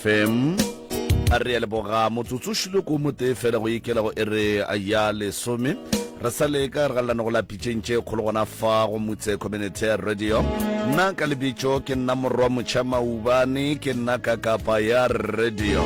FM. A re ya leboga motsotso šilo ko motee fela go ikela go ere ya lesome. Re sa le ka re ga lenanego la pitšeng tše kgolo gona fa go Mutse Community Radio. Nna ka lebitšo ke nna Morwa Motšha Maubane, ke nna ka kapa ya radio.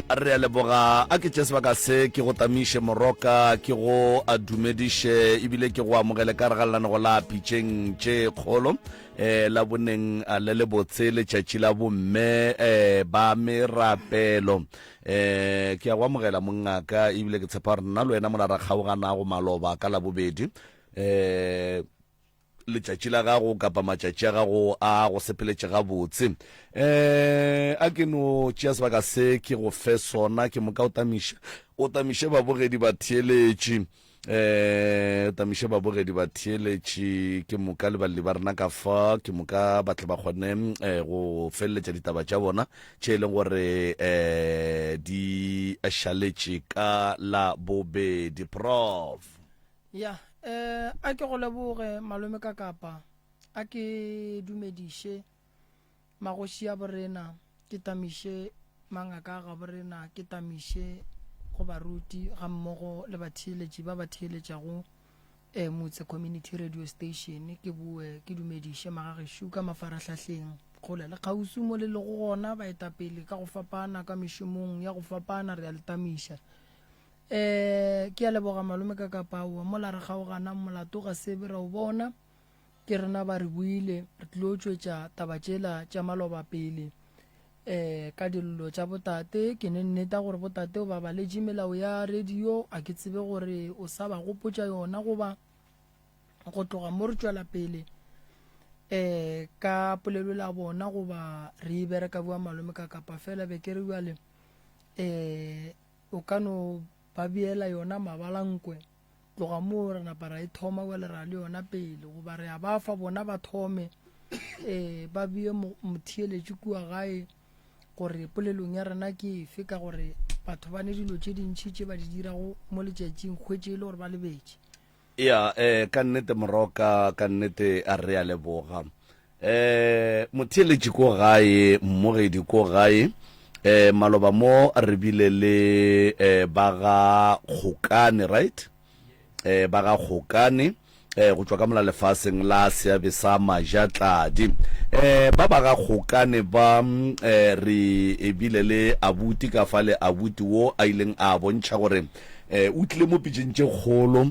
Re a leboga. A ke tše sebaka se ke go tamiše moroka, ke go a dumediše ebile ke go amogele ka re ga lenanego la pitšeng tše kgolo eh, la boneng le lebotse letšatši la bomme eh, ba merapelo. Eh, ke a go amogela mongaka ebile ke tshepa gore nna le wena mola ra kgaoganago maloba ka labobedi eh, letšatši la gago kapa matšatši a gago a go sepeletše gabotse. Eh, a ke no tšea sebaka se ke go fe sona ke moka o tamiše o tamiše babogedi batheeletši eh tamiše babogedi batheeletši ke moka le balli ba rena ka fa ke moka ba tle ba kgone eh, go feleletša ditaba tša bona tše e leng gore eh di šaletše ka la bobedi prof Ya, eh, a ke go leboge malome ka kapa, a ke dumediše magoši a borena, ke tamiše mangaka a gaborena, ke tamiše go baruti ga mmogo le batheeletši ba ba theeletšago eh, Motse Community Radio Station, ke boe ke dumediše magagešo ka mafarahlahleng kgole le kgauswi mo le lego gona, baetapele ka go fapana ka mešomong ya go fapana, re a le tamiša. Eh, ke a leboga malome ka kapaoa mola re kgaoganang molato ga sebe ra o bona ke rena ba re buile re tlilo tšwetša taba tšela tša maloba pele eh ka dillo tša botate ke ne nneta gore botate o ba baletše melao ya radio a ke tsebe gore o sa ba gopotša yona goba go tloga mo re tšwela pele eh ka polelo la bona goba re e bereka bua malome ka kapa fela be ke re bjale eh O ka no ba beela yona mabalankwe, tloga moo ra napa ra e thoma bjale ra le yona pele, goba re a ba fa bona ba thome um ba bee motheeletši kua gae gore polelong ya rena ke efe, ka gore batho ba ne dilo tše dintši tše ba di dirago mo letšatšing, hwetše e le gore ba lebetše. Ya, eh, ka nnete Moroka, ka nnete a re a leboga. Eh, motheeletši ko gae, mmogedi ko gae, eh, maloba mo re bile le eh, ba ga Kgokane, right? Eh, ba ga Kgokane, eh, go tšwa ka mola lefaseng la seabe sa Majatladi. Eh, ba ba ga Kgokane ba, eh, re bile le abuti ka fa le abuti wo a ileng a bontšha gore eh, o tlile mo pitšeng tše kgolo,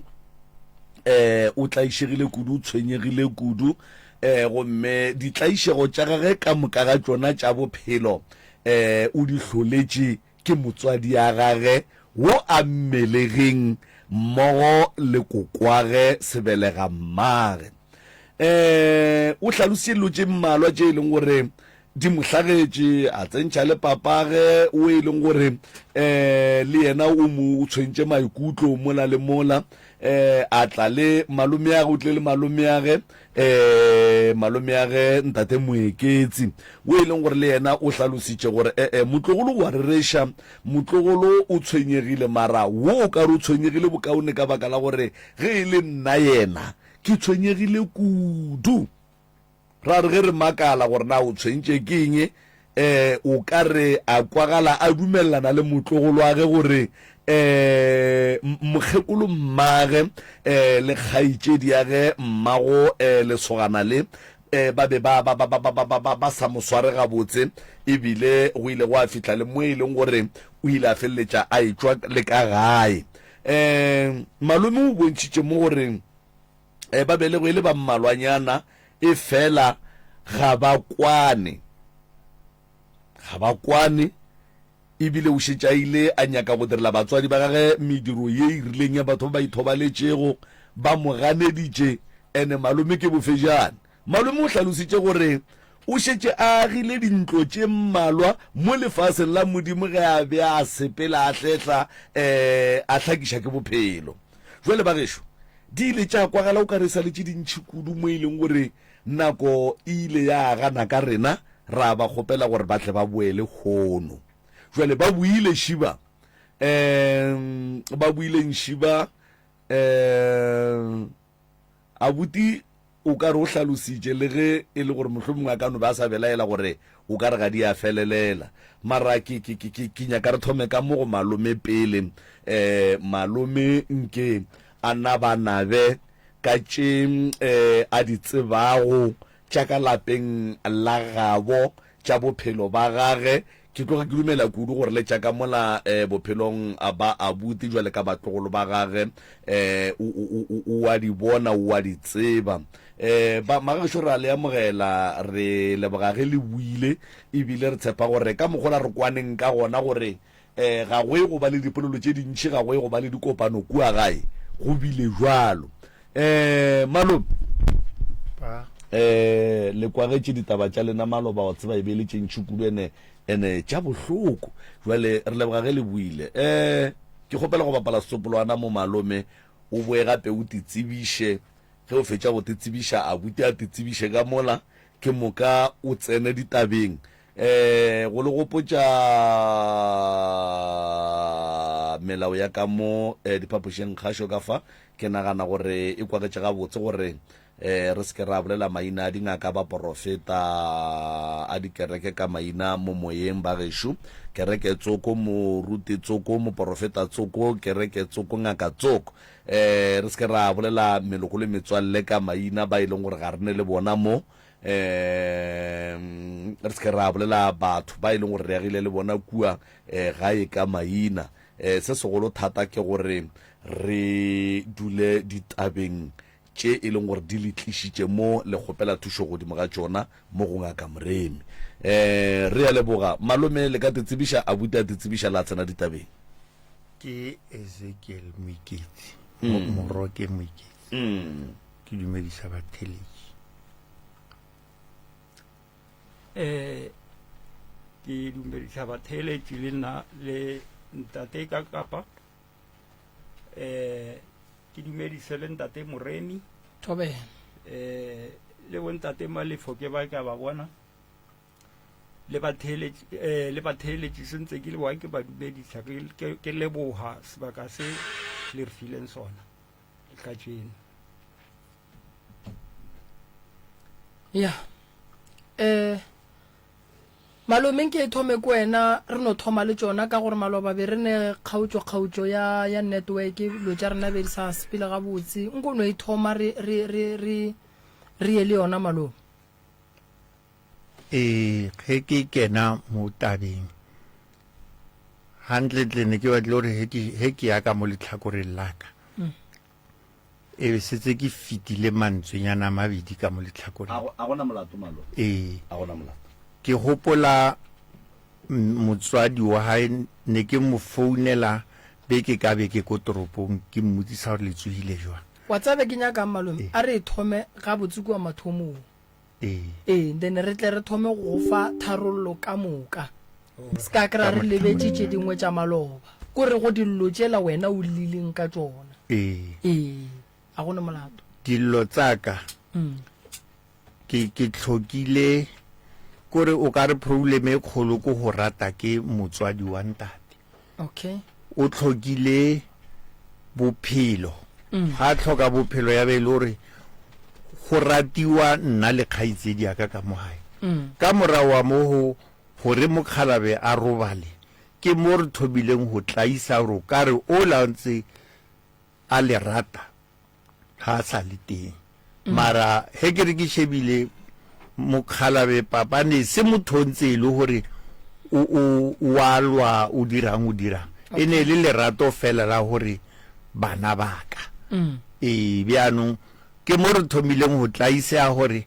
eh, o tlaišegile kudu, o tshwenyegile kudu, eh, gomme ditlaišego tša gage ka moka ga tšona tša bophelo eh, o di hloletše ke motswadi ya gage wo a mmelegeng mmogo le kokwage sebelega mmage. Eh, o hlalositše dilo tše mmalwa tše e leng gore di mo hlagetše, a tsentšha le papage o e leng gore um le yena o mo tshwentše maikutlo mola le mola, um a tla le malomeage, o tlile le malomeage, um malomeage ntate Moeketsi, o e leng gore le yena o hlalositše gore ee motlogolo o a rereša, motlogolo o tshwenyegile, mara wo o ka re o tshwenyegile bokaone ka baka la gore ge e le nna yena ke tshwenyegile kudu. Ra re ge re makala gore na o tshwentše ke eng, um o ka re a kwagala a dumelelana le motlogolwage gore um mokgekolo mmage um le kgaetšediage mmago um lesogana le um ba be ba, ba, ba, ba, ba, ba, ba, ba, ba sa mo sware gabotse, ebile go ile gwa fihla le mo e leng gore o ile a feleletša a etšwa le ka gae. Um malome o bontšhitše mo gore eh, ba belegwe e le ba mmalwanyana, efela ga ba kwane. Ga ba kwane, ebile o šetše a ile a nyaka go direla batswadi ba gage mediro ye e rileng ya batho ba ba ithobaletšego, ba mo ganeditše. Ene malome ke bofejane. Malome o hlalositše gore o šetše a agile dintlo tše mmalwa mo lefaseng la Modimo ge a be a sepela a hlehla um a hlakiša ke bophelo. Jwale bagešo, di ile tša kwagala o ka re e sa le tše dintši kudu mo e leng gore nako e ile ya gana ka rena ra ba kgopela gore ba tle ba boele hono. Jwale ba boile Šiba, um ba boileng Šiba, um abuti. o ka re o hlalositše le ge e le gore mohlomongwe a ka no be a sa belaela gore o ka re ga di a felelela. Mara ke, ke, ke, ke, ke nyaka re thome ka mo go malome pele. Eh, malome nke a nabanabe ka tše eh, a di tsebago tša ka lapeng la gabo, tša bophelo ba gage. Ke tloga ke dumela kudu gore le tša ka mola eh, bophelong ba abuti jwale ka batlogolo ba gage eh, o, o, o, o a di bona, o a di tseba. Eh, ba magešo re a le amogela, re leboga ge le buile, ebile re tshepa gore ka mokgola re kwaneng ka gona gore eh, ga go ye go ba le dipolelo tše dintši, ga go ye go ba le dikopano kua gae, go bile bjalo. Eh, malome, Pa. eh, le kwagetše ditaba tša lena maloba, wa tseba e be e le tše ntši kudu ene, ene tša bohloko. Jwale re leboga ge le buile. Eh, ke kgopela go bapala setsopolwana mo malome, o boe gape o te tsebiše. Ge o fetša go te tsebiša, abuti a te tsebiše ka mola, ke moka o tsene ditabeng. Eh, go le gopotša melao ya ka mo eh, diphapošeng kgašo ka fa, ke nagana gore e kwagetše gabotse gore eh, re se ke ra bolela maina a dingaka, baporofeta, a dikereke ka maina mo moyeng ba gešo. Kereke tsoko, moruti tsoko, moporofeta tsoko, kereke tsoko, ngaka tsoko. Eh, re se ke ra bolela meloko le metswalle ka maina ba e leng gore ga re ne le bona mo. um re se ke ra bolela batho ba e leng gore re agile le bona kua um gae ka maina. Um se segolo thata ke gore re dule ditabeng tše e leng gore di le tlišitše mo le kgopela thušo godimo ga tšona mo go Ngaka Moremi. Um re a leboga malome, le ka te tsebiša, abuti a te tsebiša la tsena ditabeng. Ke Ezekiel Moiketsi, Moroke Moiketsi. Ke dumedisa batheletši. Eh, ke dumedisa batheeletši le nna le ntate ka kapa eh ke dumedise le ntate Moremi Thobela. eh le bontate Malefo ke ba ka ba bona le batheeletši eh le batheeletši sentse ke le wa ke ba dumedisa ke ke- ke leboga sebaka se le re fileng sona kajeno. Ya. Eh Malome nke e thome ko wena re no thoma le tšona ka gore maloba be re ne kgaotšo kgaotšo ya ya network dilo tša rena be di sa sepele gabotse nko no e thoma re re re re re ye le yona malome. Ee, ge ke kena mo tabeng gantlentle ne ke batlile gore ge ke ya ka mo letlhakoreng la ka e be setse ke fetile mantswenyana a mabedi ka mo letlhakoreng. A gona molato malo. Ee. A gona molato. Ke gopola motswadi wa hae ne ke mo founela beke ka beke ko toropong ke mmotsisa gore le tsogile jwang. Wa tseba ke nyakang malome a re e thome gabotse kua mathomong. Ee. Ee, then re tle re thome go fa tharollo ka moka. Se ka kry-a re lebetše tše dingwe tša maloba. Ko re go dillo tšela wena o llileng ka tšona. Ee. Ee, a go ne molato. Dillo tsa ka, ke, ke hlokile, ko re o ka re problem e kgolo ko go rata ke motswadi wa ntate. Okay. O hlokile bophelo. Ga a hloka bophelo ya be e le gore go ratiwa nna le kgaitsedi ya ka ka mo gae. Ka morago wa mo go gore mokgalabe a robale, ke mo re thomileng go tlaisa gore o ka re ola ntse a le rata ga a sa le teng. Mara ge ke re ke shebile mokgalabe papa ne se motho o ntse e le gore o o o a lwa o dirang o dirang e ne e le lerato fela la gore bana ba ka ee bjaanong ke mo re thomileng go tlaisega gore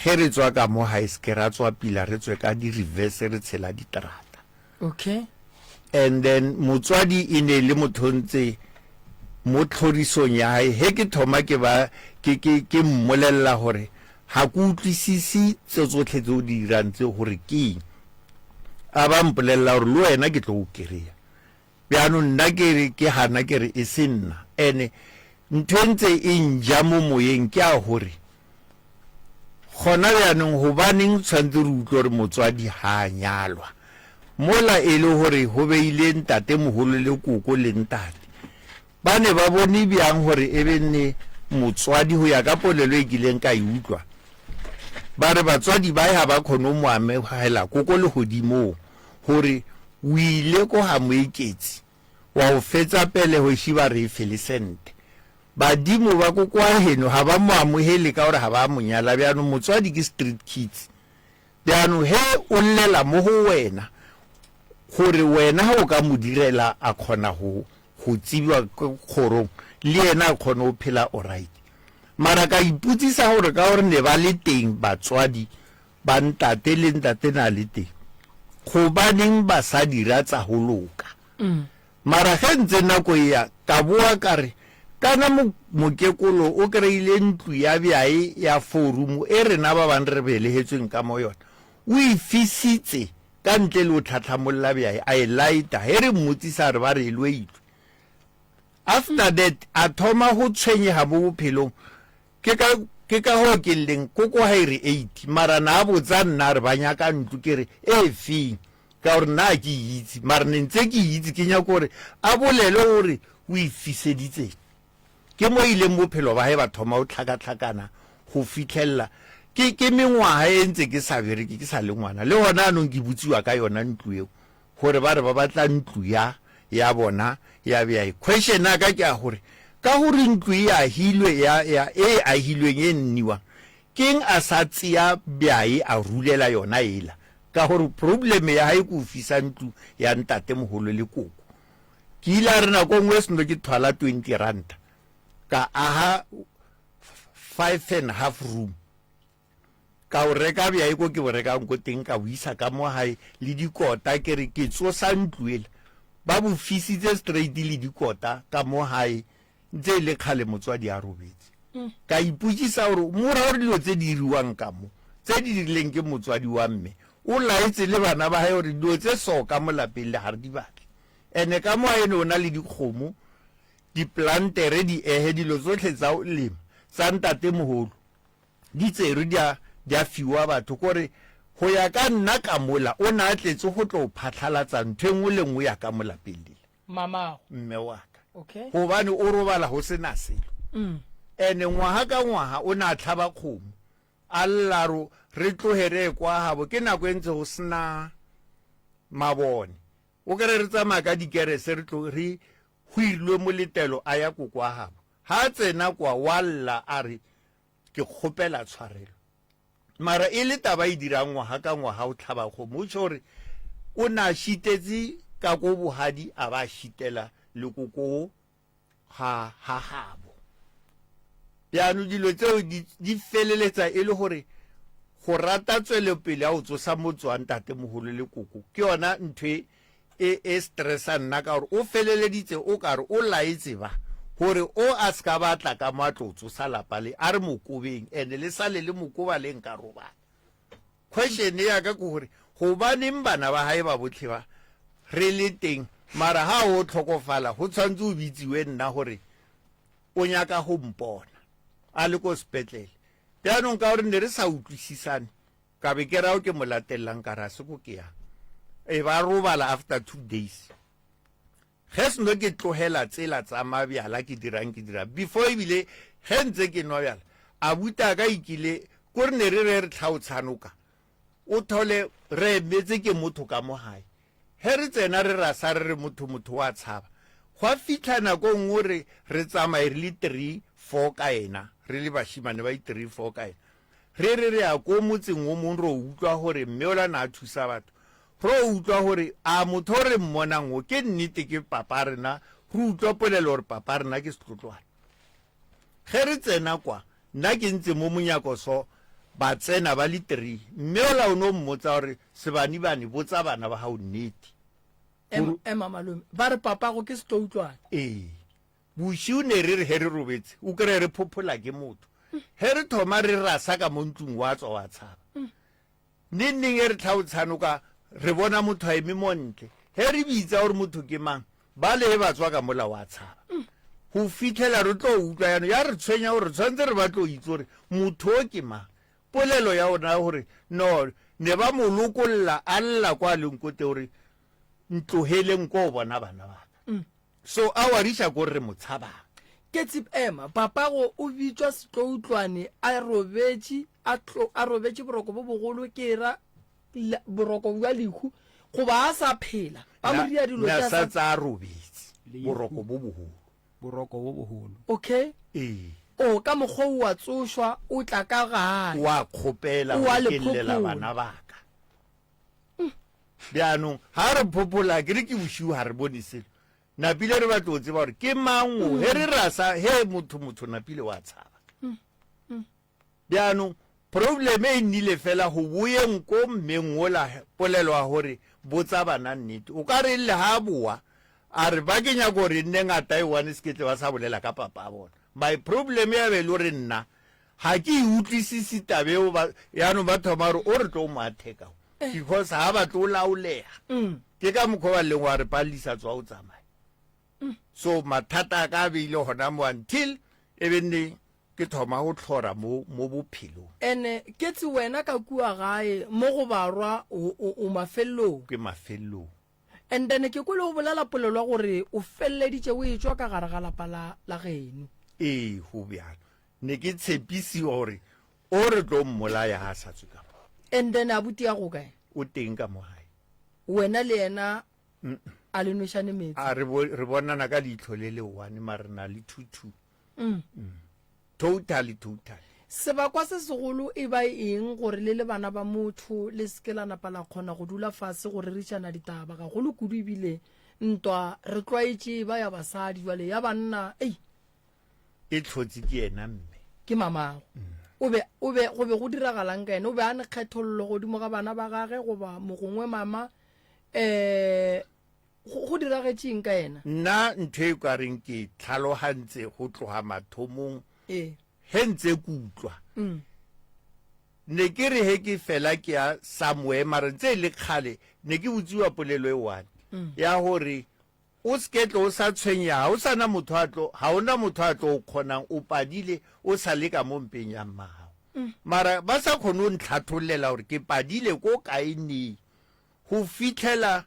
ge re tswa ka mo gae se ke ra tswa pila re tswe ka di-reverse re tshela diterata Okay. And then motswadi e ne e le motho o ntse mo tlhorisong ya hae he ke thoma ke ba ke ke ke mmolelela gore ga ke utlwisise tse tsotlhe tse o di dirang tse gore ke eng a ba mpolelela gore le wena ke tlo o kry-a bjaanong nna ke re ke gana ke re e se nna ene ntho e ntse e nja mo moyeng ke a gore Gona bjanong gobaneng tshwanetse re utlwe gore motswadi ga a nyalwa mola e le gore go beile ntatemogolo le koko le ntate? Ba ne ba bone bjang gore e be nne motswadi go ya ka polelo e kileng ka e utlwa ba re batswadi ba ga ba kgone go mo amogela ko ko legodimong gore o ile ko ga moeketsi wa go fetsa pelego ši ba re e fele sente. Badimo ba ko kwa geno ga ba mo amogele ka gore ga ba mo nyala bjanong motswadi ke street kids. Bjanong ge o llela mo go wena gore wena ge o ka mo direla a kgona go go tsebiwa ko kgorong le yena a kgone go phela alright. Mara ka ipotsisa gore ka gore ne ba le teng batswadi ba ntate le ntate na le teng gobaneng ba sa dira tsa go loka mara ge ntse nako e ya ka boa ka re kana mokekolo o kry-ile ntlo ya bjae ya forumo e rena ba bang re belegetsweng ka mo yona o e fisitse ka ntle le o tlhatlhamolola bjae a e laeta ge re mmotsisa re ba re e loilwe after that a thoma go tshwenyega mo bophelong Ke ka, ke ka goo ke lleng, koko ga e re 80, mara na a botsa nna a re ba nyaka ntlo, ke re e feng, ka gore nna a ke e itse, mara ne ntse ke e itse, ke nyaka gore a bolele gore o e fiseditseng. Ke mo ileng bophelo ba hae ba thoma go tlhakatlhakana go fitlhelela ke, ke mengwaga e ntse ke sa bereke, ke sa le ngwana, le gona anong ke botsiwa ka yona ntlo eo. Gore ba re ba batla ntlo ya ya bona ya bjae. Question ya ka ke ya gore ka gore ntlo e ahilwe ya ya e ahilweng e nniwang keng a sa tseya bjae a rulela yona ela ka gore problem ya hae ke go fisa ntlo ya ntate mogolo le koko. Ke ile a re nako nngwe seno ke thwala 20 ranta ka aha 5 and half room. Ka o reka bjae ko ke bo rekang ko teng, ka bo isa ka mo gae le dikota, ke re ke tsosa ntlo ela. Ba bo fisitse straight le dikota ka mo gae, ntse e le kgale motswadi a robetse. Ka ipotšisa gore mo ra gore dilo tse di iriwang ka mo, tse di dirileng ke motswadi wa mme, o laetse le bana ba gae gore dilo tse so ka mo lapeng le ga re di batle. Ene ka mo gae ne o na le dikgomo, diplantere, diehe, dilo tsotlhe tsa go lema tsa ntatemogolo. di tserwe di a, di a fiwa batho, kore go ya ka nna ka mola o ne a tletse go tlo phatlhalatsa ntho e nngwe le nngwe ya ka mo lapeng lela. Mamago. Mme wa ka. Okay. Gobane o robala go se na selo. Ene ngwaga ka ngwaga o ne a tlhaba kgomo, a lla ro re tloge re ye kwa gabo, ke nako e ntse go se na mabone. O kere re tsamaya ka dikerese re tlo re hwirilwe moletelo a ya ko kwa gabo. Ha a tsena kwa wa lla a re Ke kgopela tshwarelo. Mara e le taba e dirang ngwaga ka ngwaga o tlhaba kgomo, o tšho gore o na šitetse ka ko bogadi a ba šitela le ko ko ga ga gabo. Bjano dilo tseo di, di feleletsa e le gore go rata tswelopele ya go tsosa motse wa ntatemogolo le koko ke yona ntho e e, e stressa nna ka gore o feleleditse o kare o laetse ba gore o a se ka ba tla ka mo a tlo tsosa lapa le a re mokobeng ene le sale le mokoba le nka robala. Question ya ka ke gore gobaneng bana ba gae ba botlhe ba re le teng mara ha o tlhokofala go tshwanetse o bitsiwe nna gore o nyaka go mpona a le ko sepetlele. Bjanong ka gore ne re sa utlwisisane Ka be ke ra ke mo latellang ka ra se ko ke yang. E ba robala after 2 days. Ge seno ke tlogela tsela tsa mabjala ke dirang ke dirang before ebile ge ntse ke nwa bjala abuti a ka ikile ko re ne re re re tlhaotshanoka o thole re emetse ke motho ka mo gae Ge re tsena re rasa re re motho motho wa tshaba. Gwa fihla nako e nngwe re re tsamaye re le three, four ka yena, re le bašemane ba i-three, four ka yena. Re re re ya ko motseng o mong ro utlwa gore mme ola na a thusa batho. Ro utlwa gore a motho o re mmonang o ke nnete ke papa rena, re utlwa polelo gore papa rena ke setlotlwane. Ge re tsena kwa, nna ke ntse mo monyako so, ba tsena ba le three. Mme ola o no mmotsa gore, Sebanibani, botsa bana ba gago nnete. Ema, ema malome. Ba re papago ke setoutlwane. Ee. Bošiu ne re re ge re robetse, o kry-e re phophola ke motho. Ge re thoma re rasa ka mo ntlong wa tswa wa tshaba. Neng neng e re tlhaotshanoka re bona motho a eme mo ntle. Ge re bitsa gore motho ke mang, ba le ba tswa ka mola wa tshaba. Go fitlhela re tlo utlwa yano ya re tshwenya gore re tshwanetse re ba tlo itse gore motho o ke mang. Polelo ya ona ya gore no ne ba mo lokolla a lla kwa leng ko teng gore ntlogeleng ko bona bana ba ka. So a wariša ko re mo tshabang. Ke ema, papago o bitšwa Setloutlwane a robetše, a tlo, a robetše boroko bo bogolo, ke ra la, boroko bja lehu, goba a sa phela, ba mo ria dilo tša sa sa tsa robetse, boroko bo bogolo. Boroko bo bogolo. Okay. Ee. O, ka mokgwa o wa tsošwa, o tla ka gae. O a kgopela O a gore le ke llela phophola. bana ba ka. Bjanong, ga re phophola, ke re ke bošiu ga re bone selo. Napile re batlo go tseba gore ke mang o. He re ra sa, he motho motho napile wa tshaba. Bjanong, problem e nnile fela go boyeng ko mmeng wola polelo ya gore botsa bana nnete. O ka re le ha boa, a re ba ke nyaka gore nne ngata e one se ke tle ba sa bolela ka papa bona. My problem ya be le gore nna ga ke e utlwisise taba eo ba yaanong ba thoma gore o re tlo mo attack o because ga ba tlo laolega. Ke ka mokgwa ba leng wa re palelisa tswa o tsamaye. So mathata a ka a beile gona mo until e be nne ke thoma go tlhora mo mo bophelong. Ene Ketsi wena ka kua gae mo go barwa o, o, o mafelelong. Ke mafelelong. And then ke kwele o bolela polelo ya gore o feleleditše o etšwa ka gare ga lapa la, la geno. Ee, go bjalo. Ne ke tshepisiwa gore o re tlo mmolaya ga a sa tswe ka mo. And then abuti ya go kae? O teng ka mo gae. Wena le yena a le nwešane meetse? A re, bo, re bonana ka leihlo le le one, mara re na le 2-2. Mm. Totally, totally. Sebakwa se segolo e ba eng gore le le bana ba motho le se ke la napa la kgona go dula fase go rerišana ditaba, gagolo kudu ebile ntwa re tlwaetše e ba ya basadi, jwale ya banna, ei. E hlotse ke yena mme. Ke mamago. O be, o be, go be go diragalang ka yena? O be a ne kgethollo godimo ga bana ba gage goba mogongwe mama, eh, Go, go diragetše eng ka yena? Nna ntho e ka reng ke tlhalogantse go tloga mathomong Ee. ge ntse ke utlwa Mm. ne ke re he ke fela ke ya somewhere mara ntse e le kgale ne ke botsiwa polelo e one Mm. ya gore o se tlo o sa tshwenyega ga o sana motho a tlo ga ona motho a tlo o kgonang o padile o sa le ka mo mpeng ya mmagago Mm. mara ba sa kgone go ntlhathollela gore ke padile ko kae neng go fitlhela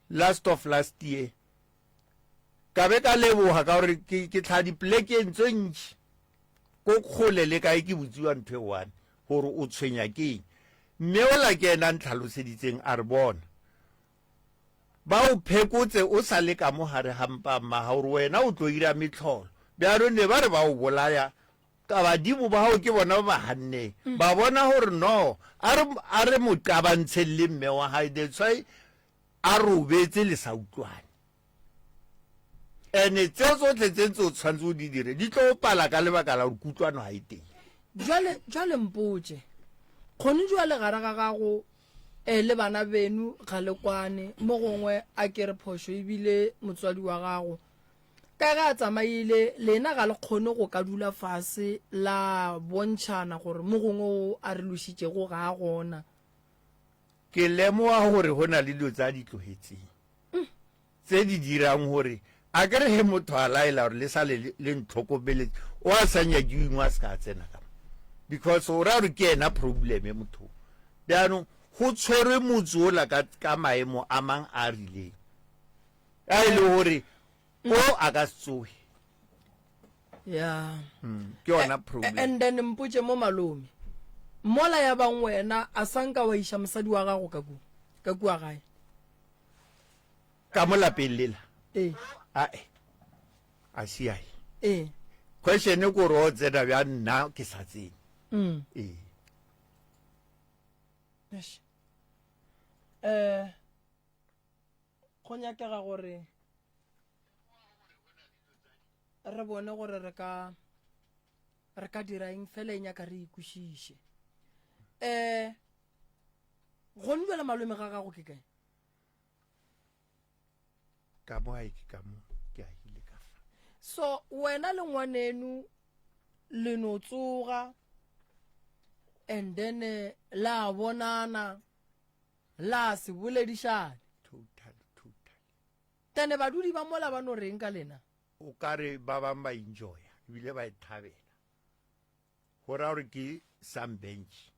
last of last year ka be ka leboga ka gore ke ke tlha dipolekeng tse ntši ko kgole le kae ke botsiwa ntho e one gore o tshwenya ke eng mme ola ke ena ntlhaloseditseng a re bona ba o phekotse o sa le ka mo gare ga mpa mma gore wena o tlo ira metlholo bjalo ne ba re ba o bolaya Ka badimo ba gago ke bona ba ba ganneng. Ba bona gore no, a re, a re mo qabantsheng le mme wa gae, that's why a robetse le sa utlwane. Ene tseo tsotlhe tse ntse o tshwanetse o di dire, di tlo pala ka lebaka la gore kutlwano ga e teng. Jwale, jwale mpotše, kgone jwale gare ga gago eh, le bana beno ga le kwane, mo gongwe a ke re phošo ebile motswadi wa gago, Ka ge a tsamaile, lena ga le kgone go ka dula fase la bontšhana gore mo gongwe o a re lošitšego ga a gona. Ke lemoga gore go na le dilo tse a di tlogetseng tse di dirang gore a ke re ge motho a laela gore le sa le le ntlhokomeletse o a sa nyakiweng a se ka tsena ka mo because o ra gore ke ena problem motho bjaanong go tshwerwe motse ola ka, ka maemo a mang a a rileng a e le gore o a ka se tsoge ya ke yona problem and then mpotše mo malome mola ya bang wena a sa nka wa iša mosadi wa gago ka kua ka kua gae ka mo lapeng lela ee ae a siae ee question ke gore o tsena bja nna ke sa tsene mm. ee Eish. eh Go nyakega gore re bone gore re ka re ka dira eng fela e nyaka re ikwešiše um gone jale malome ga gago ke kae ka mo gae ke ka mo ke agile ka fa so wena le ngwaneno le no tsoga and then eh, la bonana La se boledišane. Totally, totally. Tene badudi ba mola ba no reng ka lena? O ka re ba bang ba enjoya ebile ba e thabela. Go ra gore ke some bench.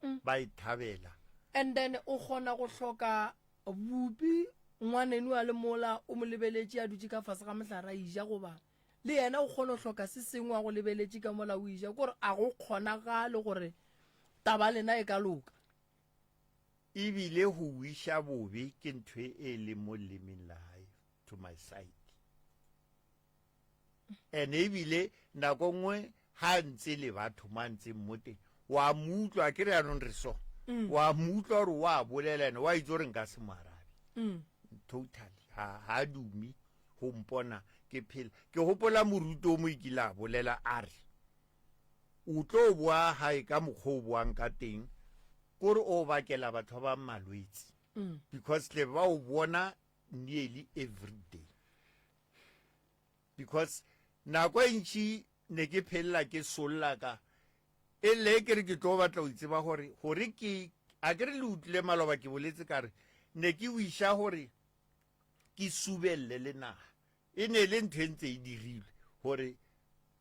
Mm. Ba e thabela. And then o kgona go hloka bupi ngwaneno a le mola o mo lebeletše a dutše ka fase ga mohlare a ija goba. Le yena o kgona go hloka se sengwe a go lebeletše ka mola o eja, kore a go kgonagale gore taba lena e ka loka. Ebile go wiša bobe ke ntho e leng mo lelemeng la hae to my side. And ebile nako nngwe ha ntse le batho mo a ntseng mo teng wa mo utlwa ke re yanong re so mm. wa mo utlwa gore wa bolela ene wa itse gore nka se mo arabe mm. totally ha ha dume go mpona ke phela ke gopola moruti o mo ikile a bolela a re o tlo boa gae ka mokgwa o boang ka teng kore o bakela batho ba bang malwetse mm. because tle ba o bona nearly every day because nako e ntši ne ke phelela ke solla ka e le ke re ke tlo batla go itseba gore gore ke a ke re le utlwile maloba ke boletse ka re ne ke wiša gore ke subelele le naga e ne le ntho e ntse e dirilwe gore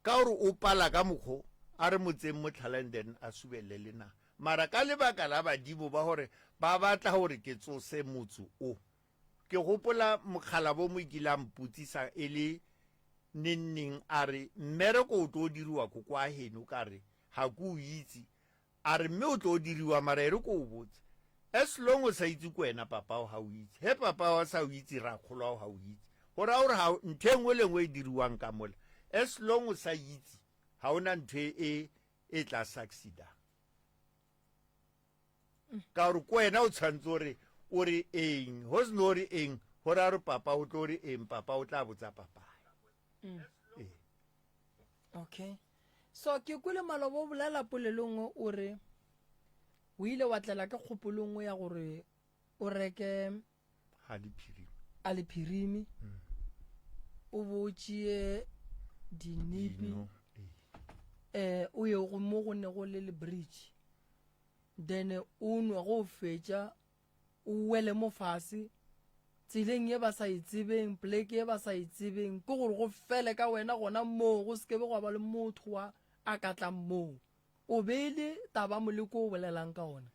ka gore o pala ka mokgo a re motseng motlhala and then a subelele le naga mara ka lebaka la badimo ba gore ba batla gore ke tsose motse o Ke gopola mokgalabo mo kile a mpotsisa e le neng neng a re mmereko o tlo diriwa ko kwa heno ka re ga ke o itse a re mme o tlo diriwa mara e re ko o botse as long o sa itse ko wena papa o ga o itse he papa o sa o itse rakgolo ao ga o itse go raya gore ga ntho e nngwe le nngwe e diriwang ka mola as long o sa itse ga o na ntho e e tla succeedang ka gore ko wena o tshwanetse gore o re eng go se no re eng go raya gore papa o tlo re eng papa o tla botsa papa mm. ee. okay so ke kwele maloba o bolela polelo nngwe o re o ile wa tlela ka kgopolo nngwe ya gore o reke a lephirimi mm. o bo tšee dinipi um o ye mo go ne go le le bridge then o nwe go fetša o wele mo fase tseleng ye ba sa e tsebeng pleke ye ba sa e tsebeng ke gore go fele ka wena gona moo go sekebe gwa ba le motho wa a ka tlang moo o beile taba moleko o bolelang ka ona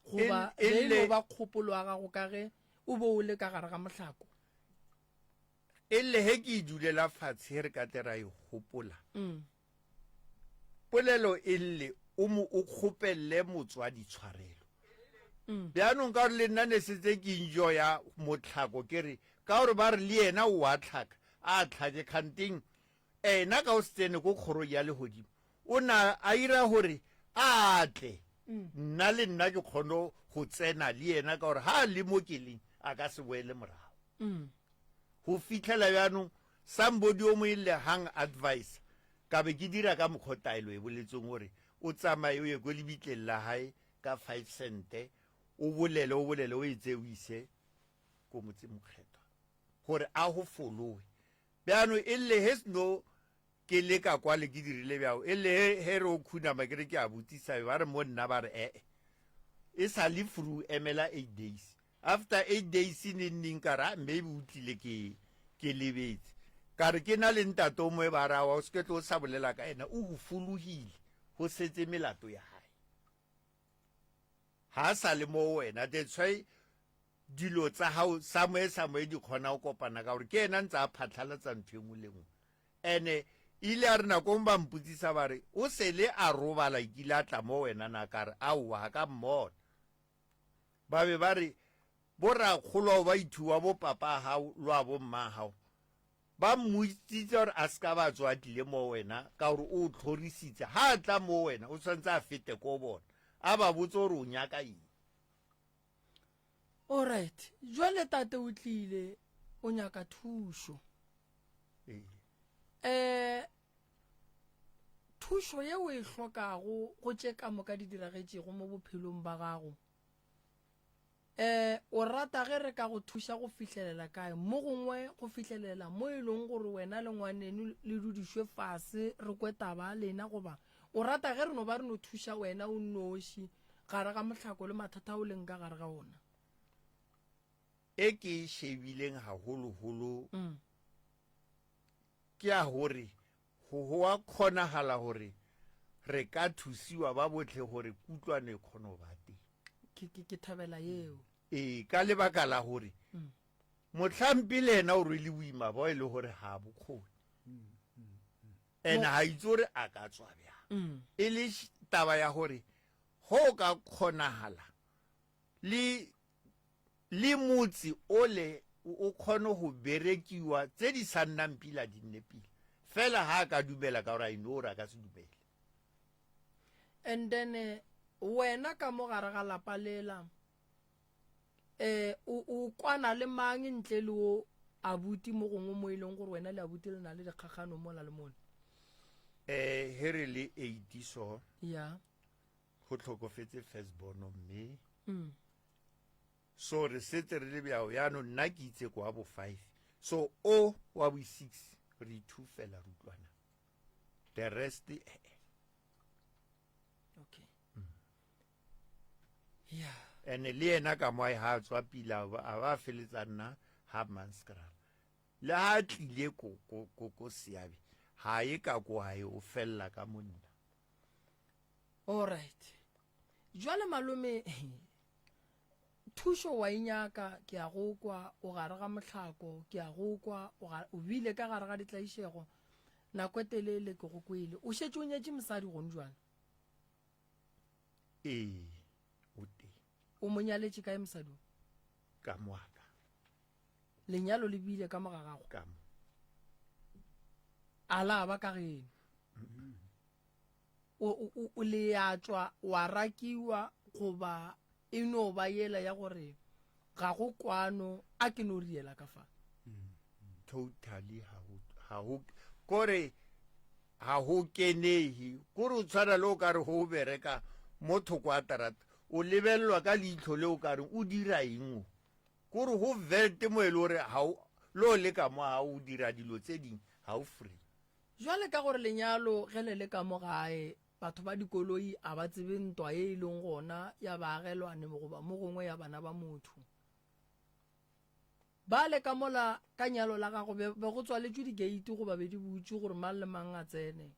goba e no ba kgopolo ya gago ka ge o be o le ka gare ga mohlako e le he ke e dulela fatshe re ka tle ra e gopola mm. Polelo e lle o mo o kgopelele motswadi tshwarelo. Mm. Bjanong ka gore le nna ne setse ke enjoya motlhako ke re ka gore ba re le yena o a tlhaka a tlhake kganteng ena ka o se tsene ko kgorong ya legodimo o na a ira gore a tle mm. nna le nna ke kgone go tsena le yena ka gore ha a le mo keleng a ka se boele morago mm. Go fihlela bjanong, somebody o mo e le hang advice, ka be ke dira ka mokgwa taelo e boletseng gore o tsamaye o ye ko lebitleng la hae ka 5 cent, o bolele o bolele o e tseye o ise ko motse mokgethwa gore a go folowe. Bjano e le he seno ke le ka kwale ke dirile bjao e le he re o khunama ke re ke a botsisa ba re mo nna ba re ee e sa le fru emela 8 days after 8 days ne neng ka ra maybe o tlile ke ke lebetse ka re ke na le ntate o moe ba ra wa o se ke tlo sa bolela ka ena o go fologile go setse melato ya hae ha sa le mo wena that's why dilo tsa gago somewhere somewhere di kgona go kopana ka gore ke ena ntse a phatlhalatsa ntho e nngwe le nngwe ene ile a re nakong ba mpotsisa ba re o sele a robala kile a tla mo wena na ka re aowa ga ka mmona ba be ba re borakgolo ao ba ithuwa bo papa gago lo a bo mma gago ba mmoitsitse gore a se ka ba tswa a tlile mo wena ka gore o tlhorisitse ga a tla mo wena o tshwanetse a fete ko bona a ba botse gore o nyaka eng Alright, jwale tate o tlile o nyaka thušo. Ee. Eh thušo ye o e hlokago go tše ka moka di diragetšego mo bophelong ba gago. Eh o rata ge re ka go thuša go fihlelela kae? Mo gongwe go fihlelela mo e leng gore wena le ngwaneno le dudišwe fase re kwe taba lena goba o rata ge re no ba re no thuša wena o nnoši gare ga mohlako le mathata o leng ka gare ga ona? E ke e shebileng haholoholo mm. ke ya gore go hoa kgonagala gore re ka thusiwa ba botlhe gore kutlwano e kgone go ba teng. Ke, ke, ke thabela yeo. Ee, ka lebaka la gore mm. mohlampi le yena o rwele boima bao e le gore ga bokgoni mm. And ga itse gore a ka tswa bjang. E le taba ya gore go o ka kgonagala le le motse ole o kgone go berekiwa tse di sa nnang pila di nne pila. Fela ga a ka dumela ka gore I know gore a ka se dumele. And then eh, wena ka mo gare ga lapa lela eh o o kwana le mang ntle le o abuti mo gongwe mo e leng gore wena le abuti le na le dikgagano mola le mona? Eh he re le 80 so. Ya. Go tlhokofetse first born mme. Mm. So re setse re le bjao yaanong nna ke itse kwa bo 5. So o wa bo 6 re two fela re utlwana. The rest eh, eh. Okay. Mm. Yeah. And le yena ka mo ha a tswa pila a ba feletsa nna ha Manskraal. Le ha tlile ko ko ko ko seabe ha ye ka ko hae o fella ka monna. All right. Jwale malome thušo wa inyaka ke a go kwa o gare ga mohlako ke a go kwa o bile ka gare ga ditlaišego nako e telele ke go kwele o šetše o nyetše mosadi gone jwale. Ee, o teng. O mo nyaletše kae mosadi o? Ka mo aka. Lenyalo le bile ka mo ga gago? Ka mo. A la ba ka geno? O, o, o le ya tšwa wa rakiwa goba e no ba yela ya gore ga go kwano a ke no riela ka fa? Totally ha go ha go kore ga go kenege kore o tshwana le o ka re go bereka mo thoko a terata o lebelelwa ka leitlho le o ka reng o dira eng o kore go velt mo e le gore ga le o le ka mo ga o dira dilo tse dingwe ga o free. Jwale ka gore lenyalo ge le le ka mo gae batho ba dikoloi a ba tsebe ntwa ye e leng gona ya baagelwane goba mo gongwe ya bana ba motho. Bale ka mola ka nyalo la gago be, be go tswaletšwe digeiti goba be di butšwe gore mang le mang a tsene?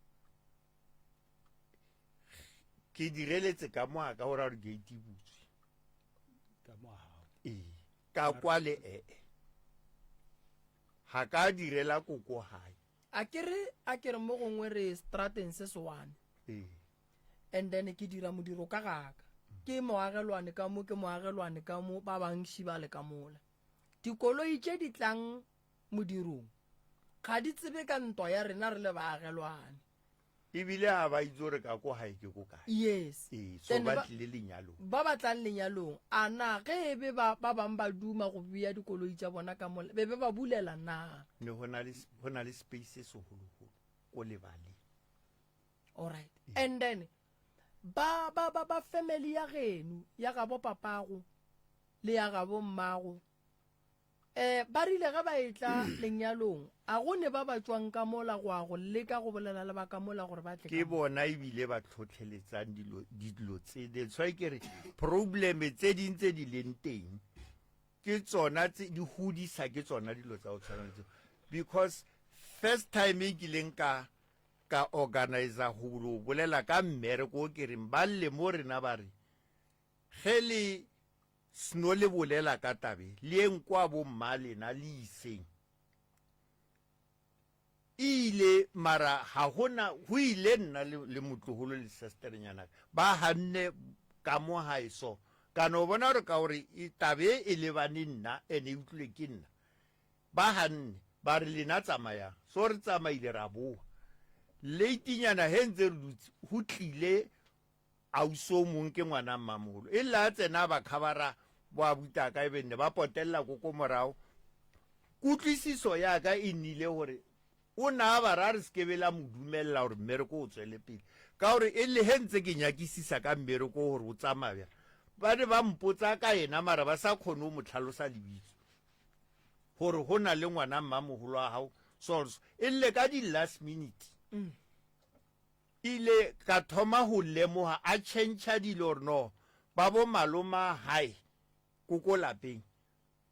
Ke direletse ka mo a ka gore gore gate e butswe. Ka mo gago. Ee, ka kwa le ee. Ga ka direla koko gae. A ke re, a ke re mo gongwe re strateng se se one. Ee. And then ke dira modiro ka gaka. Ke moagelwane ka mo, ke moagelwane ka mo, ba bangši ba le ka mola. Dikoloi tše di tlang modirong ga di tsebe ka ntwa ya rena re le baagelwane. Ebile ga ba itse gore ka ko gae ke ko kae. Yes. Ee, so Then ba ba tlile lenyalong. ba ba tlang lenyalong, a na ge e be ba ba bang ba duma go bea dikoloi tša bona ka mola, be be ba bulela na? Ne go na le go na le space se segologolo ko lebaleng. All right. And then ba ba ba ba family ya geno ya gabo papago le ya gabo mmago eh ba rile ge ba etla lenyalong a go ne ba ba tšwang ka mola go a go leka go bolela le ba ka mola gore ba tle ke bona ebile ba tlhotlheletsang dilo dilo tse that's why ke re problem tse ding tse di leng teng ke tsona tse di godisa ke tsona dilo tsa go tshwana le tseo because first time e kileng ka ka organizer go lo bolela ka mmereko o ke reng ba lle mo rena ba re Ge le sno le bolela ka tabe, le yeng kwa bo mma lena le iseng. E ile mara ga gona go ile nna le, le motlogolo le sesterenyana ba ganne ka mo gae so ka no bona gore ka gore e, tabe e lebane nna ene e utlwile ke nna ba ganne ba re lena tsamayang so re tsamaile ra boa latenyana he ntse re dutse go tlile Ausi o mong ke ngwana mmamogolo. E lla a tsena a ba khabara bo abutaka e be nne ba potella koko morago. Kutlwisiso ya ka e nnile gore o na a ba ra re sekebe la mo dumella gore mmereko o tswele pele. Ka gore e le he ntse ke nyakisisa ka mmereko gore o tsamaya bjang. Ba ne ba mpotsa ka yena mara ba sa kgone go mo tlhalosa lebitso. Gore go na le ngwana mmamogolo wa gago so so. E lle ka di last minute. Mm. Ile ka thoma go lemoga a tšhentšha dilo gore no ba bo maloma hae ko ko lapeng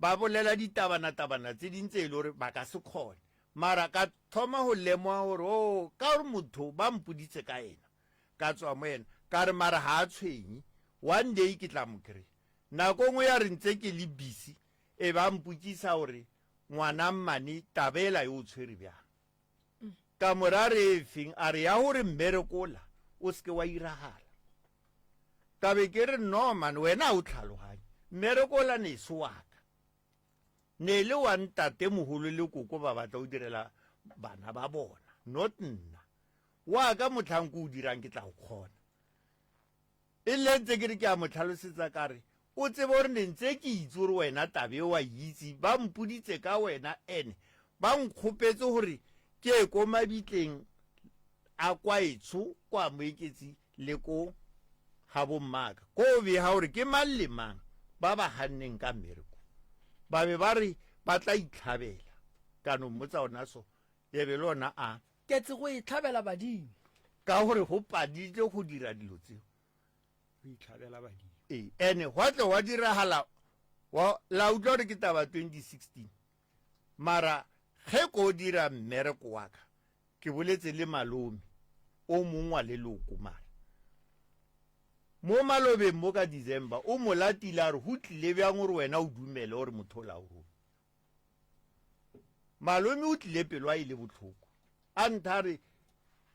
ba bolela ditabana-tabana tse ding tse e le gore ba ka se kgone. Mara ka thoma go lemoga gore o ka gore motho ba mpoditse ka ena ka tswa mo ena ka re mara ga a tshwenye one day ke tla mo kry. Nako nngwe ya re ntse ke le busy e ba mpotšisa gore ngwana mmane taba ela yo o tshwere bjang. Ka mo ra re efeng? A re ya gore mmerekola o se ke wa iragala. Ka be ke re no man wena a o tlhaloganye. Mmerekola ne se wa ka. Ne le wa ntate mogolo le koko ba batla o direla bana ba bona, not nna. Wa ka motlhang ko o dirang ke tla go kgona. E le ntse ke re ke a mo tlhalosetsa ka re, O tsebe gore ne ntse ke itse gore wena taba e wa e itse, ba mpoditse ka wena ene ba nkgopetse gore ke ye ko mabitleng a kwa etsho kwa Moeketsi le ko ga bommaka ko bega gore ke mang le mang ba ba ganneng ka mmereko. Ba be ba re ba tla itlhabela. Ka no mmotsa ona so, ye be le ona a. Ketse go e tlhabela badimo. Ka gore go padile go dira dilo tseo. Go itlhabela badimo. Ee, ene gwa tle gwa diragala wa la utlwa gore ke taba 2016 mara ge ko dira mmereko wa ka ke boletse le malome o mongwe wa leloko mara mo malobeng mo ka December o mo latile a re go tlile bjang gore wena o dumele gore motho o la o rome Malome o tlile pelo a ile botlhoko a ntha re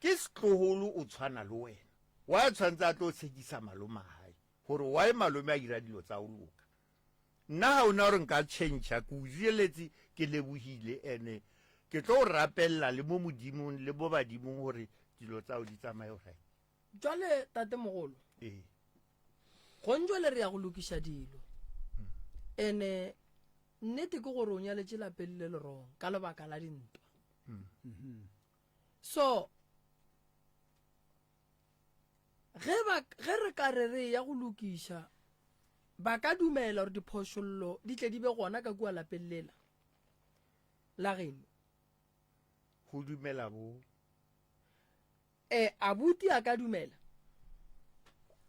ke setlogolo o tshwana le wena wa tshwanetse a tlo tshekisa malome a gae gore why malome a ira dilo tsa o loka nna ga o na gore nka change ke o jeletse ke lebogile ene ke tlo o rapelela le mo modimong le mo badimong gore dilo tsa o di tsamaye right. Jwale tatemogolo ee gong jwale re ya go lokiša dilo ene nnete ke gore o nyaletše lapeng le le wrong ka lebaka la dintwa so ge ba ge re ka re re ya go lokiša ba ka dumela gore diphošollo di tle di be gona ka kua lapeng lela la geno go dumela bo E, abuti a ka dumela.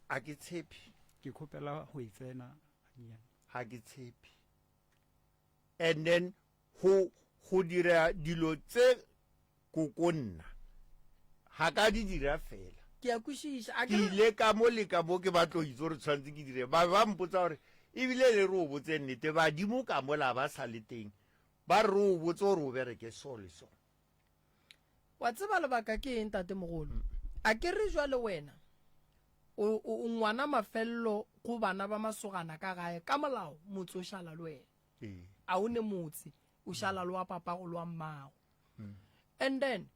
A ke tshepe. Ke kgopela go e tsena gannyane. Ga ke tshepe. And then go go dira dilo tse koko nna ga ka di dira fela. Ke a kwešiša. A ke ile ka mo le ka mo ke batlo itse gore tshwanetse ke dire. Ba ba mpotsa gore ebile le re o botse nnete badimo ka mola ba sa le teng ba re o botse gore o bereke so le so. Wa tseba lebaka ke eng tatemogolo? A ke re jwale wena o, o, o ngwana mafello go bana ba masogana ka gae ka molao motse o šala le wena. Ee. A o ne motse o šala le wa papago le wa mmago. And then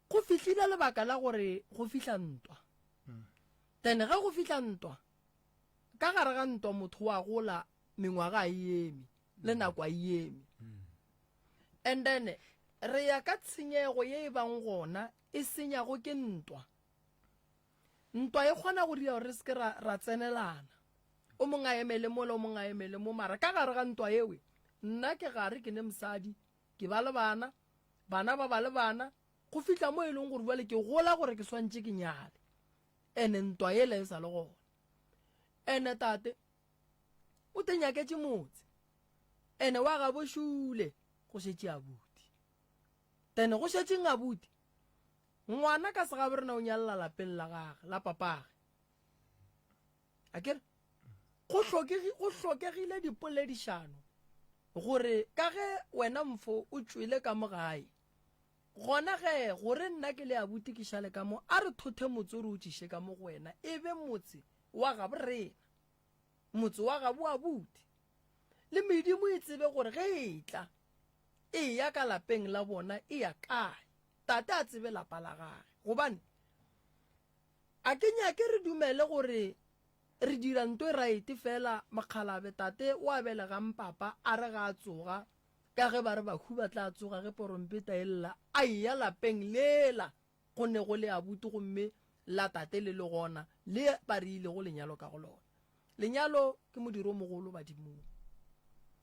go fihlile lebaka la gore go fihla ntwa. Then ge go fihla ntwa ka gare ga ntwa motho wa gola mengwaga a e eme le nako a e eme. And then re ya ka tshenyego ye e bang gona e senyago ke ntwa. Ntwa e kgona go dira gore re se ke ra, ra tsenelana. O mongwe a emele mola, o mongwe a emele mo, mara ka gare ga ntwa ewe, nna ke gare ke ne mosadi, ke ba le bana, bana ba ba le bana, go fihla mo e leng gore bjale ke gola gore ke swantše ke nyale. Ene ntwa yela e sa le gona. Ene tate o te nyaketše motse. Ene wa gabo šule go šetše abuti. Then go šetšeng abuti? Ngwana ka segabo rena o nyalela lapeng la gage, la papage. A kere? Go hlokegi, go hlokegile dipoledišano gore ka ge wena mfo o tšwele ka mo gae, gona ge gore nna ke le abuti ke šale ka mo, a re thothe motse o re o tšiše ka mo go wena, e be motse wa gabo rena, motse wa gabo abuti. Le medimo e tsebe gore ge e etla e eya ka lapeng la bona e ya kae. Tate a tsebe lapa la gage. Gobane a ke nyake re dumele gore re dira nto e raete fela makgalabe tate o a belegang papa a re ga a tsoga ka ge ba re bahu ba tla tsoga ge porompeta e lla a eya lapeng lela go ne go le abuti gomme la tate le le gona le ba re ilego lenyalo ka go lona. Lenyalo ke modiro o mogolo badimong.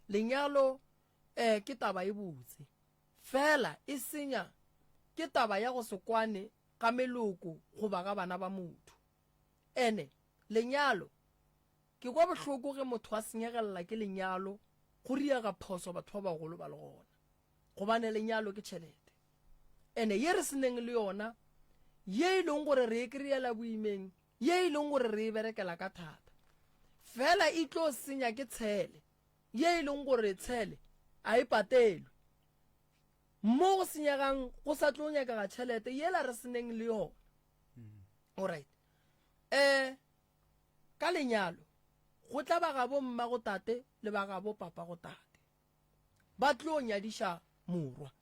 Lenyalo eh ke taba e botse. Fela e senya ke taba ya go se kwane ga meloko goba ga bana ba motho. Ene lenyalo ke kwa bohloko ge motho a senyegelela ke lenyalo go riega phoso batho ba bagolo ba le gona. Gobane lenyalo ke tšhelete. Ene ye re seneng le yona ye e leng gore re e kry-ela boimeng ye e leng gore re e berekela ka thata fela e tlo senya ke tshele ye e leng gore tshele a e patelwe. Mo go senyegang go sa tlo nyakega tšhelete yela re seneng le yona. Alright. Eh ka lenyalo go tla ba gabo mma go tate le ba gabo papa go tate. Ba tlo nyadiša morwa.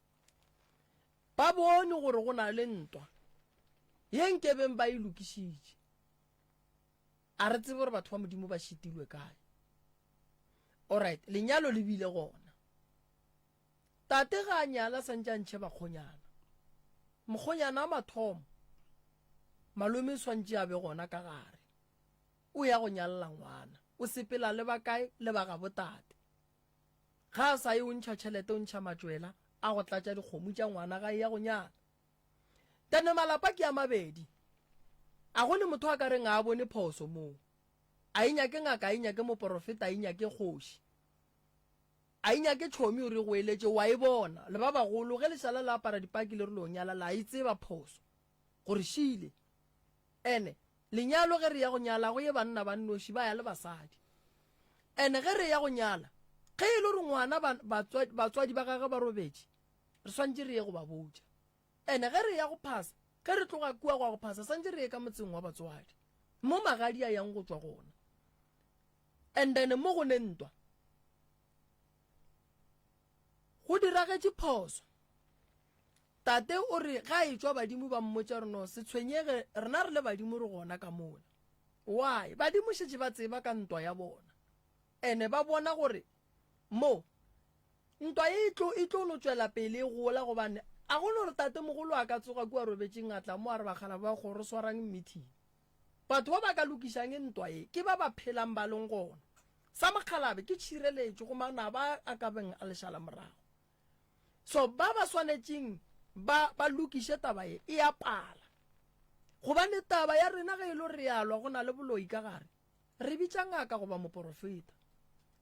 Ba bone gore go na le ntwa ye nkebeng ba e lokišitše. A re tsebe gore batho ba Modimo ba šitilwe kae. Alright, lenyalo le bile gona. Tate ga a nyala santše a ntšhe bakgonyana. Mokgonyana a mathomo, malome swantše a be gona ka gare. O ya go nyalla ngwana. O sepela le ba kae? Le ba gabo tate. Ga a sa ye o ntšha tšhelete o ntšha matšwela a go tlatša dikgomo tša ngwana ga e ya go nyala. Tene malapa ke a mabedi. A go ne motho a ka reng a bone phoso moo. A e nyake ngaka, a e nyake moporofeta, a e nyake kgoši. A e nyake tšhomi o re goeletše, wa e bona. Le ba bagolo ge le šala le apara dipaki le re lo nyala, la e tseba phoso gore šile. Ene lenyalo ge re ya go nyala go ye banna ba nnoši ba ya le basadi. Ene ge re ya go nyala ge e le gore ngwana batswadi ba gagwe ba robetše re swantše re ye go ba botša. Ene ge re ya go phasa ge re tloga kua go ya go phasa swantše re ye ka motseng wa batswadi mo magadi a yang go tšwa gona. And then mo go ne ntwa go diragetše phoso. Tate o re ga a etšwa badimo ba mmotša re no se tshwenyege rena re le badimo re gona ka mola. Why? Badimo šetše ba tseba ka ntwa ya bona. Ene ba bona gore mo ntwa ye e tlo e tlo no tšwela pele e gola gobane a go no re tate mogolo a ka tsoga kua robetšeng a tla mo a re bakgala ba kgoro swarang meeting. Batho ba ba ka lokišang ntwa ye ke ba ba phelang ba leng gona. Sa mokgalabe ke tšhireletšo go manaba a ka beng a le šala morago. So ba ba swanetšeng ba ba lokiše taba ye e a pala. Gobane taba ya rena ge e lo re a lwa go na le boloi ka gare, re bitša ngaka goba moporofeta.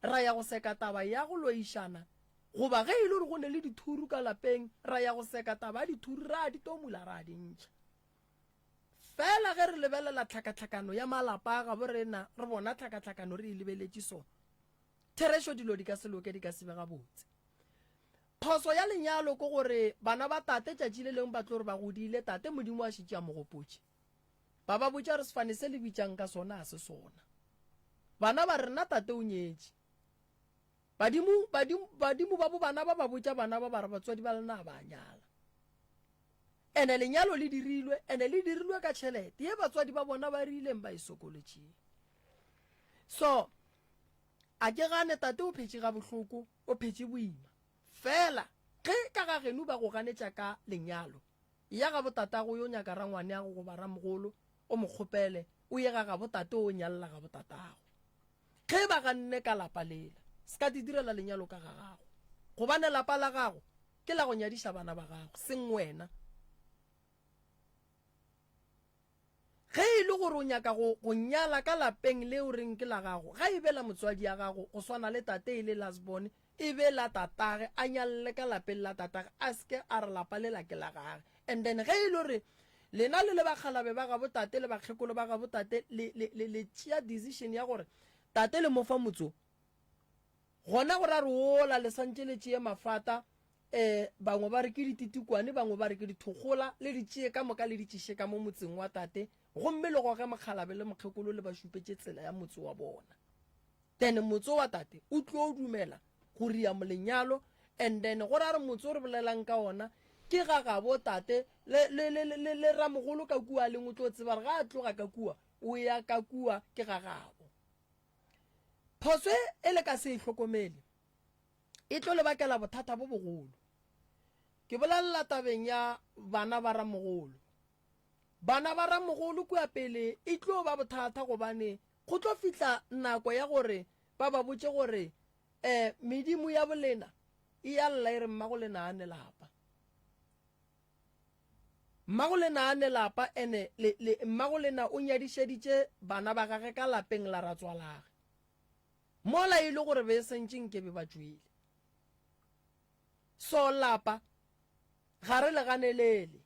Ra ya go seka taba ya go loišana goba ge e le gore go ne le dithuru ka lapeng ra ya go seka taba ya dithuru ra di tomula ra di ntšha. Fela ge re lebelela tlhakatlhakano ya malapa a gabo rena re bona tlhakatlhakano re e lebeletše so. Therešo dilo di ka se loke di ka se be gabotse. Phoso ya lenyalo ke gore bana ba tate tšatši le lengwe ba tlo re ba godile tate Modimo a šetše a mo gopotše. Ba ba botša re sefane se le bitšang ka sona a se sona. Bana ba re nna tate o nyetše. Badimo, badimo, badimo ba bo bana ba ba botša bana ba ba re batswadi ba lena ba nyala. Ene lenyalo le dirilwe, ene le dirilwe ka tšhelete ye batswadi ba bona ba rileng ba e sokoletšeng. So, a ke gane tate o phetše gabohloko, o phetše boima. Fela ge ka ga geno ba go ganetša ka lenyalo, ya ga botatago yo nyaka rangwaneago goba ramogolo, o mo kgopele, o ye ga gabo tate o nyalla ga botatago. Ge ba ganne ka lapa lela, se ka di direla lenyalo ka ga gago. Gobane lapa la gago ke la go nyadiša bana ba gago, seng wena. Ge e le gore o nyaka go, go nyala ka lapeng le o reng ke la gago, ga e be la motswadi ya gago, go swana le tate e le last born, e be la tatage, a nyalle ka lapeng la tatage, a se ke a re lapa lela ke la gage. And then ge e le gore lena le le bakgalabe ba gabo tate le bakgekolo ba gabo tate le, le, le, le tšea decision ya gore tate le mo fa motso, Gona go ra re ola le santše le tšee mafata, e, bangwe ba re ke dititikwane, bangwe ba re ke dithokgola, le di tšee ka moka le di tšiše ka mo motseng wa tate, gomme le goge mokgalabe le mokgekolo le ba šupetše tsela ya motse wa bona. Then motse wa tate o tlo dumela go ria molenyalo, and then go ra re motse o re bolelang ka ona ke ga gabo tate le, le, le, le, le ramogolo ka kua a leng o tlo tseba gore ga a tloga ka kua o ya ka kua ke ga gabo. Phoso e le ka se e hlokomele e tlo le bakela bothata bo bogolo. Ke bolelela tabeng ya bana ba ramogolo. Bana ba ramogolo kua pele e tlo ba bothata gobane go tlo fihla nako ya gore ba ba botše gore um medimo ya bolena e ya lla e re mmago lena a ne lapa. Mmago lena a ne lapa ene le, le, mmago lena o nyadišeditše bana ba gage ka lapeng la ratswalage. Mola e le gore be e sentše nkebe ba tšwele. So lapa ga re le ganelele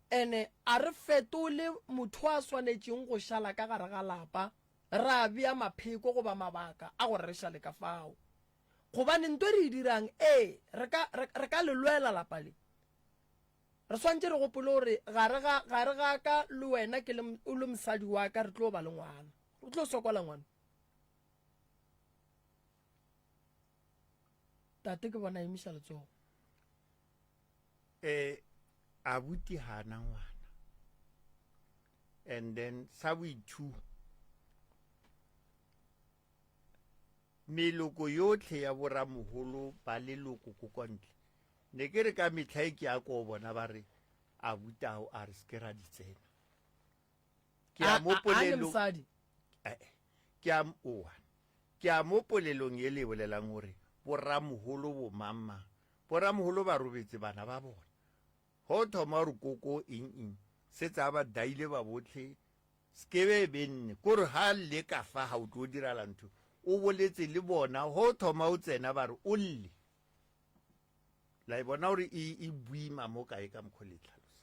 ene a re fetole motho a swanetšeng go šala ka gare ga lapa ra bea mapheko goba mabaka a gore re šale ka fao. Gobane nto e re e dirang, ee, re ka, re, re ka le lwela lapa le. Re swantše re gopole gore gare ga, gare ga ka le wena ke le, o le mosadi wa ka re tlo ba le ngwana. O tlo sokola ngwana. Tate ke bona emiša letsogo. Eh, abuti ha na ngwana. And then sa boithu meloko yotlhe ya boramogolo ba leloko ko kwa ntle ne ke re ka metlha e ke ya ko bona ba re abutao a re se ke ra di tsena ke a mo polelong eh, eh, ke a oa ke a mo polelong e le e bolelang gore boramogolo bo mamma boramogolo ba robetse bana ba bona go thoma gore koko eng eng setse a ba daile ba botlhe sekebe e benne kore ga le ka fa ga o tlo dirala ntho o boletse le bona go thoma o tsena ba re o lle la e bona gore e, e boima mo kae ka mokgwa le tlhalosa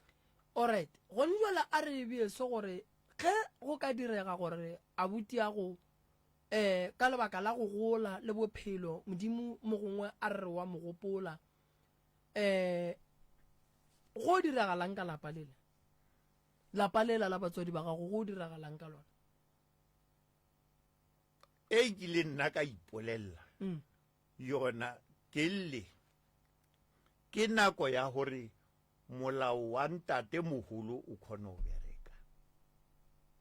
alright gone jale a re bee se gore ge go ka direga gore abuti ya go um ka lebaka la go gola le bophelo modimo mo gongwe a re wa mo gopola um go diragalang ka lapa lela lapa lela la batswadi ba gago go diragalang ka lona e kile nna ka ipolelela mm. Yona ke lle. Ke nako ya gore molao wa ntate mogolo o kgone go bereka.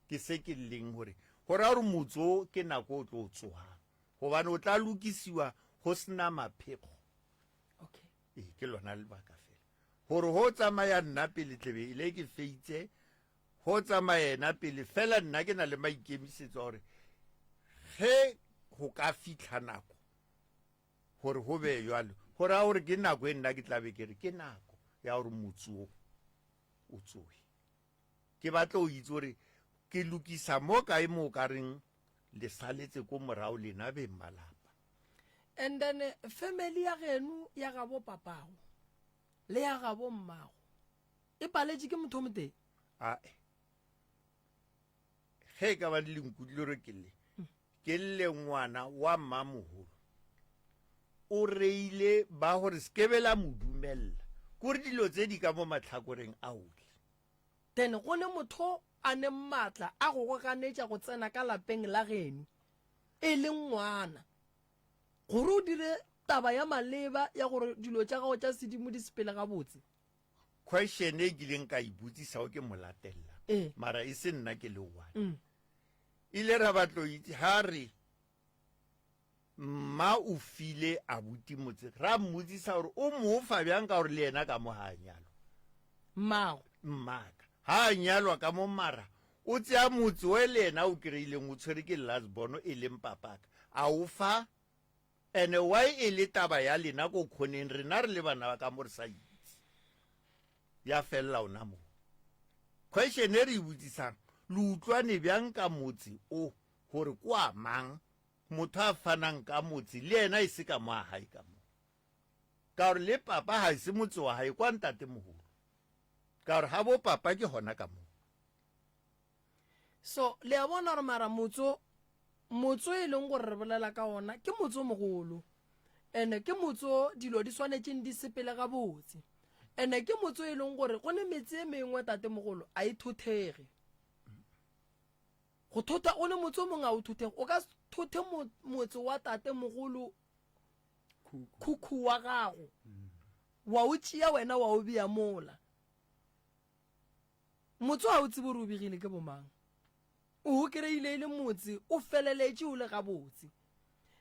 Ke se ke lleng gore go raya gore motse o ke nako o tlo tsogang gobane o tla lokisiwa go sena maphekgo. Okay. Ee, ke lona lebaka fela gore go tsamaya nna pele tlebe e le ke feitse go tsamaya ena pele fela nna ke na le maikemisetso a gore ge go ka fitlha nako gore go be jalo go raya gore ke nako e nna ke tlabe ke re ke nako ya gore motse o o tsoge ke batla o itse gore ke lokisa mo kae mo o ka reng le saletse ko morago lena beng malapa and then family ya geno ya gabo papago le ya gabo mmago E paletše ke motho o motee. Ae. Ge e ka ba le nkutlwile gore ke le ke le ngwana wa mmamogolo o reile ba gore sekebe la mo dumella kore dilo tse di ka mo matlhakoreng a otlhe Then go ne motho a ne maatla a go go ganetša go tsena ka lapeng la geno e le ngwana gore o dire taba ya maleba ya gore dilo tša gago tša sedimo di sepele gabotse. Question e kileng ka e botsisa o ke mo latella Ee. mara e se nna ke le one Mm. ile ra batlo itse ha re mma o file abuti motse ra mmotsisa gore o mo fa bjang ka gore le yena ka mo ha a nyalwa Mmago. mmaka ha a nyalwa ka mo mara o tsea motse o le yena o kry-ileng o tshwere ke last bono e leng papaka a o fa Ene why e le taba ya lena ko khoneng rena re le bana ba ka mo re sa itse. Ya fella ona mo. Question e re e botsisang, le utlwane bjang ka motse o gore kwa mang motho a fanang ka motse le yena e se ka mo a hae ka mo. Ka gore le papa ga e se motse wa hae kwa ntate mogolo. Ka gore ga bo papa ke hona ka mo. So le a bona gore mara motso motso e leng gore re bolela ka ona ke motso mogolo ene ke motso dilo di swanetšeng di sepele gabotse ene ke motso e leng gore go ne metse e mengwe tate mogolo a e thothege go thotha go ne motse o mongwe a o thothege o ka thothe motse wa tate mogolo khukhu wa gago wa o tšea wena wa o bea mola Motse ga o tsebe gore o begile ke bomang. O o kry-ile e le motse o feleletše o le gabotse.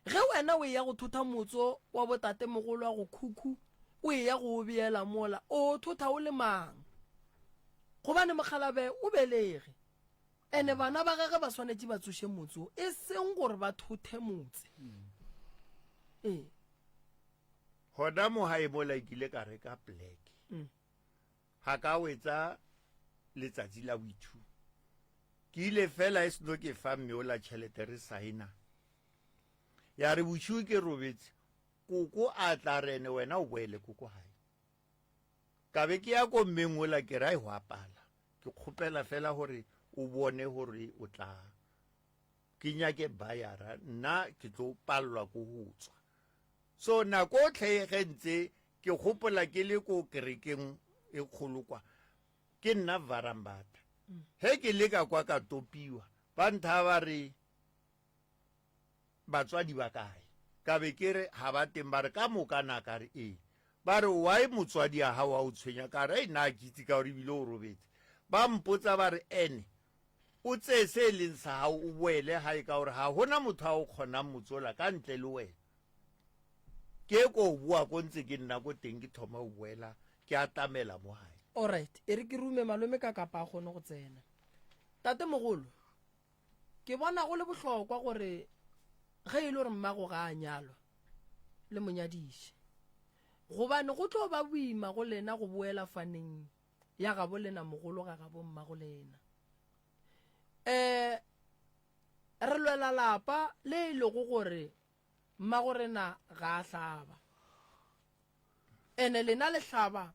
Ge wena o eya go thotha motso wa botatemogolo wa go khukhu, o eya go o beela mola, o o thotha o le mang? Gobane mokgalabe o belege, ene bana ba gage ba swanetše ba tsoše motse wo, e seng gore ba thothe motse. Ee. Gona mo gae mola ke ile ka reka pleke. Ga ka wetsa letsatsi la boithu. Ke ile fela e seno ke fa mme ola tšhelete re saena. Ya re bošiu ke robetse, koko a tla rene wena o boele koko gae. Ka be ke ya ko mmeng ola ke ra e go apala. Ke kgopela fela gore o bone gore o tla ke nyake bayara nna ke tlo palelwa ko go tswa. So nako tlhe ge ntse ke gopola ke le ko kerekeng e kgolo kwa, ke nna Varambata. Ge ke le ka kwa ka topiwa, ba ntha ba re batswadi ba kae? Ka be ke re ga ba teng, ba re ka moka na? Ka re ee. Ba re why motswadi a gago a o tshwenya? Ka re ei nna ke itse ka gore ebile o robetse. Ba mpotsa ba re ene o tseye se e leng sa gago o boele gae ka gore ga gona motho a o kgonang motsola ka ntle le wena. Ke ko boa ko ntse ke nna ko teng ke thoma go boela ke atamela mo gae. Alright, e re ke rume malome ka kapa a kgone go tsena. Tatemogolo, ke bona go le bohlokwa gore ge e le gore mmago ga a nyalwa le monyadiše, gobane go tlo ba boima go lena go boela faneng ya gabo lena mogolo ga gabo mmago lena. Um re lwela lapa le e lego gore mmago rena ga a hlaba, ene lena le hlaba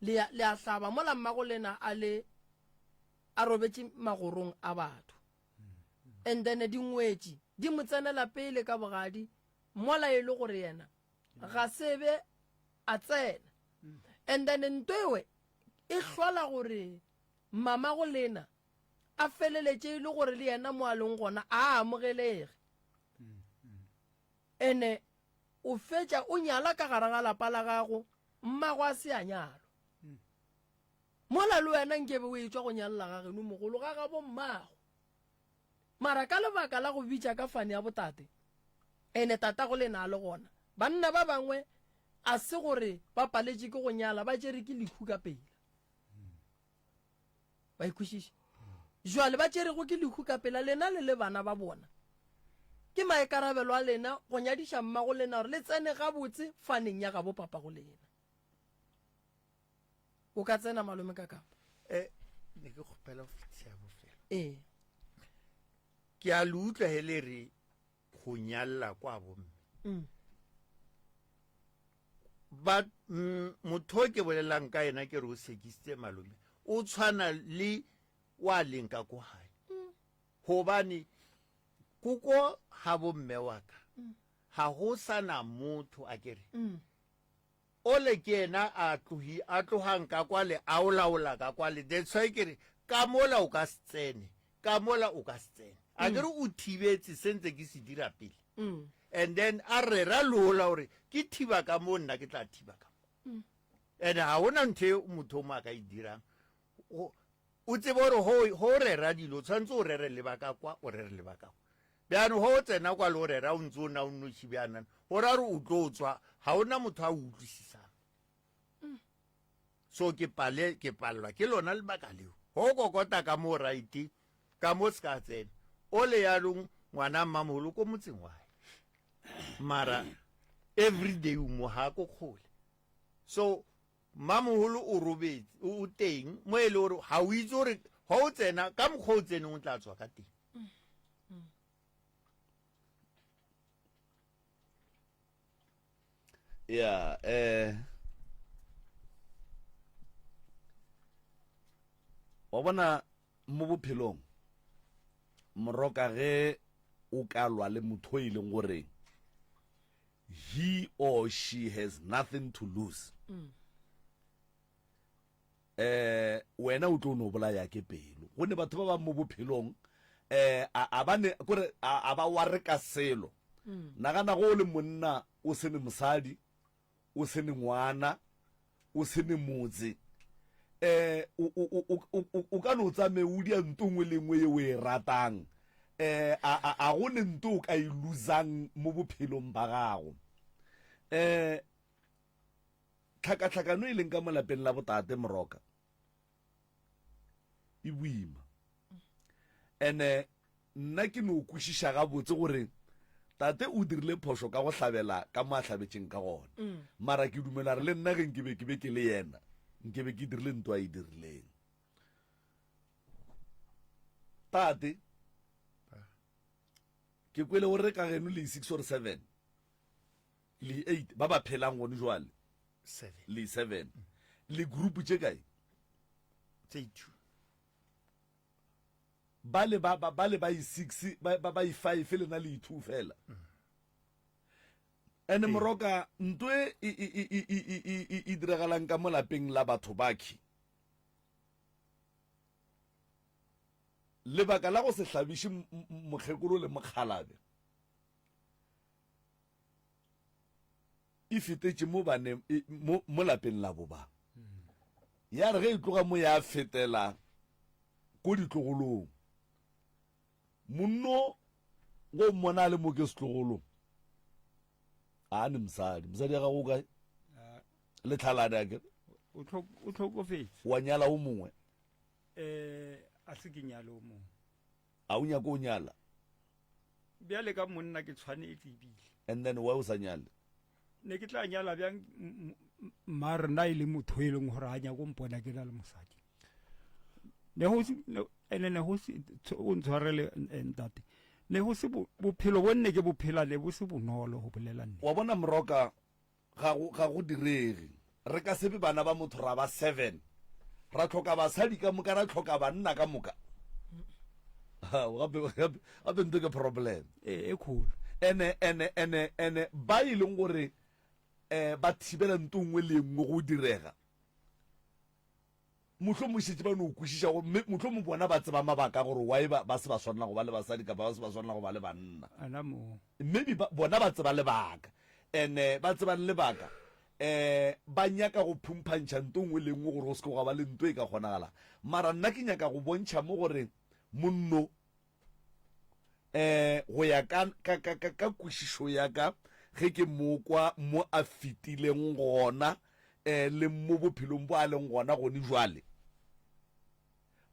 le a hlaba mola mmago lena a le a robetše magorong a batho. And then dingwetši di mo tsenela pele ka bogadi mola e le gore yena ga se be a tsena. And then nto ewe e hlola gore mama go lena a feleletše e le gore le yena mo a leng gona a amogelege. Ene o fetša o nyala ka gare ga lapa la gago, mmago a se a nyalwa. Mola le wena nkebe o etšwa go nyalela ga geno mogolo ga gabo mmago. Mara ka lebaka la go bitša ka fane ya botate, ene tatago lena a le gona, banna ba bangwe a se gore ba paletše ke go nyala, ba tšere ke lehu ka pela. Ba ikwešiša? Jwale ba tšerego ke lehu ka pela, lena le le bana ba bona, ke maikarabelo a lena go nyadiša mmago lena gore le tsene gabotse faneng ya gabo papago lena. O ka tsena malome ka kapa. Eh, ne ke kgopela go fetisa bofelo. Ee. Ke a le utlwa he le re go nyalla kwa bomme. Mm. Ba mm, motho o ke bolelang ka yena ke re o sekisitse malome o tshwana le wa leng ka ko gae mm. gobane koko ga bomme wa ka mm. ga go sana motho a kere mm. Ole ke yena a tlogi, a tlogang ka kwale, a o laola ka kwale. That's why ke re, ka mola o ka se tsene, ka mola o ka se tsene. A ke re o thibetse se ntse ke se dira pele. And then a rera lola gore ke thiba ka mo, nna ke tla thiba ka mo. And ga gona ntho e motho o mo a ka e dirang. O tsebe gore go, go rera dilo, o tshwanetse o rere le ba ka kwa, o rere le ba ka kwa. Bjano go o tsena kwa le o rera o ntse o na o nnoši bjanana, go ra gore o tlo tswa, ga o na motho a o utlwisisang. So ke pale, ke palelwa ke lona lebaka leo. Go kokota ka mo right, ka mo se ka tsena. O le yanong ngwana mmamogolo ko motseng wa hae. Mara everyday o mo ha ko kgole. So Mmamogolo o robetse, o teng mo e le gore ga o itse gore ga o tsena ka mokgwa o tseneng o tla tswa ka teng. Ya, eh wa bona mo bophelong moroka ge o ka lwa le motho e leng gore he or she has nothing to lose mm. eh wena o tlo no bolaya ke pelo go ne batho ba ba mo bophelong eh a ba ne kore a ba ware ka selo mm. nagana go le monna o se ne mosadi o se ne ngwana o se ne motse eh o ka no tsame o dia nto nngwe le nngwe ye o e ratang eh a a go ne nto o ka e losang mo bophelong ba gago eh tlhakatlhakano e leng ka mo lapeng la botate moroka e boima ene nna ke no kwešiša gabotse gore tate o dirile phošo ka go hlabela ka mo a hlabetšeng ka gona mm. mara ke dumela re le nna ge nkebe ke be ke le yena nkebe ke dirile nto a e dirileng tate ke kwele gore ka geno le six or seven le eight ba ba phelang gone jwale le seven le group tše kae tse two ba le ba ba le ba i six ba ba i five lena le i two fela. Ene moroka nto e e e e e e e e e diragalang ka mo lapeng la batho bakhi. Lebaka la go se hlabiše mokgekolo le mokgalabe e fetetše mo bane mo, mo lapeng la boba. Ya re ge e tloga mo ya fetela ko ditlogolong. Monno go mmona a le mo ke setlogolong. A ne mosadi, mosadi ya gago o kae? Le tlhalane a ke. O tlhokofetse. Wa nyala o mongwe. Eh, a se ke nyale o mongwe. A o nyaka o nyala? Bjale ka monna ke tshwanetse ebile. And then why o sa nyale? Ne ke tla nyala bjang mma rena e le motho e leng gore a nyako mpona ke na le mosadi. Ne go ene ne go se o ntshwarele eh, ntate. Ne go se bophelo bo nne ke bophela ne bo se bonolo go bolela nne. Wa bona moroka Ga go, ga go direge. Re ka se be bana ba motho ra ba seven, ra hloka basadi ka moka, ra hloka banna ka moka. Gape, gape, gape nto ke problem. E, e kgolo. Ene, ene, ene, ene ba e leng gore eh, ba thibela nto nngwe le nngwe go direga. Mohlomongwe šetše ba no kwešiša gomme mohlomongwe bona ba tseba mabaka a gore why ba, ba se ba swanela go ba le basadi kapa ba se ba swanela go ba le banna. Ana moo. Maybe ba, bona ba tseba lebaka. And-e ba tseba le lebaka, um ba nyaka go phumphantšha nto nngwe le nngwe gore go se ke gwa ba le nto e ka kgonagalang. Mara nna ke nyaka go bontšha mo gore monno um go ya ka, ka, ka, ka, ka kwešišo ya ka, ge ke mo kwa mo a fetileng gona, um le mo bophelong bo a leng gona gone jwale,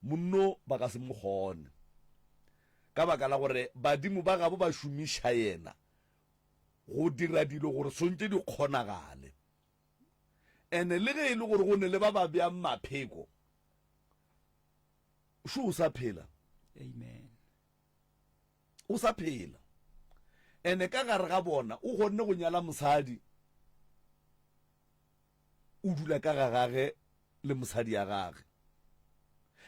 monno ba ka se mo kgone. Ka baka la gore badimo ba gabo ba šomiša yena go dira dilo gore swantše di kgonagale. Ene le ge e le gore go ne le ba ba beang mapheko, Šo o sa phela. Amen. O sa phela. Ene ka gare ga bona o kgonne go nyala mosadi. O dula ka ga gage le mosadi ya gage.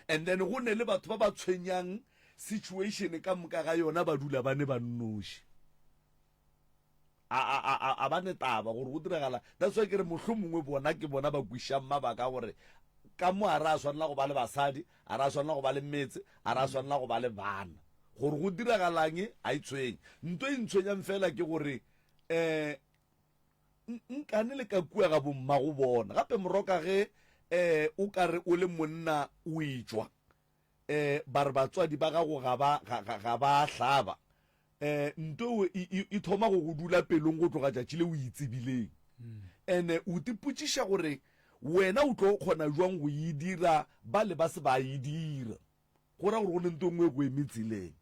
And then go ne le batho ba ba tshwenyang situation ka moka ga yona ba dula ba ne ba nnoši. A, a, a, a, a ba ne taba gore go diragala. That's why ke re mohlomongwe bona ke bona ba kwišang mabaka gore ka mo a re a swanela go ba le basadi, a re a swanela go ba le metse, a re a swanela go ba le bana. Gore go diragalang a e tshwenye. Nto e ntshwenyang fela ke gore um nkane le ka kua ga bommago bona. Gape moroka ge um o ka re o le monna o etšwa um ba re batswadi ba gago ga ba, ga, ga, ga ba hlaba. Um nto eo e, e, e thoma go go dula pelong go tloga tšatši le o e tsebileng. Ene o tipotšiša gore wena o tlo kgona jwang go e dira ba le ba se ba e dira. Go ra gore go ne nto nngwe e go eme tseleng.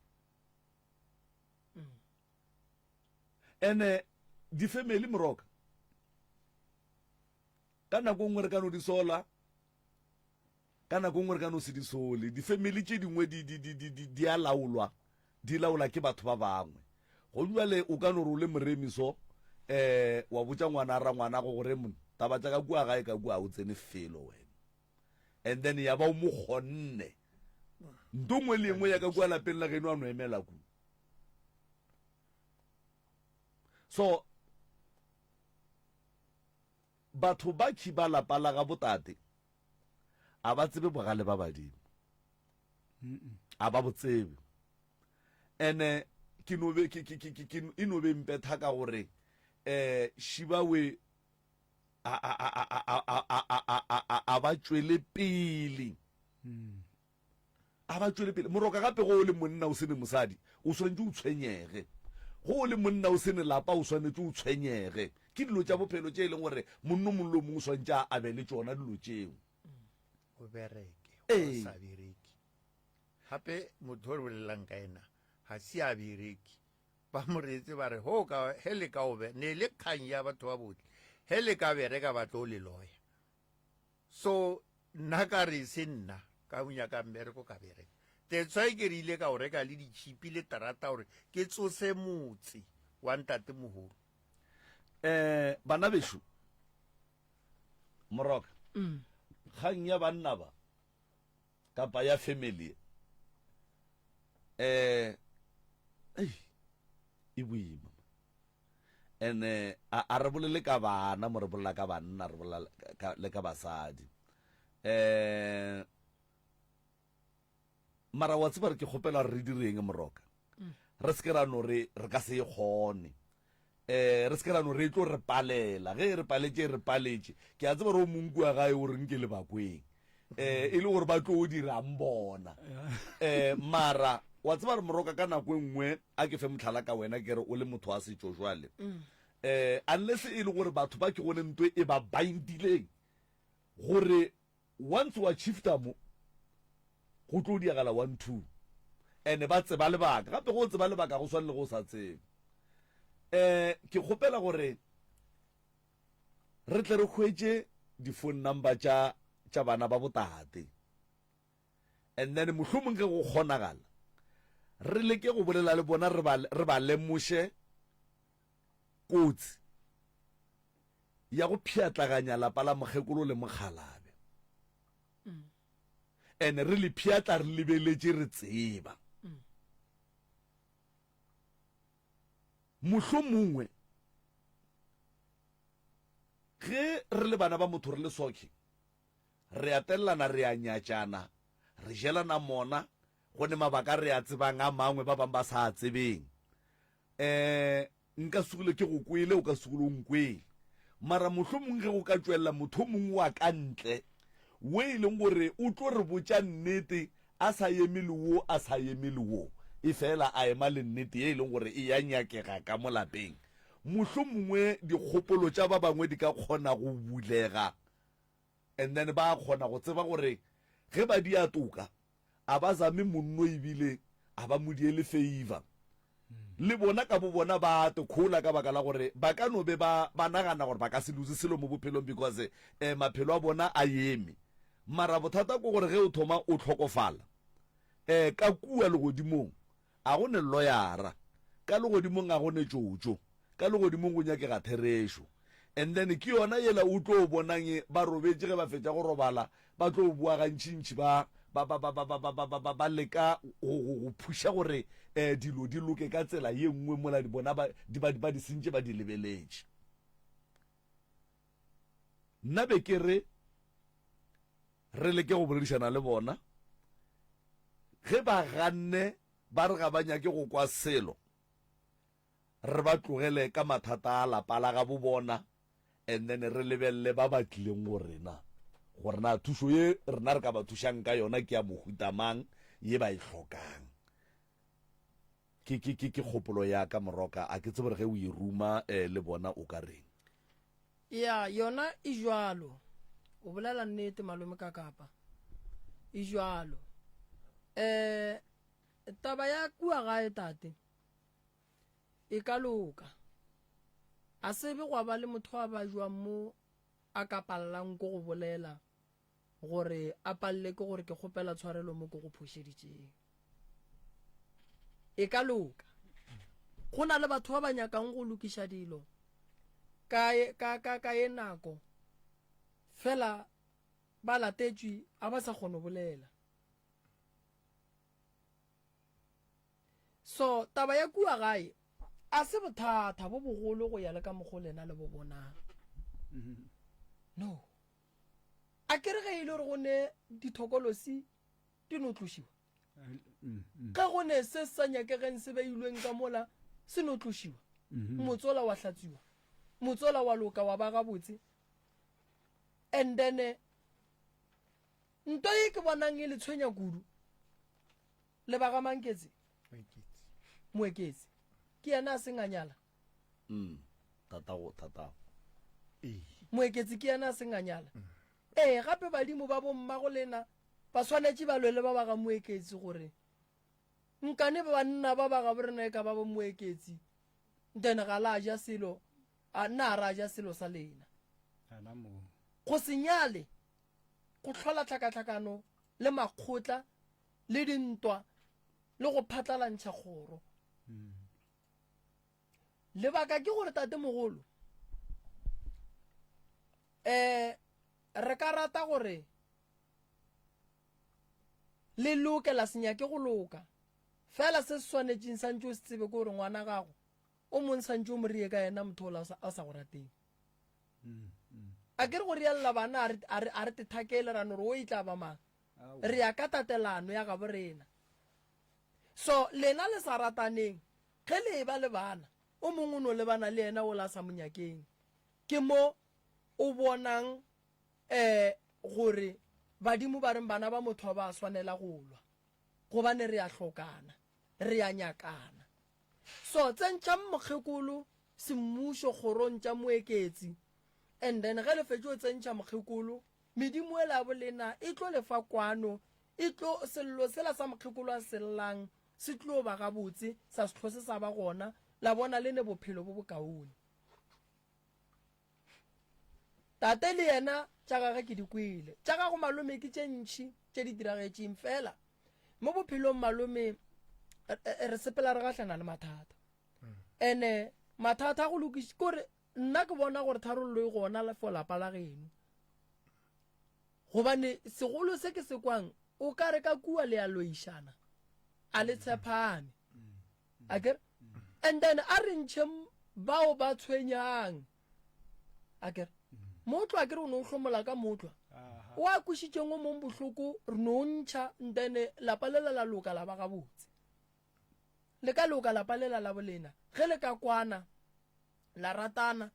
Ene difemeli moroka ka nako nngwe re ka no di sola Ka nako nngwe re ka no se di sole. Difemili tše dingwe di, di, di, di, di, di a laolwa, di laola ke batho ba bangwe. Go bjale o ka no re o le moremi so, eh, wa botša ngwana rangwanago gore mon, taba tša ka kua gae ka kua ga o tsene felo wena. And then ya ba o mo kgonne. Nto nngwe le engwe ya ka kua lapeng la geno a no emela kua. So, batho ba khi ba lapa la ga botate, a ba tsebe bogale ba badimo a ba bo tsebe ene ke no be ke ke ke ke e no be mpetha ka gore eh shibawe a a a a a a a a a a ba tšwele pele A ba tšwele pele. Moroka gape go o le monna o se ne mosadi, o swanetše o tshwenyege. Go o le monna o se ne lapa, o swanetše o tshwenyege. Ke dilo tša bophelo tše e leng gore monna o mongwe le o mongwe o swanetše a abe le tšona dilo tšeo. O bereke, o sa bereke. Gape motho o re bolelang ka ena ga se a bereke. Ba mo reetse ba re, Ho ka, he le ka o be, ne le kgang ya batho ba botle. He le ka bereka ba tlo le loya. So nna ka re se nna ka nyaka mmereko ka bereka. That's why ke rile ka o reka le ditšhipi le terata gore ke tsose motse wa ntate mogolo. Eh bana bešo Moroka mm. kgang ya banna ba kapa ya family eh ei e boima. Ene a, a re bolele ka bana mo re bolela ka banna, re bolela ka, le ka basadi. Um mara wa tseba re ke kgopela re direng moroka. Re se ke ra no re re ka se e kgone. Eh re se ke ra no re e tlo re palela. Ge e re paletše e re paletše. Ke a tseba gore o mong kua gae o reng ke lebakweng. Eh e le gore ba tlo dirang bona. Eh mara wa tseba re moroka ka nako e nngwe a ke fe motlhala ka wena ke re o le motho wa setšo jwale. Eh unless e le gore batho ba ke gone ntwe e ba bindileng gore Once wa shifta mo, go tlo diagala one two. And ba tseba lebaka. Gape go tseba lebaka go swane le go sa tsebe. Eh, ke kgopela gore re tle re hwetše di-phone number tša tša bana ba botate. And then mohlomong ge go kgonagala re leke go bolela le bona re ba re ba lemoše kotsi ya go pšhatlaganya lapa la mokgekolo le mokgalabe. Ene re le pšhatla re lebeletše re tseba. Mohlomongwe ge re le bana ba motho re le sokhe, re a tellana, re a nyatšana, re jelana mona, go ne mabaka re a tsebang a mangwe ba bang ba sa a tsebeng. Um Nka sugile ke go kwele, o ka sugile o nkwele. Mara mohlomong ge go ka tšwelela motho o mongwe wa ka ntle, wo e leng gore o tlo re botša nnete a sa eme le wo, a sa eme le wo, efela a ema le nnete ye e leng gore e ya nyakega ka mo lapeng, mohlomongwe dikgopolo tša ba bangwe di ka kgona go bulega and then ba kgona go tseba gore ge ba dia toka a ba zame monno ebile a ba mo diele favor. Le bona ka bo bona ba te khola ka baka la gore ba ka no be ba ba nagana gore ba ka se lose selo mo bophelong because eh, maphelo a bona a eme. Mara bothata ke gore ge o thoma o hlokofala eh, ka kua legodimong A go ne loyara. Ka legodimong a go ne tšotšo. Ka legodimong go nyakega therešo. And then ke yona yela o tlo bonang ba robetše ge ba fetša go robala ba tlo boa gantšintši ba ba ba ba ba ba ba ba ba ba leka go go go phuša gore eh dilo di loke ka tsela ye nngwe mola di bona ba di ba ba di sentše ba di lebeletše. Nna be ke re Re leke go boledišana le bona. Ge ba ganne ba re ga ba nyake go kwa selo, re ba tlogele ka mathata a lapa la gabo bona and then re lebelele ba ba tlileng go rena gore na thušo ye rena re ka ba thušang ka yona ke ya mohuta mang ye ba e hlokang. Ke, ke, ke, ke kgopolo ya ka, Moroka. A ke tsebe gore ge o e ruma eh, le bona o ka reng. Ya, yona e jwalo. O bolela nnete, malome Kakapa. E jwalo. Eh, taba ya kua gae, tate, e ka loka. A se be gwa ba le motho a ba jwang mo a ka pallang ko go bolela gore a palle ke gore ke kgopela tshwarelo mo ke go phošeditšeng. E ka loka. Go na le batho ba ba nyakang go lokiša dilo ka, ka, ka, ka ye nako, fela ba latetšwe a ba sa kgone go bolela. So taba ya kua gae a se bothata bo bogolo go ya le ka mokgo lena le bo bonang. No. A ke re ge e le gore go ne dithokolosi di no tlošiwa? Ge go ne se sa nyakegeng se beilweng ka mola se no tlošiwa, motsola wa hlatswiwa, motsola wa loka wa ba gabotse. And then nto ye ke bonang e le tshwenya kudu le ba ga Manketse, Moeketsi ke yena a seng a nyala. Mm, tatago, tatago. Moeketsi ke yena a seng a nyala. Ee, gape badimo ba bommago lena ba swanetše ba lwe le ba ba ga Moeketsi gore nkane banna ba ba gabo rena e ka ba bo Moeketsi then ga la ja selo, a nna a ra ja selo sa lena. Go se nyale go hlola tlhakatlhakano le makgotla le dintwa le go phatlalantšha kgoro. Lebaka ke gore tatemogolo um re ka rata gore le loke la se nyake go loka fela se se swanetšeng sa ntše o se tsebe ke gore ngwana gago. O mong santše o mo rie ka yena motho ola a sa go rateng. A ke re go riella bana a re, a re, a re tethakele ra no re o e tla ba mang. Re ya ka tatelano ya gabo rena. So lena le sa rataneng, ge le eba le bana, o mongwe o no lebana le yena ola a sa mo nyakeng. Ke mo o bonang um gore badimo ba reng bana ba motho ga ba swanela go lwa, gobane re a hlokana, re a nyakana. So tsentšhang mokgekolo semmušo kgorong tša moeketsi and then ge le fetše go tsentšha mokgekolo, medimo ela ya bolena e tlo le fa kwano, e tlo, sello sela sa mokgekolo a se llang se tlo ba gabotse, sa se hlose sa ba gona, la bona le ne bophelo bo bokaone. Tate le yena tša gage ke di kwele. Tša gago malome ke tše ntši tše di diragetšeng fela mo bophelong malome re sepela re gahlana le mathata. Ene mathata a go lokiša kore nna ke bona gore tharollo e gona for lapa la geno. Gobane segolo se ke se kwang o ka re ka kua le a loišana a le tshepane. Akere? And then a re ntšheng bao ba tshwenyang. Akere? Mootlwa akere o ne o hlomola ka mootlwa. O a kwešitšeng o mong bohloko re no ntšha and then lapa lela la loka la ba gabotse. Le ka loka lapa lela la bolena ge le ka kwana la ratana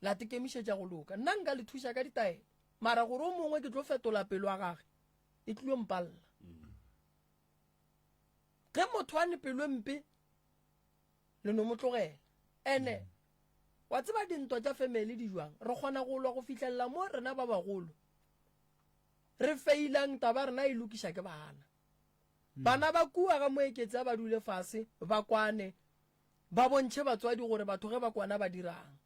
la tekemišetša go loka. Nna nka le thuša ka ditaelo mara gore o mongwe ke tlo fetola pelo ya gage e tlilo mpalla. Ge motho a ne pelo e mpe le no mo tlogela. Ene wa tseba dintwa tša family di jwang? Re kgona go lwa go fihlelela mo rena ba bagolo re feilang taba rena e lokiša ke bana. Bana ba kua ga moeketsi a ba dule fase ba kwane ba bontšhe batswadi gore batho ge ba kwana ba dirang.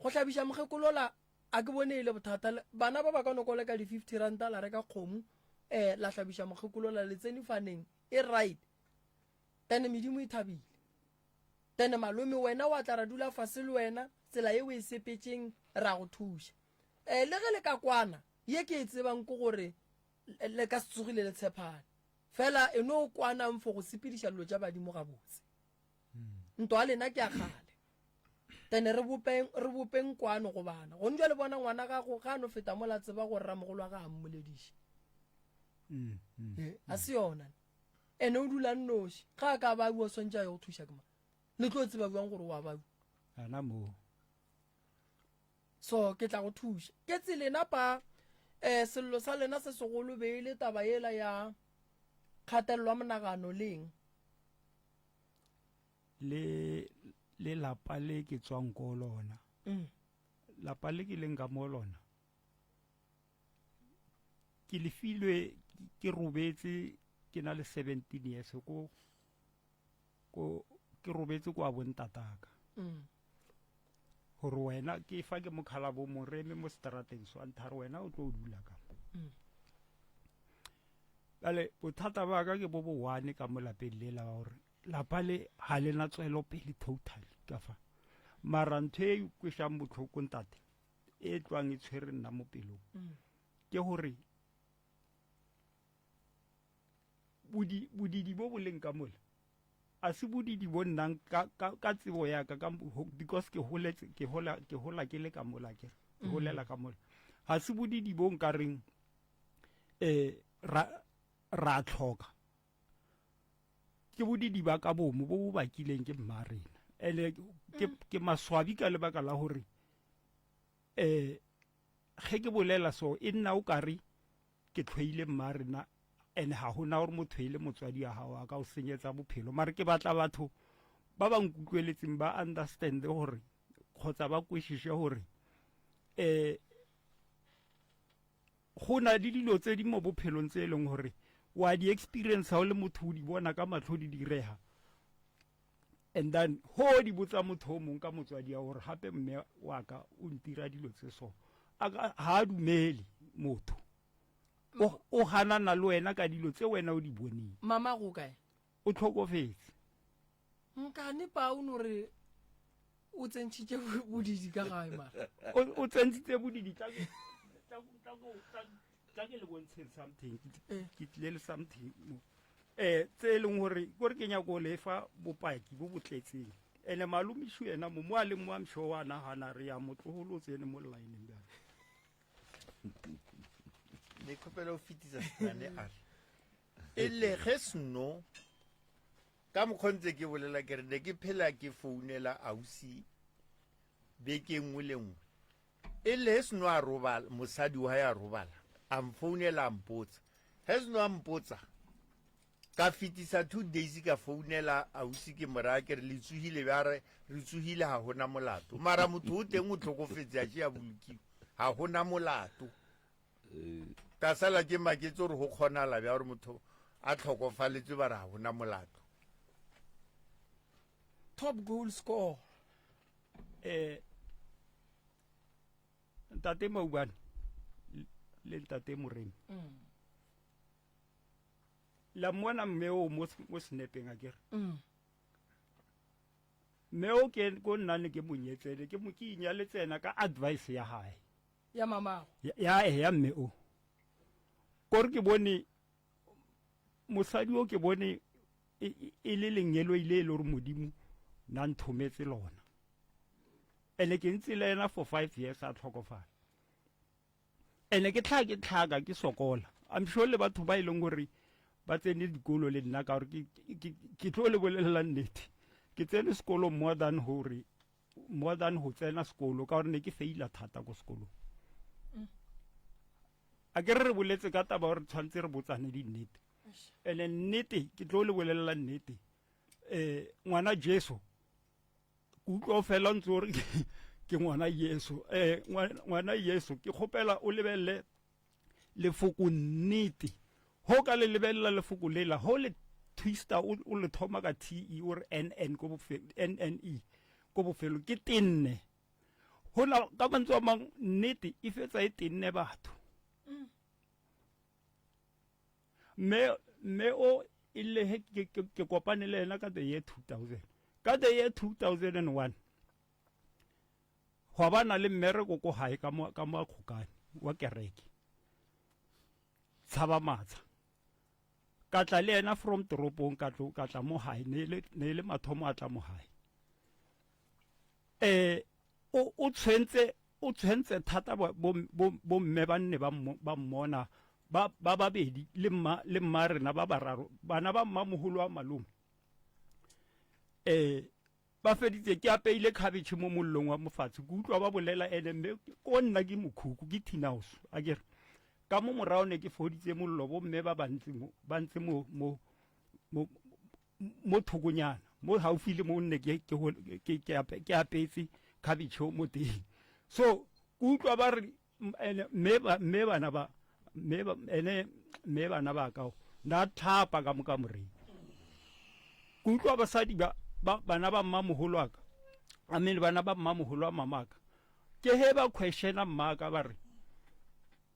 Go hlabiša mokgekolola a ke bone e le bothata. Bana ba ba ka no koleka di 50 ranta la reka kgomo eh la hlabiša mokgekolola le tsene faneng e right. Then medimo e thabile. Then malome wena wa tla ra dula fase le wena tsela ye o e sepetšeng ra go thuša. Eh le ge le ka kwana ye ke e tsebang ke gore le ka se tsogile le tshepane. Fela e no kwanang for go sepediša dilo tša badimo gabotse. Ntwa ya lena ke ya kgale. Then re bopeng re bopeng kwano go bana. Gone jwale bona ngwana gago ga a no feta mola tseba gore ramogolo wa ga a mmolediše. A se yona. Ene o dula nnoši. Ga a ka ba bua swantše a ye go thuša ke mang? Le tlo tseba bjang gore wa ba Ana moo. So ke tla go thuša. Ke tse lena pa eh sello sa lena se segolo be e le taba yela ya kgatelelo ya monagano leng. Le le lapa le ke tswang ko lona. Mm. Lapa le ke leng ka mo lona. Ke le filwe ke robetse ke na le 17 years ko ko ke robetse kwa bontataka. Mm. Gore wena ke fa ke mokhala bo mo reme mo strateng so a nthare wena o tlo dula ka mo. Mm. Bjale bothata ba ka ke bo bo one ka mo lapeng le la gore lapa le ga le na tswelopele totally ka fa. Mara ntho e kwešang botlhoko ntate e tlwang e tshwere nna mo pelong mm. ke gore bodidi bo bo leng ka mola a se bodidi bo nnang ka, ka, ka tsebo ya ka, ka because ke holetse ke hola ke hola ke le ka mola ke ke mm. holela ka mola ga se bodidi bo nka reng eh ra ra tlhoka ke bodidi ba ka bomo bo bo bakileng ke mma rena ene ke mm. ke maswabi ka lebaka la gore eh ge ke bolela so e nna o kare ke tlhoile mma rena and ga gona gore motho e le motswadi wa gago a ka o senyetsa bophelo mare ke batla batho ba ba nkutlweletseng ba understand gore kgotsa ba kwešiše gore um go na le dilo tse di mo bophelong tse e leng gore wa di experience o le motho o di bona ka matlho di direga and then ho di botsa motho o mongwe ka motswadi ya gore gape mme wa ka o ntira dilo tse so ga a dumele motho o ganana le wena ka dilo tse wena o di boneng mama go kae o tlhokofetse nkane pa o no re o tsentšhitše bodidi ka gae mara o tsentšhitše bodidi tla ke le bontsheng something eh. ke tlile le something mo um tse e leng gore kore ke nyako lefa bopaki bo bo tletseng. Ene malomišu yena mo mo a leng mo a mšo wa nagana re ya motlogolo o tsene mo lineng bjale. Ne kgopela o fetisa senane a re e le ge sno ka mokgwa ntse ke bolela ke re ne ke phela ke founela ausi beke nngwe le nngwe e le ge seno a robala mosadi wa ya robala a mfounela a mpotsa ge seno a mpotsa ka fetisa two days ka founela ausi ke moraya ke re le tsogile bja re re tsogile ga gona molato mara motho o teng o tlhokofetse a tše a bolokiwa ga gona molato ka sala ke maketse gore go kgonala bja gore motho a tlhokofaletswe ba re ga gona molato top goal score eh ntate Maubane le ntate Moremi mm. la mmona mme o mo mo snapeng a kere mm. mme o ke ko nna ne ke monyetsele ke mo ke inyaletse ena ka advice ya hae ya mamago ya ya ya mme o kore ke bone mosadi o ke bone e, e, e le lengeloi le e le gore modimo na nthometse lona ene ke ntse le ena for five years a tlhokofala ene ke tlhaka ke tlhaka ke sokola i'm sure le batho ba e leng gore ba tsene dikolo le nna ka gore ke tlo le bolelela nnete ke tsene sekolo more than gore more than go tsena sekolo ka gore ne ke faila thata ko sekolong mm. a ke re re boletse ka taba gore tshwanetse re botsane dinnete ene nnete ke tlo le bolelela nnete um ngwana jesu ke utlwa fela ntse gore ke ngwana yesu um ngwana yesu ke kgopela o lebelele lefoko nnete go ka le lebelela lefoko lela go le twister o le thoma ka te o re nn ko bofelo nne ko bofelo ke tenne go na ka mantswe a mang nnete e fetsa e tenne batho mm. mme mme o e le he ke kopane le ena ka the year 2000 ka the year 2001 gwa ba na le mmereko ko gae ka mo ka mo kgokane wa kereke tshaba matsha ka tla le ena from toropong ka tlo ka tla mo gae ne le ne le mathomo a tla mo gae eh o o tshwentse o tshwentse thata bo mme ba nne ba mmona ba ba babedi le mma le mma rena ba bararo bana ba mma mogolo wa malome eh ba feditse ke apeile khabetšhe mo mollong wa mofatshe ke utlwa ba bolela ene mme ko nna ke mokhukhu ke tin house a kere ka mo morago ne ke foditse mollo bo mme ba bantsi mo ba ntse mo mo mo mo thokonyana mo gaufi le mo nne ke ke ke ke apetse khabetšhe mo teng so ke utlwa ba re ene mme ba mme bana ba mme ba ene mme bana ba ka na thapa ka mo kamoreng ke utlwa basadi ba ba bana ba mmamogolo wa ka I mean bana ba mmamogolo wa mamaka ke he ba questiona mmaka ba re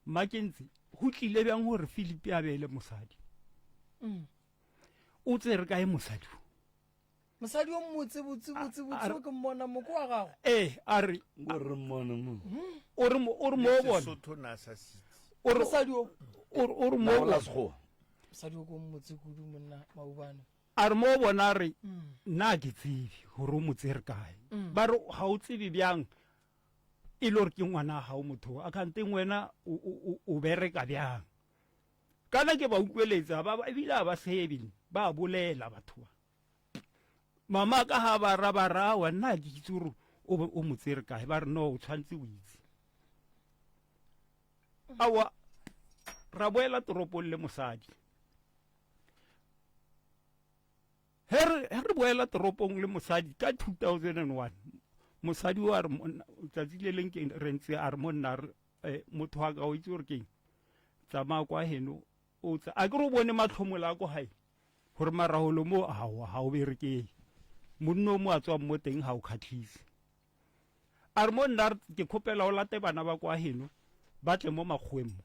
mmakentse go tlile bjang gore Philip a be le mosadi mm. o tsere kae mosadi o mosadi o mmotse botse botse botse o ke mmona moko wa gago ee a re o re mmone mo o re mo o re mo bona Sesotho na sa sitse o re mosadi o o re o re mo la bona sekgowa mosadi o ko mmotse kudu monna maubane a re mo bona re nna ke tsebe gore o mo tsere kae ba re ga o tsebe bjang e le gore ke ngwana ga o motho a kganteng wena o- o o- o bereka bjang Kana ke ba utlweletsa ba ebile a ba sebe ba bolela batho ba. Mama ka ha ba ra ba ra wa nna ke itse gore o o mo tsere kae ba re no o tshwanetse o itse. Awa ra boela toropong le mosadi. He re he re boela toropong le mosadi ka 2001 mosadi o a re tsatsi le leng ke re ntse a re monna re eh, motho wa ka o itse gore keng tsamaya kwa heno o tsa a ke re o bone matlhomola a ko gae gore maragolo mo aowa ga o berekeng monno o mo a tswang mo teng ga o kgatlhise a re mo nna ke kgopela o late bana ba kwa heno ba tle mo makgoweng mo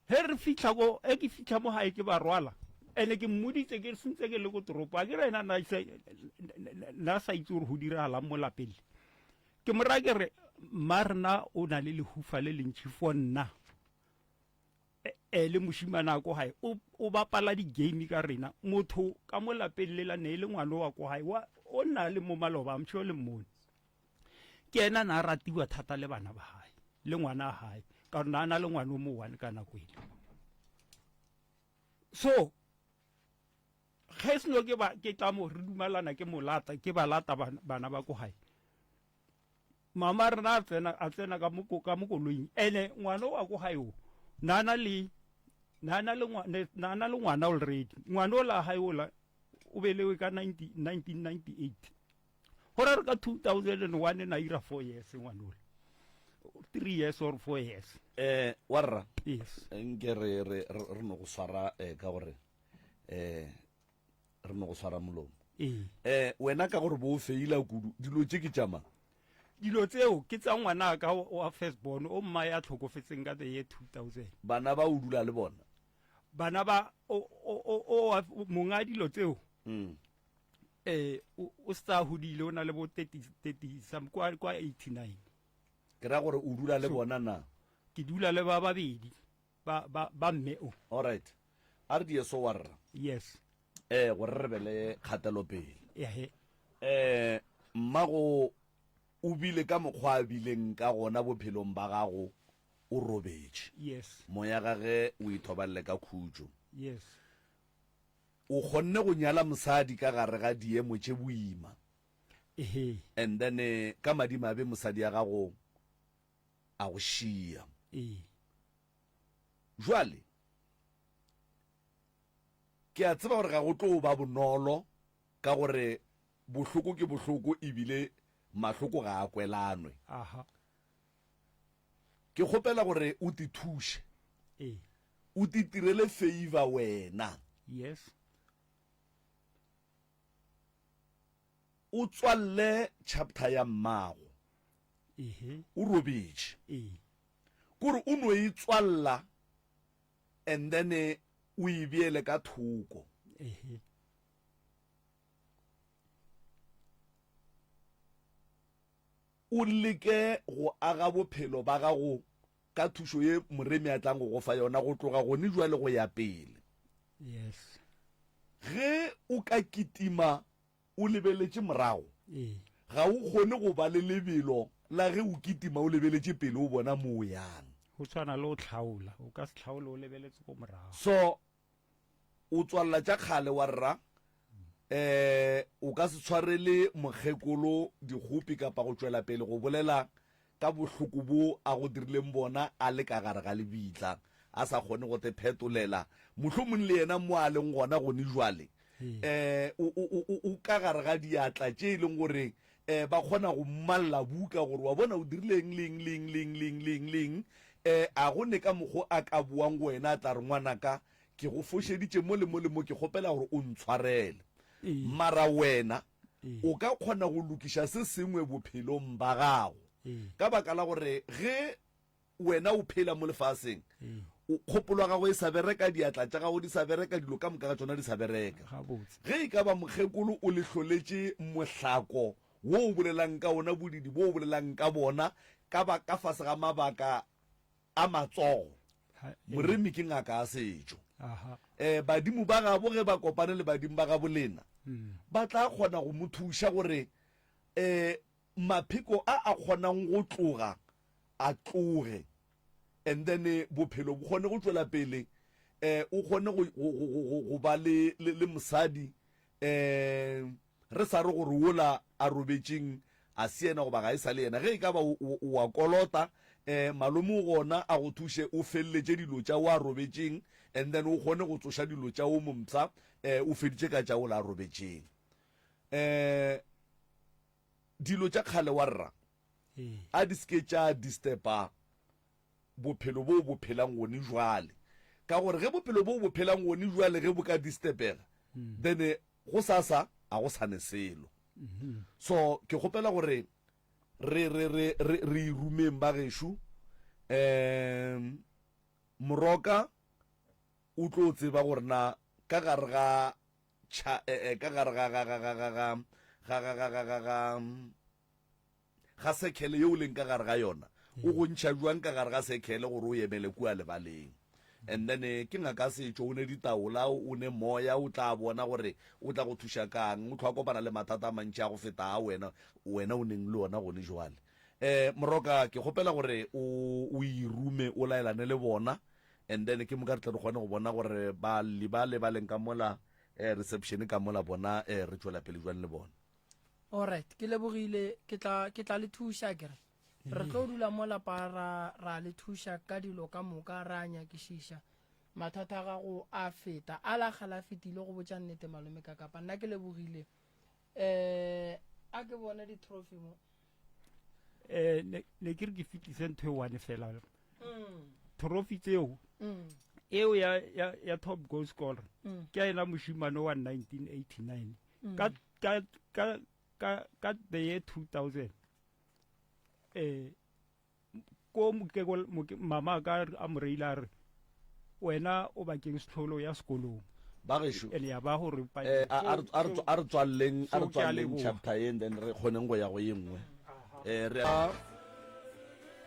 He re fitlha ko e ke fitlha mo gae ke ba rwala ene ke mmoditse ke sentse ke le ko toropo a ke re ena na sa itse gore go diragalang mo lapeng le ke mo raya ke re mma rena o na le lehufa le lentšhi for nna e, Eh, le mošimane a ko gae o, o bapala di-game ka rena. Motho ka mo lapeng lela ne e le ngwana wa ko gae wa o nna le mo maloba, I'm sure le mmone. Ke yena na ratiwa thata le bana ba gae le ngwana a gae ka gore na a na le ngwana o mo one ka nako ele. So ge seno ke ba ke tla mo re dumalana ke mo lata ke ba lata bana ba ko gae. Mama rena a tsena a tsena ka mo ka mo koloing ene ngwana wa ko gae o na na le na na le ngwana na na le ngwana already ngwana o la gae o la o belewe ka 90 1998 go ra re ka 2001 na ira 4 years ngwana ola 3 years or 4 years. Eh warra Yes. Nke re re re no go swara eh ka gore eh re no go swara molomo. Ee. Eh wena ka gore bo o feila kudu dilo tše ke tša mang? Dilo tseo ke tsa ngwana ka wa first born o mma ya tlhokofetseng ka the year 2000. Bana ba o dula le bona? Bana ba o o o monga dilo tseo. Mm. Eh o o sa hodile o na le bo 30 30 some kwa kwa 89. Ke ra gore o dula le bona na? Ke dula le ba babedi. Ba, ba, ba mme o. Alright. A re die so warra. Yes. Eh, gore re be le kgatelopele. Ehe. Eh, mmago o bile ka mokgwa a bileng ka gona bophelong ba gago o robetše. Yes. Moya gage o ithoballe ka khutšo. Yes. O kgonne go nyala mosadi ka gare ga diemo tše boima. Ehe. And then eh, ka madimabe mosadi ya gago a go šia. Ee. Jwale, ke a tseba gore ga go tlo ba bonolo ka gore bohloko ke bohloko ebile mahloko ga a kwelanwe. Aha. Ke kgopela gore o te thuše. Ee. O te tirele favor wena. Yes. O tswalle chapter ya mmago. Ehe. O robetše. Ee. Kore o no e tswalla and then o e beele ka thoko. Ehe. O leke go aga bophelo ba gago ka thušo ye Moremi a tlang go go fa yona go tloga gone jwale go ya pele. Yes. Ge o ka kitima o lebeletše morago, Ee. ga o kgone go ba le lebelo la ge o kitima o lebeletše pele o bona mo o yang. Go tshwana le go hlaola, o ka se hlaole o lebeletse ko morago. So o tswalela tša kgale wa rra, um o ka se tshwarele mokgekolo dikgopi kapa go tšwela pele go bolela ka bohloko bo a go dirileng bona a le ka gare ga lebitla, a sa kgone go te phetolela. Mohlomong le yena mo a leng gona gone jwale, um o, o, o, o ka gare ga diatla tše e leng gore um ba kgona go mmalla buka gore wa bona o dirile eng le eng le eng le eng le eng le eng le eng. Um a go ne ka mokgo a ka boang go wena a tla re, Ngwanaka, ke go fošeditše mo le mo le mo, ke kgopela gore o ntshwarele. Mara wena o ka kgona go lokiša se sengwe bophelong ba gago ka baka la gore ge wena o phela mo lefaseng, kgopolo ya gago e sa bereka, diatla tša gago di sa bereka, dilo ka moka ga tšona di sa bereka. Ge e ka ba mokgekolo o le hloletše mohlako wo o bolelang ka ona, bodidi bo o bolelang ka bona, ka ba ka fase ga mabaka a matsogo, Moremi ke ngaka ya setšo. Um badimo ba gabo ge ba kopane le badimo ba gabo lena, ba tla kgona go mo thuša gore um mapheko a a kgonang go tloga a tloge, and then bophelo bo kgone go tšwela pele, um o kgone go, go, go, go, go ba le, le, le mosadi um Re sa re gore wola a robetšeng a se yena goba ga e sa le yena. Ge e ka ba o, o, o a kolota, eh, malome o gona a go thuše o feleletše dilo tša o a robetšeng and then o kgone go tsoša dilo tša o mompsha, eh, o feditše ka tša wola a robetšeng. Eh, dilo tša kgale wa rra, a di se ke tša disturba bophelo bo o bo phelang gone jwale. Ka gore ge bophelo bo o bo phelang gone jwale ge bo ka disturbega, then Gosasa a go sa ne selo. So ke kgopela gore re re re re re irumeng ba gešo. Um Moroka o tlo tseba gore na ka gare ga cha eh, eh, ka gare ga ga ga ga ga ga ga ga ga ga ga ga ga sekhele ye o leng ka gare ga yona, o go ntšha bjang ka gare ga sekhele gore o emele kua lebaleng. And then eh, ke ngaka setšo, o ne ditaola, o ne moya, o tla bona gore o tla go thuša kang. O tlho a kopana le mathata a mantši a go feta a wena, wena o neng le ona gone jwale. Eh, Moroka, ke kgopela gore o, o irume, o laelane le bona, and then ke moka re tle re kgone go bona gore balli ba le ba leng ka mola eh, reception ka mola bona eh, re tšwela pele jwang le bona. Alright, ke lebogile, ke tla, ke tla le thuša ke re. Re tlo dula mo lapa ra, ra le thuša ka dilo ka moka, ra nyakišiša. Mathata a gago a feta. A la kgale a fetile go botša nnete malome ka kapa. Nna ke lebogile. Eh, a ke bone di-trophy mo. Eh, ne, ne ke re ke fetise ntho e one fela. Mm. Trophy tseo. Mm. Eo ya, ya, ya top goal scorer. Mm. Ke ena moshimane wa 1989. Mm. Ka, ka, ka, ka, ka the year 2000. Eh, ko mokeko mama ka a mo reile a re wena o bakeng setlholo ya sekolong ba gešo ene ya ba gore eh, a re tswaleleng a re tswaleleng chapter ye then re kgoneng go ya go ye nngwe eh re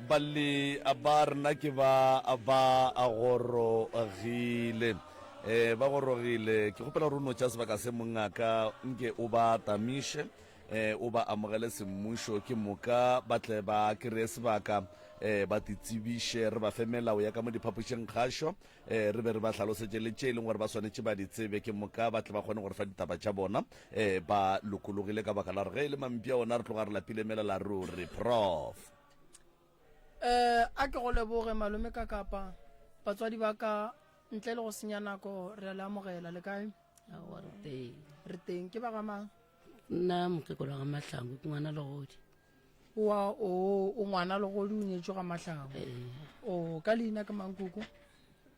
balli ba rena ke ba ba gorogile eh ba gorogile ke kgopela gore o no tša sebaka se mongaka nke o ba tamiše eh o ba amogele semmušo ke moka ba tle ba kry-e sebaka eh ba titsebiše re ba fe melao ya ka mo diphapošing kgašo eh re be re ba hlalosetše le tše e leng gore ba swanetše ba di tsebe ke moka ba tle ba kgone go re fa ditaba tša bona eh ba lokologile ka baka la gore ge e le mampia ona re tloga re lapile melela ruri prof Eh, a ke go leboge malome ka kapa batswadi ba ka ntle le go senya nako re a le amogela le kae Aowa, re teng. Re teng ke ba ga mang Nna mokekolo ga Mahlangu ke ngwana legodi. Wa o o ngwana legodi o nyetšwe ga Mahlangu. Ee. O ka leina ke mang koko?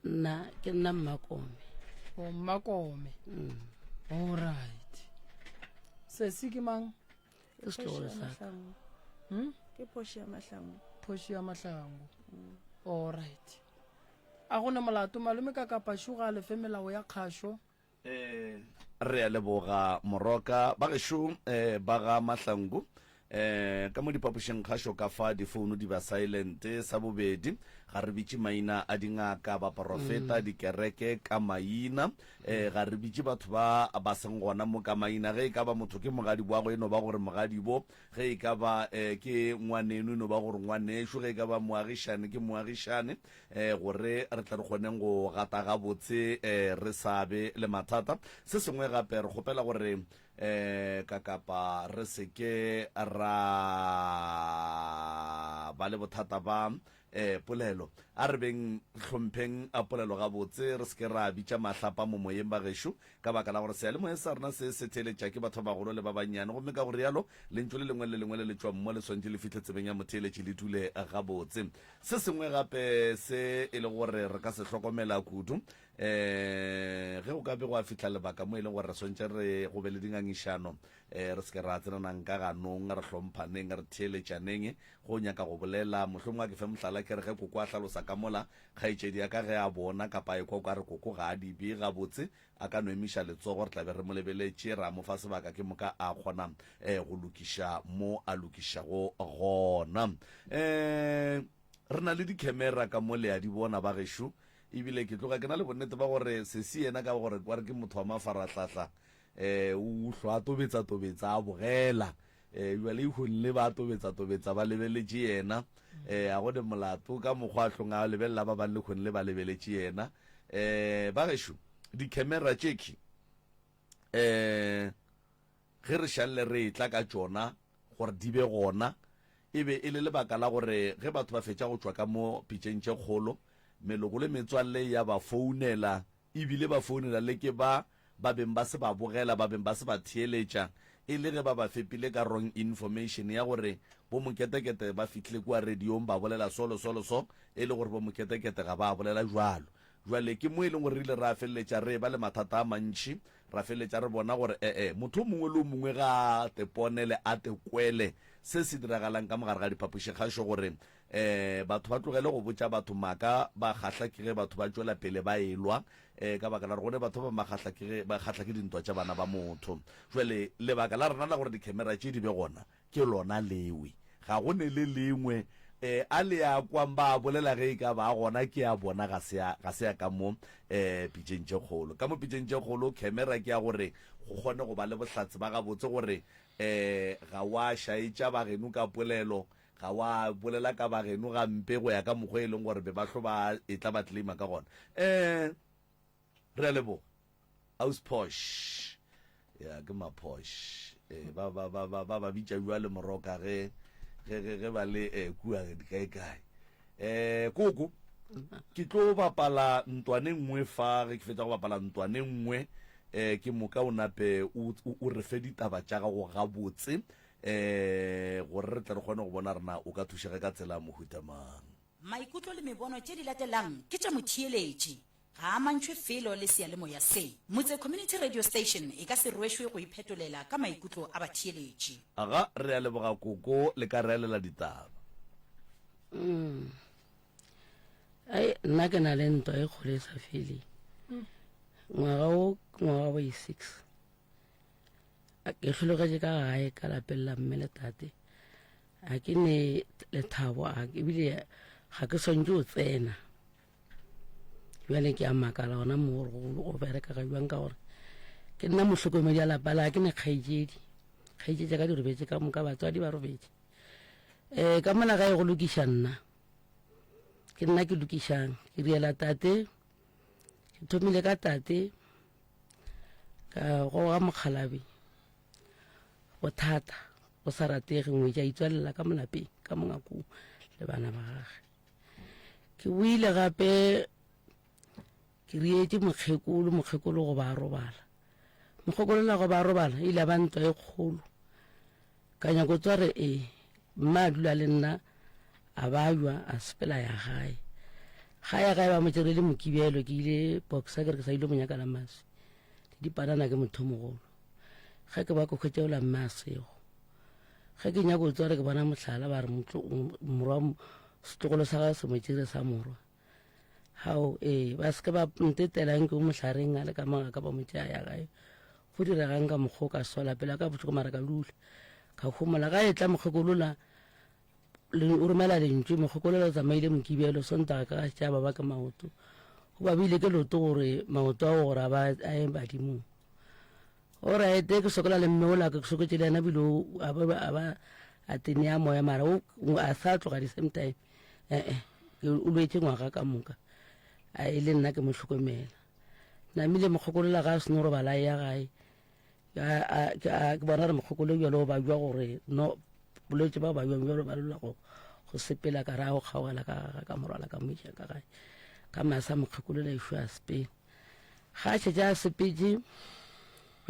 Nna ke nna Mmakome. O Mmakome. Mm. All right. Sesi ke mang? Ke setlogolo sa ka. Hmm? Ke phoši ya Mahlangu. Phoši ya Mahlangu. Mm. All right. A go ne molato malome ka kapašu ga lefe melao ya kgašo. Re a leboga Moroka. Ba gešo ba ga Mahlangu ka mo diphapošing kgašo ka fa difouno di ba silent. Sa bobedi, ga re bitše maina a dingaka, baporofeta, dikereke ka maina. Ga re bitše batho ba ba seng gona mo ka maina. Ge e ka ba motho ke mogadiboago e no ba gore mogadibo, ge e ka ba ke ngwaneno e no ba gore ngwanešo, ge e ka ba moagišane ke moagišane. eh, gore re tle re kgoneng go gata gabotse eh, re sa be le mathata. Se sengwe gape re kgopela gore eh, ka kapa re se ke ra ba le bothata ba eh, polelo. A re beng hlompheng a polelo gabotse, re se ke ra bitša mahlapa mo moyeng ba gešo, ka baka la gore seyalemoya sa rena se se theeletša ke batho ba bagolo le ba bannyane, gomme ka go rialo lentšu le lengwe le lengwe le le tšwang mo le swanetše le fihle tsebeng ya motheeletši le dule gabotse. Se sengwe gape se e le gore re ka se hlokomela kudu, um ge go ka be gwa fihla lebaka mo e leng gore re swantše re go be le dingangišano, um re se ke ra tsenanang ka ganong, re hlomphaneng, re theeletšaneng. Go nyaka go bolela, mohlomongwe a ke fe mohlala, ke re ge koko a hlalosa ka mola, kgaetšedi ya ka ge a bona kapa a ekwa o ka re koko ga a di bee gabotse, A ka no emiša letsogo, re tla be re mo lebeletše, ra mo fa sebaka, ke moka a kgona eh, go lokiša mo a lokišago gona. Eh, re na le dikhemera ka mo le a di bona ba gešo, ebile ke tloga ke na le bonnete ba gore sesi yena ka gore kwa re ke motho wa mafarahlahla eh, o hlwa a tobetsa tobetsa a bogela eh, jale ihong le ba tobetsa tobetsa ba lebeletše yena eh, a go ne molato ka mokgwa a hlong a lebelela ba bang lekhong le ba lebeletše yena eh, ba gešo Dikhemera tšekhwi um ge re šalle re etla ka tšona gore di be gona, e be e le lebaka la gore ge batho ba fetša go tšwa ka mo pitšeng tše kgolo, meloko le metswalle ya ba founela, e bile ba founela le ke ba ba beng ba se ba bogela, ba beng ba se ba theeletša, e le ge ba ba fepile ka wrong information ya gore bo Moketekete ba fihlile kua radiong ba bolela so le so le so, e le gore bo Moketekete ga ba bolela bjalo. Bjale ke mo e leng gore re ile ra feleletša re eba le mathata a mantši, ra feleletša re bona gore e-e, motho o mongwe le o mongwe ga a teponele, a tekwele se se diragalang ka mo gare ga diphapošikgašo gore um batho ba tlogele go botša batho maaka, ba kgahla ke ge batho ba tšwela pele ba elwa um ka baka la gore go ne batho ba ba ke ge ba kgahla ke dintwa tša bana ba motho. Bjale lebaka la rena la gore dikhemera tše di be gona ke lona lewe, ga go ne le lengwe. Eh, a le a kwang ba a bolela ge e ka ba gona ke a bona ga se a, ga se a ka mo eh, pitšeng tše kgolo. Ka mo pitšeng tše kgolo khemera ke ya gore go kgone go ba le bohlatse ba gabotse gore eh, ga wa šaetša bageno ka polelo, ga wa bolela ka bageno gampe go ya ka mokgwa e leng gore be ba hlo ba etla ba claima ka gona. Eh, Re a leboga. Aus Posh. Ya ke ma Posh. Eh ba ba ba ba ba ba bitša bjale moroka ge ge ge ge ba le eh kua kae kae. Eh koko ke tlo bapala ntwane nngwe fa ge ke fetša go bapala ntwane nngwe eh ke moka o nape o o re fe ditaba tša gago gabotse eh gore re tle re kgone go bona rena o ka thušega ka tsela mohuta mang. Maikutlo le mebono tše di latelang ke tša motheeletši. Ga a amantšhwe felo le seyalemoya se. Motse Community Radio Station e ka se rwešwe go iphetolela ka maikutlo a batheeletši. Aga, re a leboga koko, le ka re alela ditaba. Mm. Ai, nna ke na le ntwa e kgolo e sa feleng. Ngwaga wo ke ngwaga wa bo-six. Ke hlologetše ka gae ka lapeng la mme le tate. Ga ke ne lethabo, ebile ga ke swantše go tsena. Bjale ke a makala gona mo gore go bereka ga bjang ka gore ke nna mohlokomedi ya lapa la ke ne kgaetšedi. Kgaetšedi tša ka di robetše ka moka, batswadi ba robetše. Um ka mola gae go lokiša nna, ke nna ke lokišang. Ke riela tate, ke thomile ka tate ka goga mokgalabje. Bothata bo sa ratege, ngwetši a itswalela ka molapeng ka mongakong le bana ba gage. Ke boile gape ke rietše mokgekolo, mokgekolo go ba robala. Mokgekolo la go ba robala ile ba ntwa e kgolo. Ka nyako tswa re e mma a dula le nna a ba jwa a sepela ya gae. Ga ya gae ba mo tšere le mokibelo ke ile boxer ke re ke sa ile mo nyaka la maswi. Le dipanana ke motho mogolo. Ge ke ba ke hwetša ola mme a sego. Ge ke nyako tswa re ke bona mohlala ba re morwa setlogolo sa gagwe se mo tšere sa morwa. Hao ee ba se ke ba ntetelang ke o mohlareng a le ka moga ka ba mo tšea ya gae. Go diregang ka mokgwa o ka sola pela ka bohloko mara ka dula ka homola. Ga e tla mokgekolola o romela lentšu mokgekolola o tsamaile mokibelo Sontaga ka ga tša ba ba ke maoto. O ba bile ke loto gore maoto ao gore a ba a ye badimong. Alright, ke sokola le mme ola ke sokotše le yena bile a ba a ba a tenea moya mara o a sa tloga di same time. Eh eh, ke o lwetše ngwaga ka moka. A e le nna ke mo hlokomela. Namile mokgokolola ga a seno robala ya gae. Ke bona re mokgokolo bjalo o babjwa gore no bolwetse ba babjang bjalo ba lola go go sepela ka ra go kgaogela ka ga ka morwala ka mo iša ka gae. Ka masa mokgokolola išo a sepela. Ga a šetše a sepetše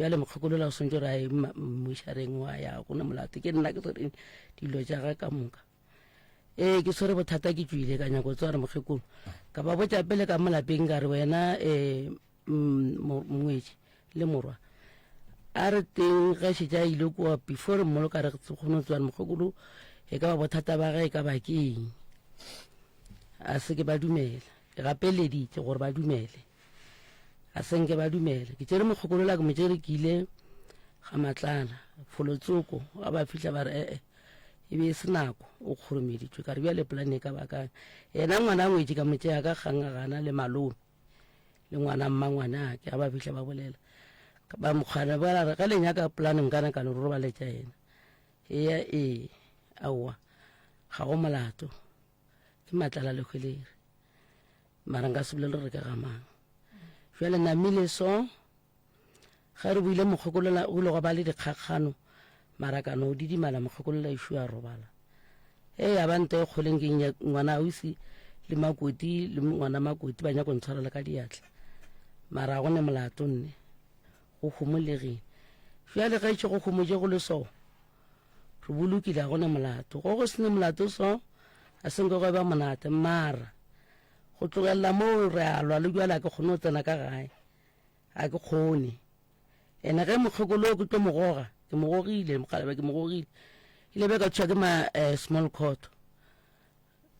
bjale mokgekolola o swantše gore a ye mmošareng wa ya gona molato ke nna ke swereng dilo tša ga ka moka. Ee ke swere bothata ke tšwile ka nyako tswa re mokgekolo ka ba botša pele ka mo lapeng ka re wena um mongwetši le morwa a re teng ge šetše a ile kua before re mmoloka re kgone go tswa re mokgekolo e ka ba bothata ba ge e ka ba ke eng a se ke ba dumela. Ke gapeleditše gore ba dumele. A se nke ba dumele. Ke tšere mokgokolola ke mo tšere ke ile ga Matlala, folotsoko, ga ba fihla ba re ee, e be e se nako, o kgoromeditšwe. Ka re bjale polane e ka ba kang? Yena ngwana ngwetši ka mo tšea ka kgang a gana le malome le ngwana mmangwanake ga ba fihla ba bolela. Ba mokgwana ba re ge le nyaka polane nkana ka le robaletša yena. Eya ee, aowa, ga go molato. Ke Matlala Lehwelere. Mara nka se bolele gore ke ga mang. Jwale namile so, ge re buile mokgokolola, go ile gwa ba le dikgakgano, mara ka no didimala mokgokolola ešo a robala. Ee, ya ba ntwa e kgoleng ke ngwana ausi le makoti le ngwana makoti ba nyako ntshwarela ka diatla. Mara go ne molato nne, go homolegile. Jwale ge tše go homotše go le so, Re bolokile, ga go na molato. Go go se ne molato so, a se nke go ba monate. Mara, go tlogelela moo re a lwa le bjale, a ke kgone go tsena ka gae. A ke kgone. Ene ge mokgekolo ke tlo mo goga, ke mo gogile, mokgalabje ke mo gogile. Ile be ka thuša ke ma eh, small court.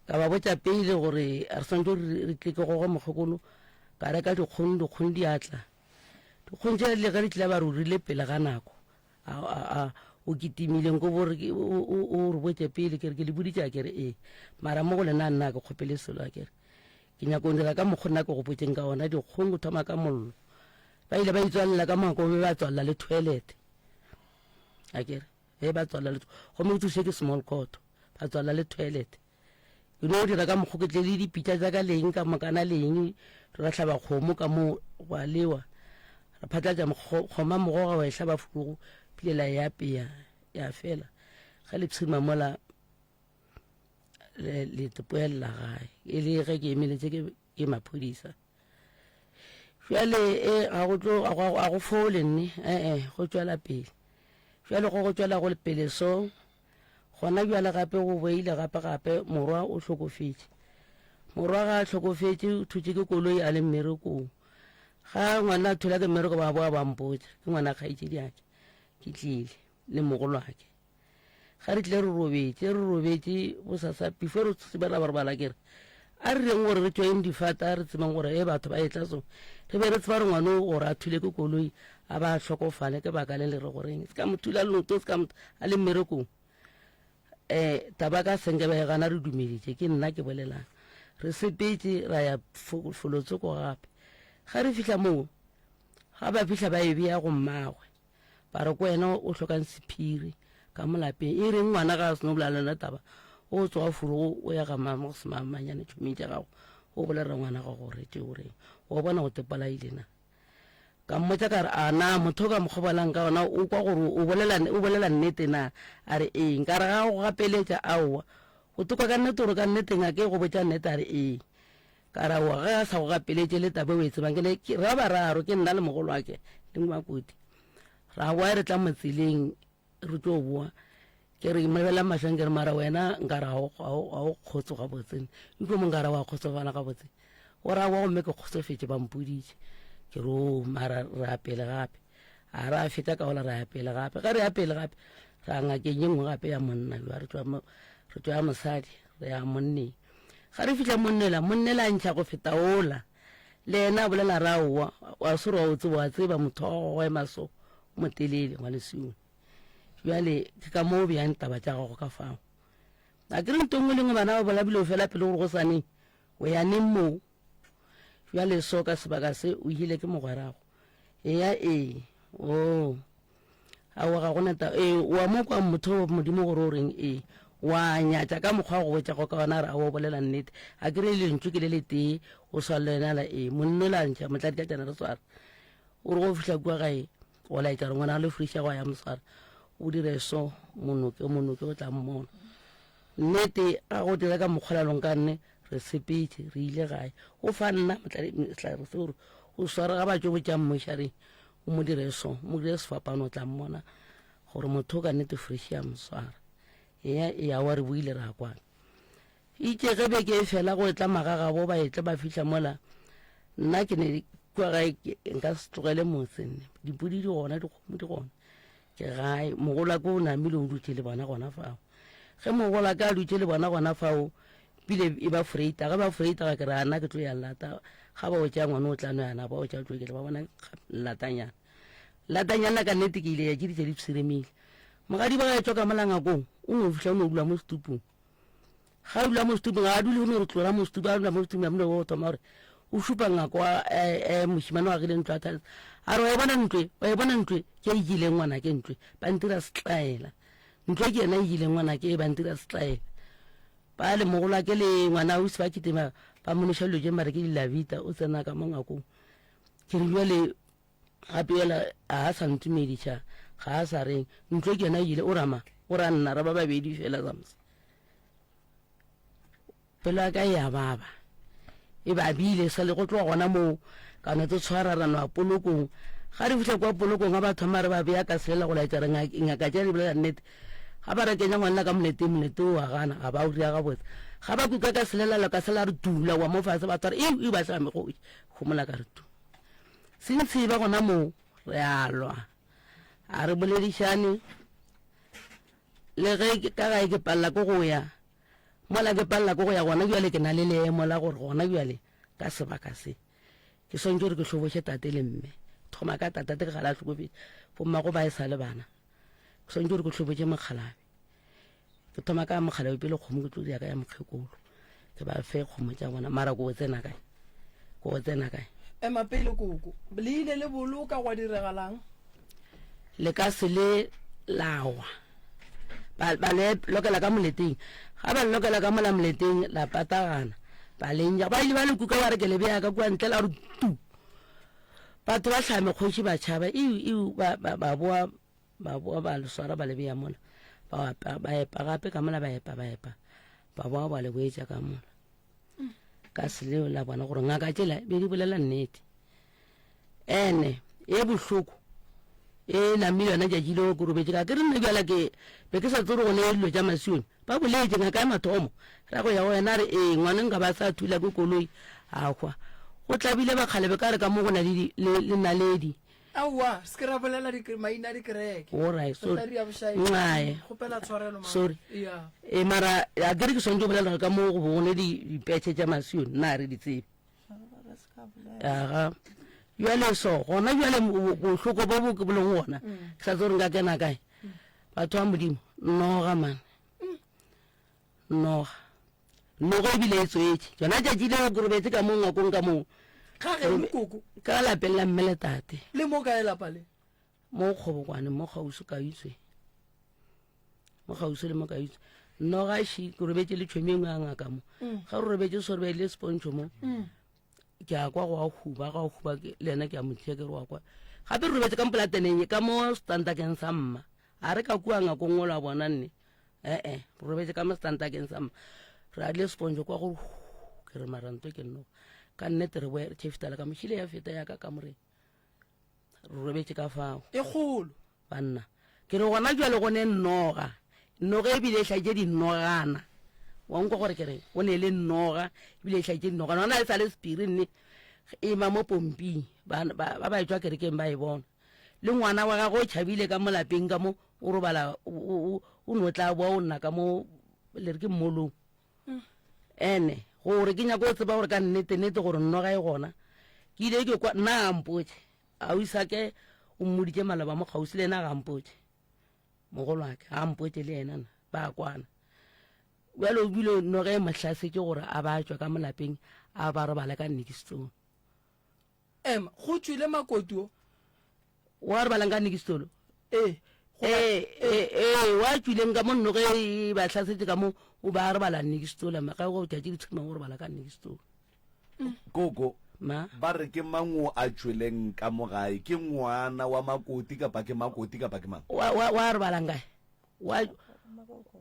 Ka ba botša pele gore re swantse re tle ke goge mokgekolo, ka reka dikgong, dikgong di a tla. Dikgong tšela di le ge di tlile ba re o rile pele ga nako. A, a, a, O kitimile nko bo re o re botše pele ke re ke le boditše a ke re ee mara mo go lena nna a ke kgopele selo a ke re ke nyako dira ka mokgo nna ke gopotšeng ka ona dikgong go thoma ka mollo ba ile ba itswalela ka mangwako be ba tswalela le toilet a ke re be ba tswalela le gomme o thuše ke small court ba tswalela le toilet Ke no dira ka mokgo ke tle le dipitša tša ka leng ka mokana leng, re ra hlaba kgomo ka mo gwa lewa, ra phatlatša kgoma mogoga wa e hlaba furugu pile la e apea ya fela. Ge le phirima mola le le tpoelela gae e le ge ke emeletše ke ke maphodisa. Bjale e ga go tlo ga go fole nne ee go tšwela pele. Bjale go go tšwela go pele so Gona bjale gape go boile gape gape morwa o hlokofetše. Morwa ga a hlokofetše o thutše ke koloi a le mmerekong. Ga ngwana a thula ke mmereko ba boa ba mpotša ke ngwana kgaetšediake ke tlile le mogolwake. Ga re tlile re robetše re robetše bosasa before re tsebe ra ba robala ke re a re reng gore re tšweng difata re tsebeng gore e batho ba etla so re be re tseba gore ngwana o gore a thule ke koloi a ba a hlokofale ke baka le le re goreng se ka mo thula leoto se ka mo a le mmerekong um taba ka senke ba e gana re dumeditše ke nna ke bolelang re sepetse ra ya folotsoko gape ga re fihla moo ga ba fihla ba e bea go mmagwe Ba re ko wena o hlokang sephiri ka mo lapeng. E reng ngwana ga a seno bolela le wena taba, o tsoga furugo o ya ga mama go semangmanyane tšhomeng tša gago, o bolelela ngwana gago gore tše o reng. Wa bona go tepolaile na? Ka mmotša ka re, a na motho o ka mokgwa bolang ka gona o kwa gore o bolela, o bolela nnete na? A re ee. Nka re ga go gapeletša, aowa. O tokwa ka nnete gore ka nnete ngaka e go botša nnete? A re ee. Ka re, Aowa, ge a sa go gapeletše le taba e o e tsebang. Ke ne ke, ra bararo, ke nna le mogolwake le Ngwakoti. Ra boa re tla mo tseleng re tlo boa. Ke re mo lebelela mahlong ke re mara wena nka re ga o, ga o, ga o kgotso gabotse. Eupša mo nka re wa kgotsofala gabotse. O re aowa gomme ke kgotsofetše ba mpoditše. Ke re oo mara re ya pele gape. A re a fetša ka gola ra ya pele gape. Ge re ya pele gape ra ya ngakeng ye nngwe gape ya monna yo re tšwa mo, re tšwa ya mosadi re ya monneng. Ga re fihla monnela, monnela a ntšha go feta wola. Le yena a bolela ra aowa, wa se re wa o tseba, wa tseba motho wa gago wa ema so, o motelele ngwanesione. Bjale ke ka mo o beyang taba tša gago ka fao. A ke re nto nngwe le nngwe bana ba bolabile o fela pele gore go sa neng, o ya neng moo. Bjale so ka sebaka se o hile ke mogwerago. Eya ee, oo. Aowa ga gona taba. Ee, wa mo kwa motho wa Modimo gore o reng? Ee. Wa nyatša ka mokgwa wa go botšago ka ona, a re, Aowa, o bolela nnete. A ke re lentšu ke le letee, o swa le wena la ee. Monno la ntšha, motladikatšana re swara. O re go fihla kua gae, o laetša gore ngwana le friša go ya mo swara. O dire so, monoke, monoke o tla mmona. Nnete, ga go dira ka mokgwa lalong ka nne, re sepetše, re ile gae. O fa nna motladi, sehlare se gore o sware ga ba tšo botša mmošareng. O mo dire so, mo dire sefapano, o tla mmona gore motho ka nnete fresh ya mo swara. Eya, eya, wa re buile ra kwana. Itše ge beke e fela go etla magagabo ba etle ba fihla mola, nna ke ne kua gae nka se tlogele motse nne. Dipudi di gona, dikgomo di gona. Ke gae, mogolwake o namile o dutše le bona gona fao. Ge mogolwake a dutše le bona gona fao, pile e ba freita. Ge ba freita ga ke re ana ke tlo ya lata. Ga ba o tšea ngwana o tla no yana ba o tšea tlo ke ba bona latanyana. Latanyana ka nnete ke ile ya tšeditše di pshiremile. Mogadi ba ga tšwa ka mola ngakong, o no fihla o no dula mo setupung. Ga a dula mo setupung, ga a dule o no re tlola mo setupung, a dula mo setupung, a mone o thoma gore o šupa ngako wa eh, eh, mošimane wa agile ntlo a thabisa. A re wa e bona ntlo e, wa e bona ntlo e, ke e ileng ngwana ke ntlo e, ba ntira setlaela. Ntlo e ke yena e ileng ngwana ke e ba ntira setlaela. Ba le mogolwake le ngwana ausi ba kitima ba mo noša dilo tše mare ke dilabita o tsena ka mo ngakong. Ke re bjale gape yola ga a sa ntumediša ga a sa reng ntlo ke yona e ile o rama o ra nna ra ba babedi fela samse. Pelo ya ka e a baba e babile sa le go tloga gona moo ka no tlo tshwara ra no ya polokong. Ga re fihla kwa polokong ga ba thoma re ba bea ka selela go laetša re ngaka tša di bolela nnete. Ga ba re kenya ngwanna ka moleteng, molete o wa gana, ga ba o ria gabotse. Ga ba kuka ka selelalo ka sela re tula wa mo fase ba tshwara iu iu ba hlaba megoši. Gomola ka re tu. Sentshi ba gona moo re a lwa. A re boledišane le ge ka gae ke palela ke go ya mola ke palela ke go ya gona bjale ke na le leemo la gore gona bjale ka sebaka se ke swantše gore ke hloboše tate le mme thoma ka tate ke gala hlokofetše bommago ba e sa le bana. Ke swanetše gore ke hlobotše mokgalabje. Ke thoma ka mokgalabje pele kgomo ke tlo dira ka ya mokgekolo. Ke ba fe kgomo tša bona mara ko tsena kae? Ko tsena kae? Ema pele koko. Le ile le boloka gwa diregalang? Le ka se le lawa. Ba ba le lokela ka moleteng. Ga ba le lokela ka mola moleteng la patagana. Ba le nja. Ba ile ba le kuka ba re ke le bea ka kua ntle la re tu. Batho ba hlaya mekgoši ba tšhaba iu iu ba ba ba boa ba boa ba le swara ba le bea mola ba ba epa gape ka mola ba epa ba epa ba boa ba le boetša ka mola ka seleo la bona gore ngaka tšela be di bolela nnete ene e bohloko e namile yona tšatši leo ke robetše ka ke re nna bjala ke be ke sa tsebe go ne dilo tša masione Ba boletše, ngaka ya mathomo, ra go ya go yena, a re, Ee, ngwana nka ba sa thula ke koloi, a hwa. Go tlabile bakgalebe ka re ka mo go na le, le, le naledi. Aowa, se ke ra bolela di, maina a dikereke. Alright, Re tla sorry. ria bošaedi. Nxae. Kgopela tshwarelo, ma. Sorry. Yeah. E, mara a ke re ke swanetše go bolela gore ka mo go bo go ne di, dipetšhe tša masione, nna ga re di tsebe. Aga. Bjale so, gona bjale bohloko bo bo ke bo leng gona, ke sa tsebe gore nka kena kae. Batho ba Modimo, noga man. Noga. Noga ebile e tswetše. Jona tšatši leo ke robetse ka mo ngwakong ka moo. Ga geno koko. Ka lapeng la mme le tate. Le mo kae lapa le? Mo Kgobokwane, mo kgauswi Kaitswe. Mo kgauswi le mo Kaitswe. Noga še, ke robetse le tšhomi e nngwe ya ngaka mo. Ga re robetse so re beile sepontšho mo. Ke a kwa go a huba, ga a huba le yena ke a mo tšea ke re wa kwa. Gape re robetse ka mo polateneng ka mo setantakeng sa mma. A re ka kua ngakong o la bona nne. Ee, re robetse ka mo setantakeng sa mma. Re adile sepontšho kwa go ke re maranto ke nno. Ka nnete re boe re tšhefitala ka mošile ya feta ya ka kamoreng. Re robetse ka fao. E kgolo. Banna. Ke re gona jwale go ne noga. Noga ebile e hlaitše dinogana. Wa nkwa gore ke reng? Go ne le noga ebile e hlaitše dinogana. Gona e sa le sephiri nne e ma mo pomping. Ba ba ba etšwa kerekeng ba e bona. Le ngwana wa gagwe o tšhabile ka mo lapeng ka mo o robala o o no tla boa o nna ka mo le re ke mmolong. Ene gore ke nyaka go tseba gore ka nnete nnete gore noga e gona. Ke ile ke kwa nna a mpotše. Ausi-ake o mmoditše maloba mo kgauswi le yena ga mpotše. Mogolwake ga mpotše le yena na ba kwana. Bjale o bile noge e mo hlasetše gore a ba tšwe ka mo lapeng a ba robale ka Nikistone. Ema, go tšwile makoti o. Wa robalang ka Nikistolo? Ee. Ee, ee, ee, wa tšwileng ka mo noge e ba hlasetše ka mo o ba robala Nikistolo, ga go tšatši le tshuma o robala ka Nikistolo. Koko, Ma? ba re ke mang o a tšweleng ka mo gae? Ke ngwana wa makoti kapa ke makoti kapa ke mang? Wa, wa, wa robalang kae? Wa,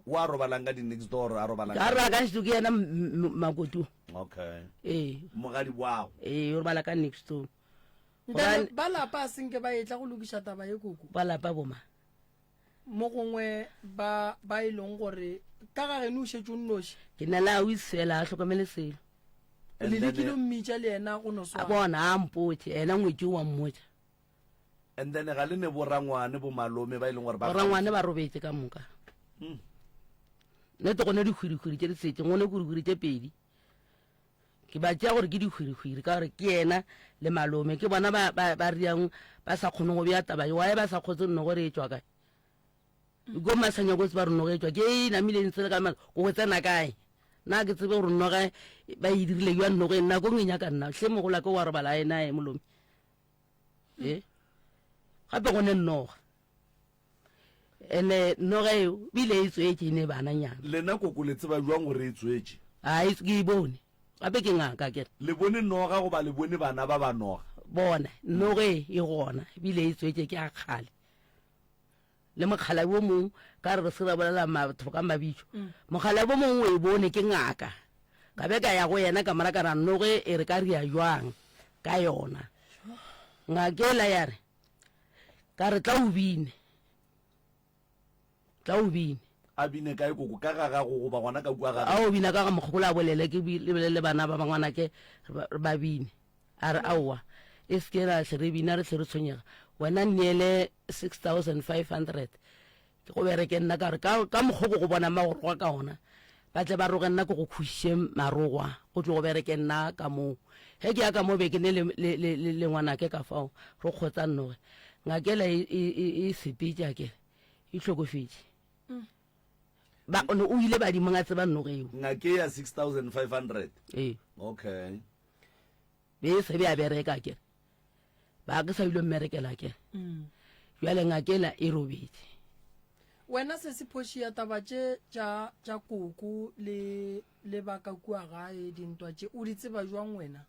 Wa robalang ka di-next door, a robalang ka kae? robala ka next door ke yena m- m- makoti o. Okay. Ee. Mogadi wago. Ee, o robala ka next door. Ntate, Gobane- ba lapa a senke ba etla go lokiša taba ye koko? Ba lapa boma. Mo gongwe ba, ba e leng gore ka ga geno o šetše o nnoši. Ke na le ausi fela, a hlokomele selo. Le lekile o mmitša le yena go no swana. A bona, a mpotše, yena ngwetši o a mmotša. And then ga le ne borangwane, bomalome ba e leng gore ba. Borangwane ba robetše ka moka. Hmm. Nnete go ne dihwirihwiri tše di setšeng, go ne hwirihwiri tše pedi. Ke ba tšea gore ke dihwirihwiri ka gore ke yena le malome ke bona ba, ba, ba riang ba sa kgone go bea taba ye. Why ba sa kgotse nno gore e tšwa kae? Ko masanya ko tseba gore noga e tšwa ke e namile ntse le ka ma go tsena kae? Na ke tsebe gore noga ba e dirile jwang noga e nako e nyaka nna hle mogolo ke wa robala ena e molome. E gape go ne noga. Ene noga eo bile e tswetše e ne bananyana. Lena koko le tseba jwang gore e tswetše? A e ke e bone. Gape ke ngaka ke re. Le bone noga goba le bone bana ba ba noga? Bona noga e e gona ebile e tswetše ke a kgale. Le mokgalabje o mongwe ka re re se ra bolela batho ka mabitso. Mokgalabje o mongwe o e bone ke ngaka. Ka be ka ya go yena ka mora ka ra noge e re ka ria jwang ka yona. Ngaka ela ya re ka re tla o bine. Tla o bine. A bine kae koko? Ka ga gago goba gona ka kua ga A o bina ka ga mokgokolo a bolele ke lebelele le bana ba bangwanake re ba bine. A re aowa e se ke ra hle re bina re hle re tshwenyega. Wena nneele 6500 ke go bereke nna ka gore ka ka mokgo ke go bona magorogwa ka ona ba tle ba roge nna ke go khušiše marogwa go tlo go bereke nna ka moo. Ge ke ya ka moo be ke ne le le le le ngwanake ka fao re kgotsa nnoge. Ngakela e e e sepetša ke re. E hlokofetše. Ba no o ile badimong a tseba nnogo eo. Ngake ya 6500. Ee. Okay. Be e se be a bereka akere. Ba ke sa ile mmerekela akere. Jwale ngakela e robetše. Wena sesi phoši ya taba tše tša tša koko le le ba ka kua gae dintwa tše o di tseba jwang wena?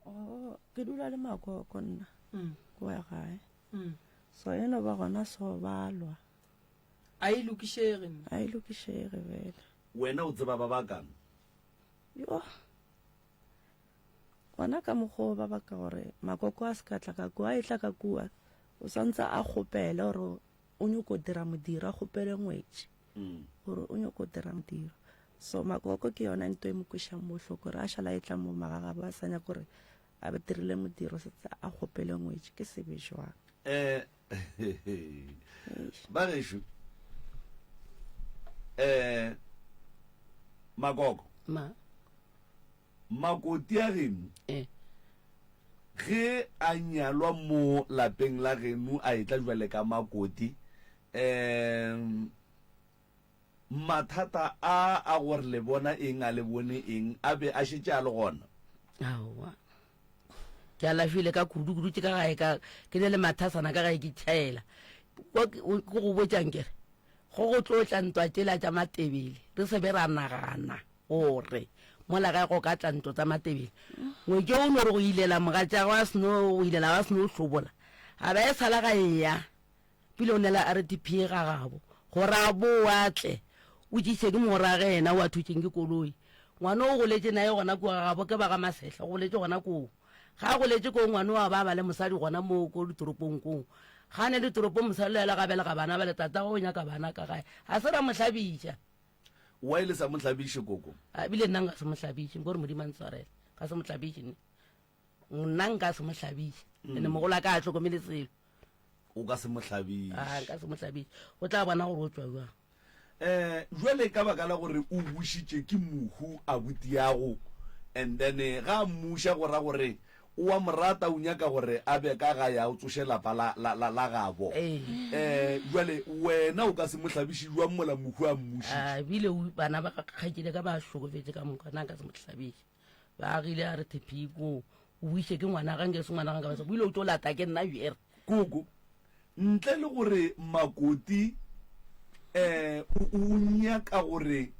Oh, ke dula le makoko nna Mm. kua gae. Mm. So e no ba gona so ba lwa. A e lokišege mme. A e lokišege bjale. Wena o tseba ba bakang? Yo. Gona ka mokgwa o ba baka gore makoko a se ka tla ka kua, a etla ka kua, o santse a kgopele gore o nyoko dira modiro, a kgopele ngwetši gore o nyoko dira modiro. So makoko ke yona nto e mo kwešang bohloko gore a šala e tla mo magagabo a sa nyaka gore a ba dirile modiro setse a kgopele ngwetši, ke sebe jwang? Eh, ba gešo eh makoko Ma. Makoti a geno Eh. ge a nyalwa mo lapeng la geno a etla jwale ka makoti um mathata a a gore le bona eng a le bone eng a be a šetše a le gona? Aowa. Ke alafile ka kudu kudu ke ka gae ka ke ne le mathasana ka gae ke tšhaela. Kwa ke o- ke go botšang ke re go go tlo tla ntwa tšela tša Matebele re se be ra nagana Gore mola gae go ka tla ntlo tsa Matebele. Ngwetši o no re go ilela mogatšagwe a seno go ilela ba seno hlobola. A ba e sala ga eya. Pele o nela RTP ga gabo. Gore a bowe a tle. O tšiše ke mogorage yena o a thutšeng ke koloi. Ngwana o goletše naye gona kua ga gabo ke ba ga Masehla o goletše gona koo. Ga a goletše koo ngwana o a ba ba le mosadi gona moo ko ditoropong koo. Ga a ne ditoropong mosadi le yena ga belega bana bale tatagwe o nyaka bana ka gae. Ga se ra mo hlabiša. Why le sa mo hlabiše koko? A bile nna nka se mo hlabiše, nkore Modimo a ntshwarele. Nka se mo hlabiše nne. Nna nka se mo hlabiše. Mm. Ene mogolo a ka a hlokomele selo. O ka se mo hlabiše. A nka se mo hlabiše. O tla bona gore o tswa jwang. Eh, jwale ka baka la gore o bušitše ke mohu abutiago and then eh, ga a mmuša go ra gore O a mo rata, o nyaka gore a be ka gae a o tsoše lapa la, la, la, la gabo. Ee. Bjale, wena o ka se mo hlabiše bjang mola mohu a mmušitše? A ebile o, bana ba kgaetšedi ka ba hlokofetše ka moka, nna nka se mo hlabiše. Ba agile a re thephi koo, o buiše ke ngwana ga nke se ngwana ga nka ba se, o ile o tlo lata ke nna bjere. Koko, ntle le gore Makoti um o, o nyaka gore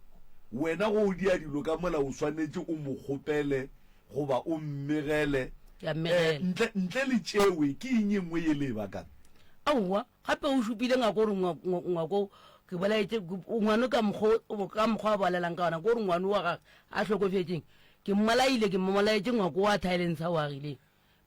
wena go o dia dilo ka mola o swanetše o mo kgopele goba o mmegele, Ke a mmegela. eh, ntle, ntle le tšewe, ke eng e nngwe ye le e bakang? Aowa, gape o šupile ngwako gore ngwa- ngwa- ngwako ke bolaetše ke- ngwano ka mokgwa o- ka mokgwa a bolelang ka gona, ke gore ngwano wa gage a hlokofetšeng ke mmolaile, ke mmolaetše ngwako wa Thailand o agileng.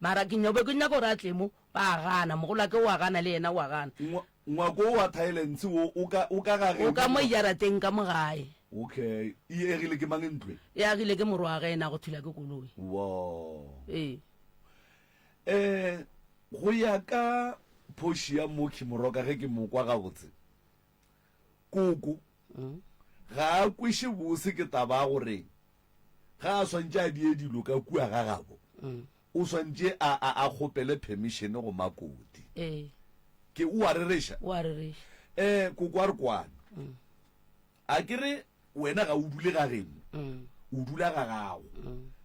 Mara ke nyobe ke nyaka gore a tle mo, ba a gana, mogolwake o a gana le yena o a gana. Ngwa, ngwako wo wa Thailand wo o ka, o ka ga O ka mo geno? jarateng ka mo gae. Okay. E agile ke mang ntlo e? E agile ke morwagwe yena go thula ke koloi. Wow. Ee. Eh, go ya ka phoši ya Mokhi Moroka ge ke mo kwa gabotse, koko ga a kweše bose ke taba ya gore ga a swantše a die dilo ka kua ga gabo, o swantše a, a, a kgopele permission go Makoti. Ee. Ke, o a rereša? O a rereša. Eh, koko a re kwane. A ke re wena ga o dule ga geno, o dula ga gago.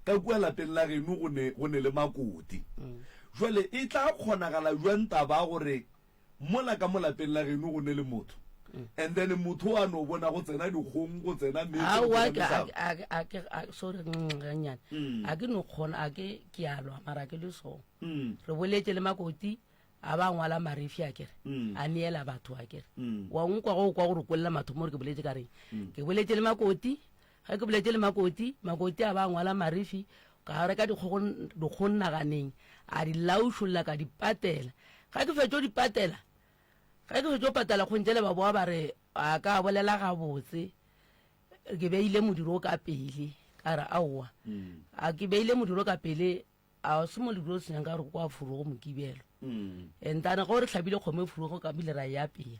Ka kua lapeng la geno go ne, go ne le makoti. Jwale e tla kgonagala bjang taba ya gore mola ka mo lapeng la geno go ne le motho, and then motho a no bona go tsena dikgong, go tsena meetse, go Aowa, tsena ke, a, mesamo? a, a, ke, a, sorry, mm, gannyane. A ke no kgona, a ke, ke a lwa, mara ke le so. Re boletše le makoti, A ba ngwala marifi a kere, a neela batho a kere. Wa nkwa go kwa gore kwelela mathomo gore ke boletše ka reng. Ke boletše le Makoti, ge ke boletše le Makoti, Makoti a ba ngwala marifi, ka reka dikgogo dikgong naganeng, a di laušolla ka di patela. Ge ke fetšo di patela, ge ke fetšo patela kgong tšele ba boa ba re a ka bolela gabotse, ke beile modiro ka pele, ka re aowa, a ke beile modiro ka pele A se mo le senyang ka gore kwa furugo mokibelo. Mm. Entane go re hlabile kgomo e furugo ka bile ra e apea.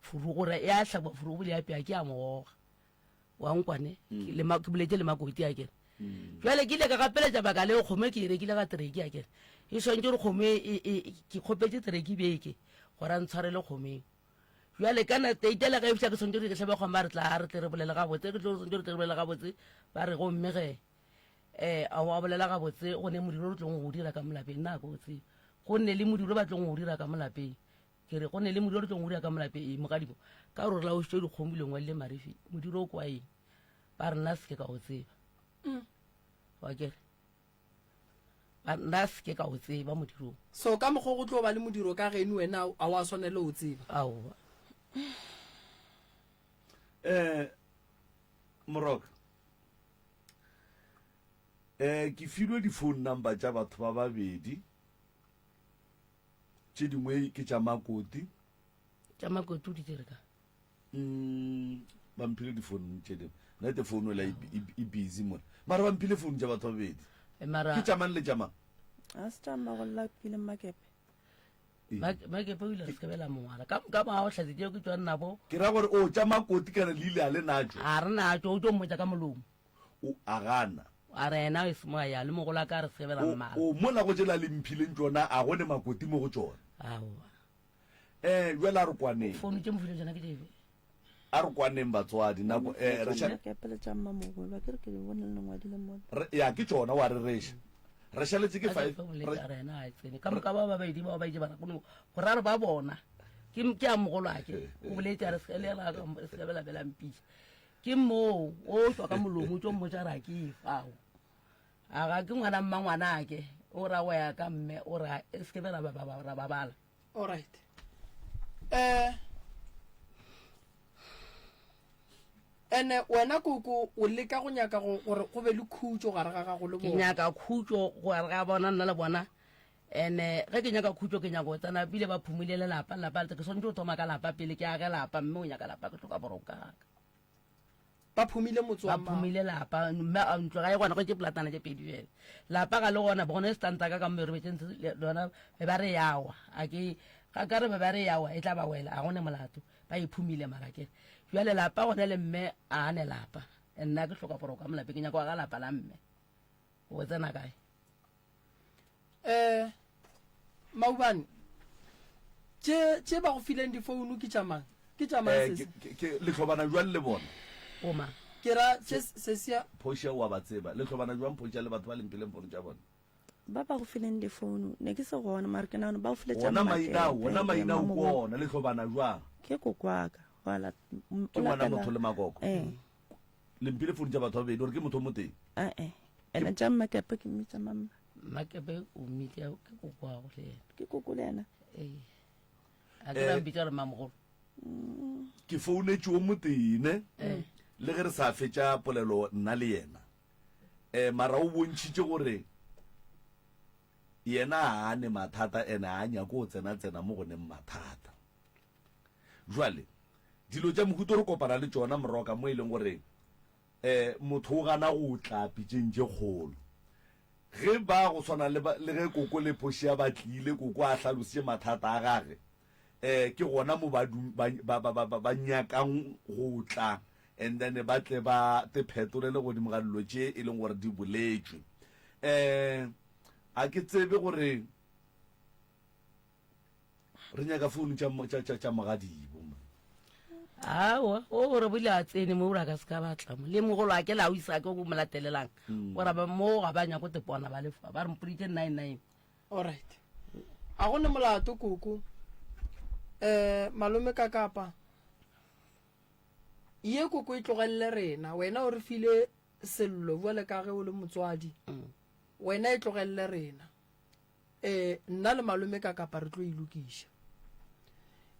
Furugo re ya hlabwa furugo bile apea ke a mogoga. Wa nkwane mm. le ma ke boletse le makoti a kere. Mm. Jwale ke ile ka gapeletša baka leo kgomo e ke e rekile ga tereki a kere. E swantse gore kgomo e, e, e ke kgopetse tereki beke gore a ntshwarele kgomo eo. Bjale ka na teite le ge e fihla ke swanetše gore ke hlabe kgomo ba re tla re tle re bolele gabotse ke tlo swanetše re tle re bolele gabotse ba re gomme ge um a wa bolela gabotse go ne modiro re tlong go o dira ka molapeng nna ko o tsebe go nne le modiro ba tlong go o dira ka molapeng ke re go ne le modiro re tlong go dira ka molapeng ee mogadimo ka gore re laošitše dikgomo bile ngwadile marifi modiro o kwa eng ba re nna seke ka o tseba mm. wa kere ba nna seke ka o tseba modirong so ka mokgwa go tlo ba le modiro ka geno wena a wa swanele o tseba aowa um moroka um ke filwe di-phone number tša batho ba babedi tše dingwe ke tša makoti tša makoti o di tsere ka mm, ba mphile difounu tše dingwe nete founu ela e, e, e busy mona mara ba mphile founu tša batho ba babedi eh, mara ke tša mang le tša mang a se tša mmagolla pile makepe makepe o ile re sekebela mongwala ka moka ba o hlatse tšeo ke tšwa nabo ke ra gore o tša makoti kana le ile a le natšo a re natšo o tlo mmotsa ka molomo O a gana. A re yena e se moya, le mogolo a ka re sebela O, mmala. o mola go tšela le mphileng tšona, a go ne makoti mo go tšona. Aowa. Eh, bjale a re kwaneng. Founu tše mo fileng tšona ke tšefe? A re kwaneng batswadi, nako, eh, re ša-. Ke pele tša mmamogolo, a ke re ke di bone le ngwadile mola. Re, ya, ke tšona, wa rereša. Re šaletše ke A ke five, fe re, boletše, a re yena ga e tsene. Ka moka ba babedi bao ba itše ba re go go raro ba bona. Ke, ke a mogolwake. O boletše a re se le yena a se ka bela bela mpitša. Ke moo o tšwa ka molomo o tšo mmotša ra ke e fao. A ga ke ngwana mma ngwanake o ra go ya ka mme o ra e se ke be ra ba ba ra babala. All right. Eh ene wena koko o leka go nyaka go gore go be le khutšo gare ga gago le Ke bona. nyaka khutšo gare ga bona nna le bona ene ge ke nyaka khutšo ke nyaka go tsena bile ba phumile lelapa lelapa ke swanetše go thoma ka lapa pele ke age lapa mme o nyaka lapa ke hloka boroko gaka. Ba phumile motse wa Ba phumile lapa mme a ntlo ga e gona go ke polatana tše pedi fela. Lapa ga le gona bone stanta ka ka mo re betseng lona be ba re yawa a ke ga ka re be ba re yawa e tla ba wela a gone molato ba e phumile mara ke jwale lapa gone le mme a ne lapa nna ke hloka boroko ka molape ke nyaka go aga lapa la mme o tsena kae Eh Maubane tše tše ba go fileng difounu ke tša mang? Ke tša mang Eh, sesi? ke, ke, ke le hlobana jwang le bona? O mang? Ke ra tše sesi ya Portia o a ba tseba. Le hlobana jwang Portia le batho ba le mphileng founu tša bona? Ba ba go fileng difounu ne ke se gona mara ke nagana ba go file tša Ona maina ao, Mmakepe ona le maina ao ke Mmamogolo. ona, le hlobana jwang? Ke kokwaka wa la m- Ke o ngwana latela motho le makoko. eh Le mphile founu tša batho ba babedi gore ke motho o motee. eh eh ene tša Mmakepe ke mmitša mamma. Mmakepe o mmitša ke kokwago le yena. Ke koko le yena. Ee. A ke ra eh, mpitša gore mmamogolo. Ke founetše o motee ne eh. le ge re sa fetša polelo nna le yena. Eh mara o bontšhitše gore yena a ne mathata ene a nyako go tsena tsena mo go neng mathata. Jwale dilo tša mohuto re kopana le tšona moroka mo e leng gore E, motho o gana go tla pitšeng tše kgolo. Ge ba go swana le, le ge Koko le Portia ba tlile, Koko a hlalositše mathata a gage, e, ke gona mo ba, ba, ba, ba, ba, ba, ba nyakang go tla and then ba tle ba te phetolele godimo ga dilo tše e leng gore di boletšwe. E, a ke tsebe gore. Re nyaka founu tša, tša, tša, tša mogadibo mo. Aowa, o gore bile a tsene mo ura ka se ka batla mo. Le mogolo a ke la o isa ke go mo latelelang. Mm. Ora ba mo ga ba nyako te pona ba lefa. Ba re mpoditše 99. All right. A go ne molato koko. Eh malome ka kapa. Ye koko e tlogelele rena. Wena o re file sello bjale ka ge o le motswadi. Mm. Wena e tlogelele rena. Ee, nna le malome ka kapa re tlo e lokiša.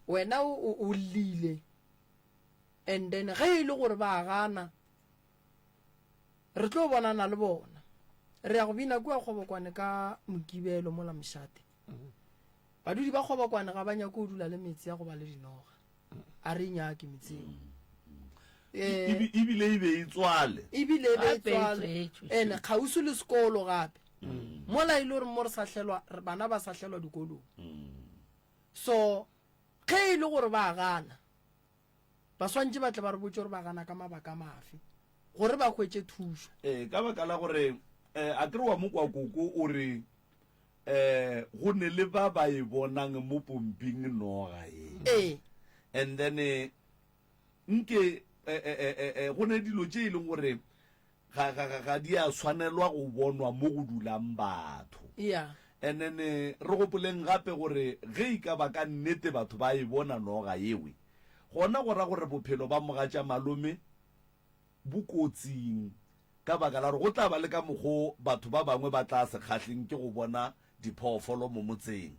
Wena o, o, o llile. And then ge e le gore ba gana, re tlo bonana le bona. Re ya go bina kua Kgobokwane ka Mokibelo mola mošate. Badudi ba Kgobokwane ga ba nyake go dula le metse ya go ba le dinoga. A re e nyake metse eo. Eh, Ebile e be e tswale. Ebile e be e Gape e tswale. tswetšwe. Ene kgauswi le sekolo gape. Mola e le gore mo re sa hlelwa, bana ba sa hlelwa dikolong. So ge e le gore ba gana, ba swantše ba tle ba re botše gore ba gana ka mabaka mafe gore ba hwetše thušo. Ee, ka baka la gore um a ke re wa mo kwa koko o re um go ne le ba ba e bonang mo pomping noga ye. Ee. And then eh, nke eh, eh, eh, eh, eh, go ne dilo tše e leng gore ga, ga, ga, ga di a swanelwa go bonwa mo go dulang batho. Yeah. And then eh, re gopoleng gape gore ge e ka ba ka nnete batho ba e bona noga yewe, gona go ra gore bophelo ba mogatša malome bo kotsing ka baka la gore go tla ba le ka mokgo batho ba bangwe ba tla se kgahleng ke go bona diphoofolo mo motseng.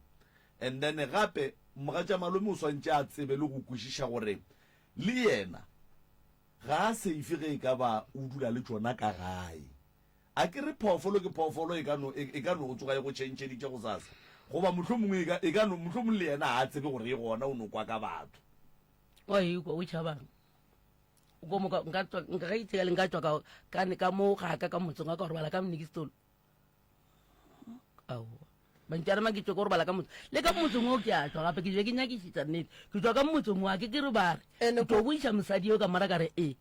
And then gape mogatša malome o swantše a tsebe le go kwešiša gore le yena ga a safe ge e ka ba o dula le tšona ka gae. A ke re phoofolo ke phoofolo e ka no, e ka no tsoga e go tšhentšheditše gosasa, goba mohlomongwe e ka, e ka no, mohlomongwe le yena ga a tsebe gore e gona, o no kwa ka batho. Wa ikwa o tšhabang? Ko moka nka tswa nka ga itse nka tswa ka ka ka mo ga ka ka motseng wa ka robala ka mnikistolo. Aowa. Mantšana ma ke tswe ko robala ka motse. Le ka motseng o ke a tswa gape ke be ke nyakišitša nnete. Ke tswa ka motseng wa ke ke re ba re. Ene Ke tlo boiša mosadi yo ka mora ka re e.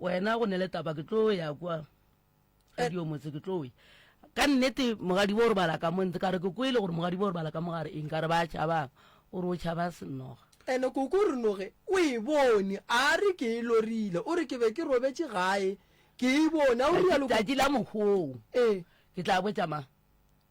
Wena go ne le taba ke tlo ya kwa. Radio motse ke tlo ya. Ka nnete mogadi bo robala ka mo ntse ka re ke kwele gore mogadi bo robala ka mogare eng ka re ba tšhabang. O re o tšhaba senoga. Ene koko o re noge o e bone a re ke e lorile o re ke be ke robetše gae ke e bone a o rialo koko. Tšatši la mohoo. Ee. Ke tla botša mang?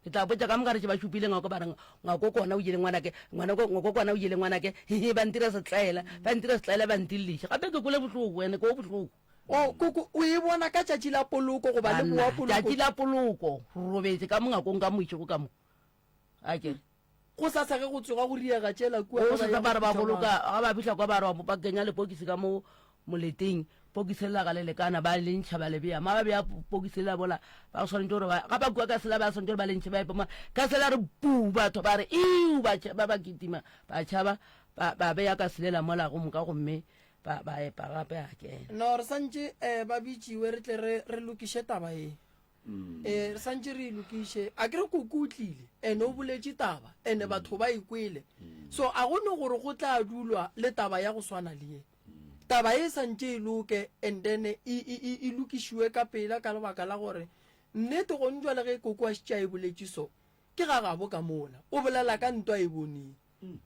Ke tla botša ka mogare ba šupile ngwako ba re ngwako kona o jele ngwanake ngwanako ngwako kona o jele ngwanake hehe ba ntira setlaela ba ntira setlaela ba ntilliša gape ke kwele bohloko ene ko bohloko. O koko o e bona ka tšatši la poloko goba le boa poloko. Tšatši la poloko re robetše ka mo ngwakong ka mošego ka mo a kere. Gosasa ge go tsoga go riega tšela kua ge ba ya go ba re ba boloka, ga ba fihla kwa ba re ba kenya lepokisi ka mo moleteng, pokisi lela ga le lekana, ba le ntšha ba le bea. Ma ba bea pokisi lela bola, ba swanetše gore ba, ga ba kua ka sela ba swanetše gore ba le ntšhe ba epe mo, ka sela re puu, batho ba re iu, ba ba ba kitima, ba tšhaba, ba ba beya ka selela mola go moka gomme ba ba epa gape a kena. No, re santše um ba bitšiwe re tle re re lokiše taba ye. Ee, re santše re e lokiše. A ke re koko o tlile, ene o boletše taba, ene batho ba e kwele. So a go ne gore go tla dulwa le taba ya go swana le ye. Taba e santše e loke and then e, e, e, e lokišiwe ka pela ka lebaka la gore nnete gone jwale ge koko a šetše a e boletše so, ke ga gabo ka mola. O bolela ka nto a e boneng.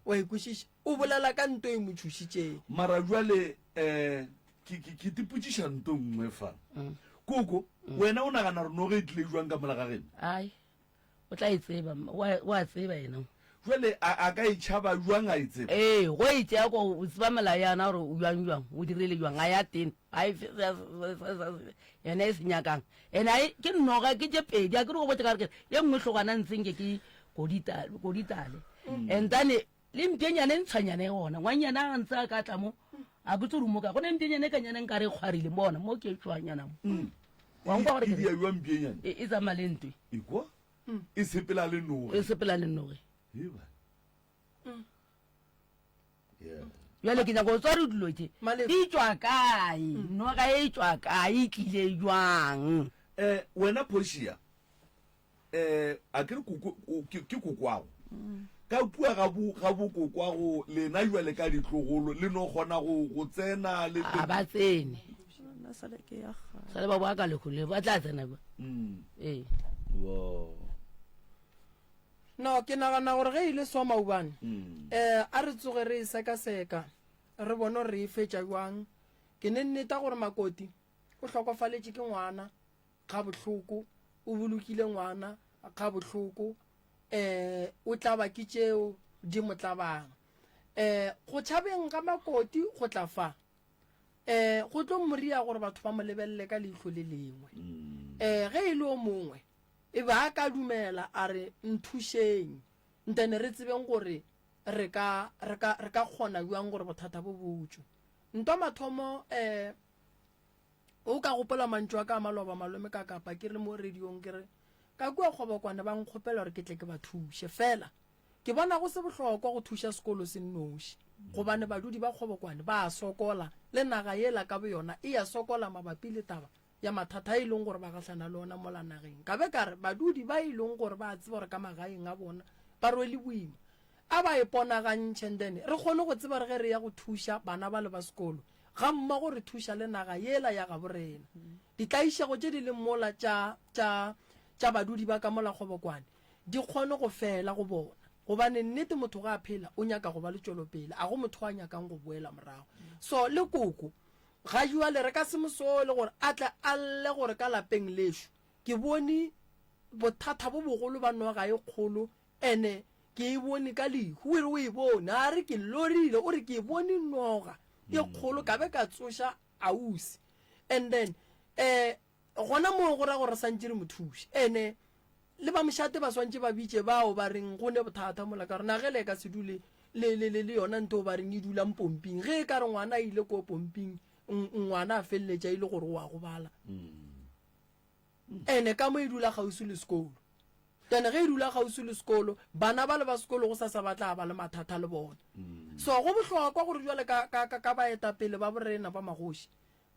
Wa e kwešiša? O bolela ka nto e mo tšhošitšeng. Mara bjale um ke, ke, ke tipotšiša nto nngwe fa. Koko, wena o nagana gore noge e tlile jwang ka mola ga geno? Ai, o tla e tseba, mma. O a, o a tseba yena. Jwale a, a ka e tšhaba jwang a e tseba? Ee, go e tšea ko, o tseba melao ya yona gore o bjang bjang, o dirile bjang, ga ya tene, ga e fe se, se, se, se, se yena e se nyakang. Ene a e, ke noga, ke tše pedi, a ke re go botša ka gore ke, ye nngwe hlogwana ntse nke ke koditale, koditale. And then le mpyenyane e ntshwanyane e gona, ngwanyana a ntse a ka tla mo, a ke tse gore mo kae, go ne mpyenyane e kanyane nkare e kgwarile, bona mo ke e tšhwanyana mo. Wa nkwa gore E ke dia jwang mpyenyane? E, e tsamaya le ntwe. Ekwa? E sepela le noge. E sepela le noge. Eba. Yeah. Bjale ke nyaka go tswa re dilo tše di tšwa kae, noga e tšwa kae, e tlile jwang? Eh, wena Portia, eh, a ke re koko, o, ke, ke kokwago. Ka kua ga bo, ga bo kokwago, lena jwale ka ditlogolo, le no kgona go, go tsena le, A ba tsene. Nna sale ke ya gae. Sale ba boa ka lehu le, ba tla tsena kwa. Mm. Ee. Wow. No, ke nagana gore ge e ile swa maubane, um a re tsoge re e sekaseka, re bone gore re e fetša bjang. Ke ne nneta gore Makoti o hlokofaletše ke ngwana gabohloko, o bolokile ngwana gabohloko, um o tlaba ke tšeo di mo tlabang. Um go tšhabeng ga Makoti go tla fa, um go tlo mo ria gore batho ba mo lebelele ka leihlo le lengwe. Um ge e le o mongwe E be a ka dumela a re, Nthušeng, ntene re tsebeng gore re ka, re ka, re ka kgona bjang gore bothata bo bo tšwe. Ntwa mathomo, eh, o ka gopola mantšu a ka a maloba malome ka kapa ke re mo radiong ke re, ka kua Kgobokwane ba nkgopela gore ke tle ke ba thuše. Fela, ke bona go se bohlokwa go thuša sekolo se nnoši, gobane badudi ba Kgobokwane ba a sokola, le naga yela ka boyona e a sokola mabapi le taba ya mathata a e leng gore ba gahlana le ona mola nageng. Ka be ka re badudi ba e leng gore ba a tseba gore ka magaeng a bona ba rwele boima, a ba iponagantšhe and then re kgone go tseba re ge re ya go thuša bana bale ba sekolo gammogo re thuša le naga yela ya gabo rena. Ditlaišego tše di leng mola tša, tša, tša badudi ba ka mola Kgobokwane di kgone go fela go bona. Gobane nnete motho ge a phela o nyaka go ba le tšwelopele, a go motho a nyakang go boela morago. So le koko ga jwale re ka se mo sole gore a tle a lle gore ka lapeng lešo ke bone bothata bo bogolo ba noga e kgolo ene ke e bone ka lehu. O re o e bone, a re ke lorile, o re ke bone noga e kgolo ka be ka tsoša ausi. And then eh Gona moo go ra gore re santše re mo thuše. Ene le ba mošate ba swantše ba bitše bao ba reng go ne bothata mola ka gore nagele e ka se dule le, le, le, le yona nto ba reng e dulang pomping. Ge e ka re ngwana a ile ko pomping, ngwana a feleletša e le gore o a gobala. Ene ka mo e dula kgauswi le sekolo. Ene ge e dula kgauswi le sekolo, bana ba le ba sekolo go sasa ba tla ba le mathata le bona. So go bohlokwa gore jwale ka, ka, ka, ka baetapele ba borena ba magoši,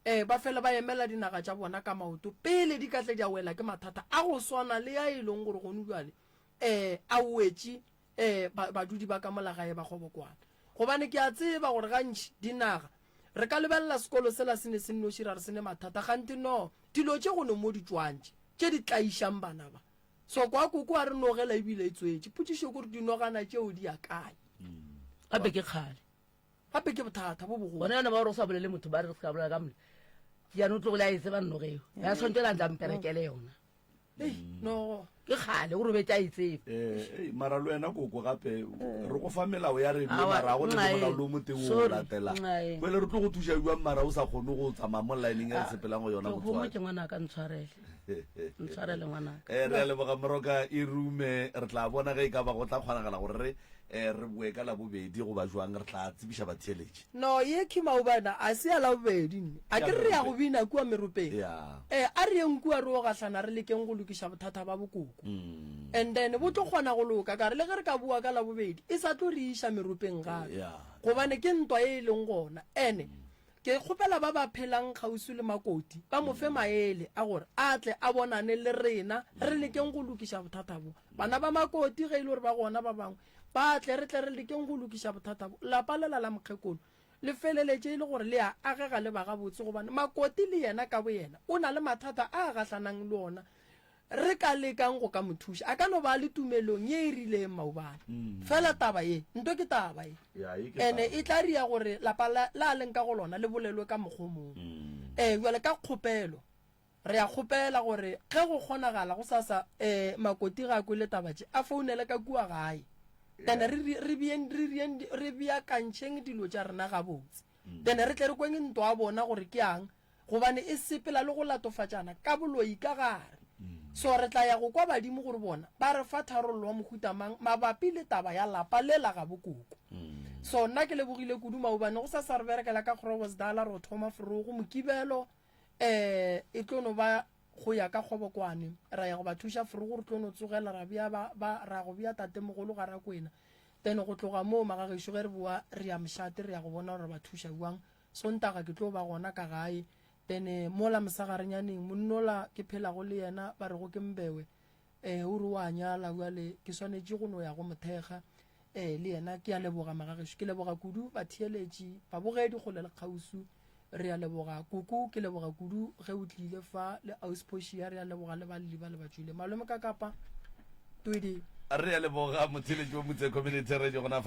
Ee, ba fela ba emela dinaga tša bona ka maoto pele di ka tle di a wela ke mathata a go swana le a e leng gore gonu bjale um a wetše um badudi ba ka mola gae ba Kgobokwana. Gobane ke a tseba gore gantši dinaga re ka lebelela sekolo sela se ne se nnoši ra re se ne mathata, kganthe no, dilo tše go no mo di tšwang tše, tše di tlaišang bana ba. So kwa koko a re nogela ebile e tswetše. Potšišo ke gore dinogana tšeo di ya kae? Gape ke kgale. Gape ke bothata bo bogolo. Gona yana ba gore o sa bolele motho ba re re se ka bolela ka mole. Ke yana o tlogile a e tseba nnoge eo. Ya tshwanetse la ntla mperekele yona. Ei, no. Ke kgale o robetše a e tseba. Eh, ei, mara le wena koko gape re go fa melao ya radio mara ga go le molao le o motee o o latelang. Jwale re tlo go thuša bjang mara o sa kgone go tsamaya mo lineng e re sepelang go yona Ke motswadi. gomotše ngwanaka ntshwarele. Ntshwarele ngwanaka. Eh, re a leboga Moroka e rume re tla bona ge e ka ba go tla kgonagala gore re Eh, re boe ka Labobedi goba jwang, re tla tsebiša batheeletši. No, ye ke maobana, a se ya Labobedi nne. A ke re re ya go bina kua meropeng. Ya. Eh, a re yeng kua re yo gahlana re lekeng go lokiša bothata ba bokoko. And then bo tlo kgona go loka, ka re le ge re ka boa ka Labobedi, e sa tlo re iša meropeng gape. Ya. Gobane ke ntwa ye e leng gona. Ene ke kgopela ba ba phelang kgauswi le Makoti ba mo fe maele a gore a tle a bonane le rena re lekeng go lokiša bothata bo. Bana ba Makoti ge e le gore ba gona ba bangwe ba tle re tle re lekeng go lokiša bothata bo. Lapa lela la mokgekolo le feleletše e le gore le a agega le ba gabotse gobane Makoti le yena ka boyena o na le mathata a a gahlanang le ona Re ka lekang go ka mo thuša. A ka no ba a le tumelong ye e rileng maobane. Fela taba ye, nto ke taba ye. Ene e tla ria gore lapa la, la a leng ka go lona le bolelwe ka mokgwa o mongwe. Ee, bjale ka kgopelo, re a kgopela gore ge go kgonagala gosasa, ee, Makoti ge a kwele taba tše, a founele ka kua gae. Ene re, re beeng, re rieng, re beakantšheng dilo tša rena gabotse. Ene re tle re kweng ntwa ya bona gore ke yang, gobane e sepela le go latofatšana ka boloi ka gare. So re tla ya go kwa badimo gore bona ba re fa tharollo wa mohuta mang mabapi le taba ya lapa le la gabo koko. So nna ke lebogile kudu maobane go sa sa re berekela ka Groblersdal re o thoma forogo Mokibelo eh e tlo no ba go ya ka Kgobokwane ra ya go ba thuša forogo re tlo no tsogela ra bea ba, ba ra go bea tatemogolo ga Rakwena then go tloga moo magagešo ge re boa re ya mošate re ya go bona gore re ba thuša bjang Sontaga ke tlo ba gona ka gae. Then mola mosagarenyaneng monnola ke phelago le yena ba rego ke Mbewe eh o re o a nyala bjale ke swanetše go no ya go mo thekga eh le yena. Ke a leboga magagešo, ke leboga kudu batheeletši, babogedi kgole le kgauswi re a leboga. Koko ke leboga kudu ge o tlile fa le Aus Portia re a leboga le balli ba le ba tšwile. Malome ka Kapa, Twede. Re a leboga motheeletši wa Motse Community Radio gona fa.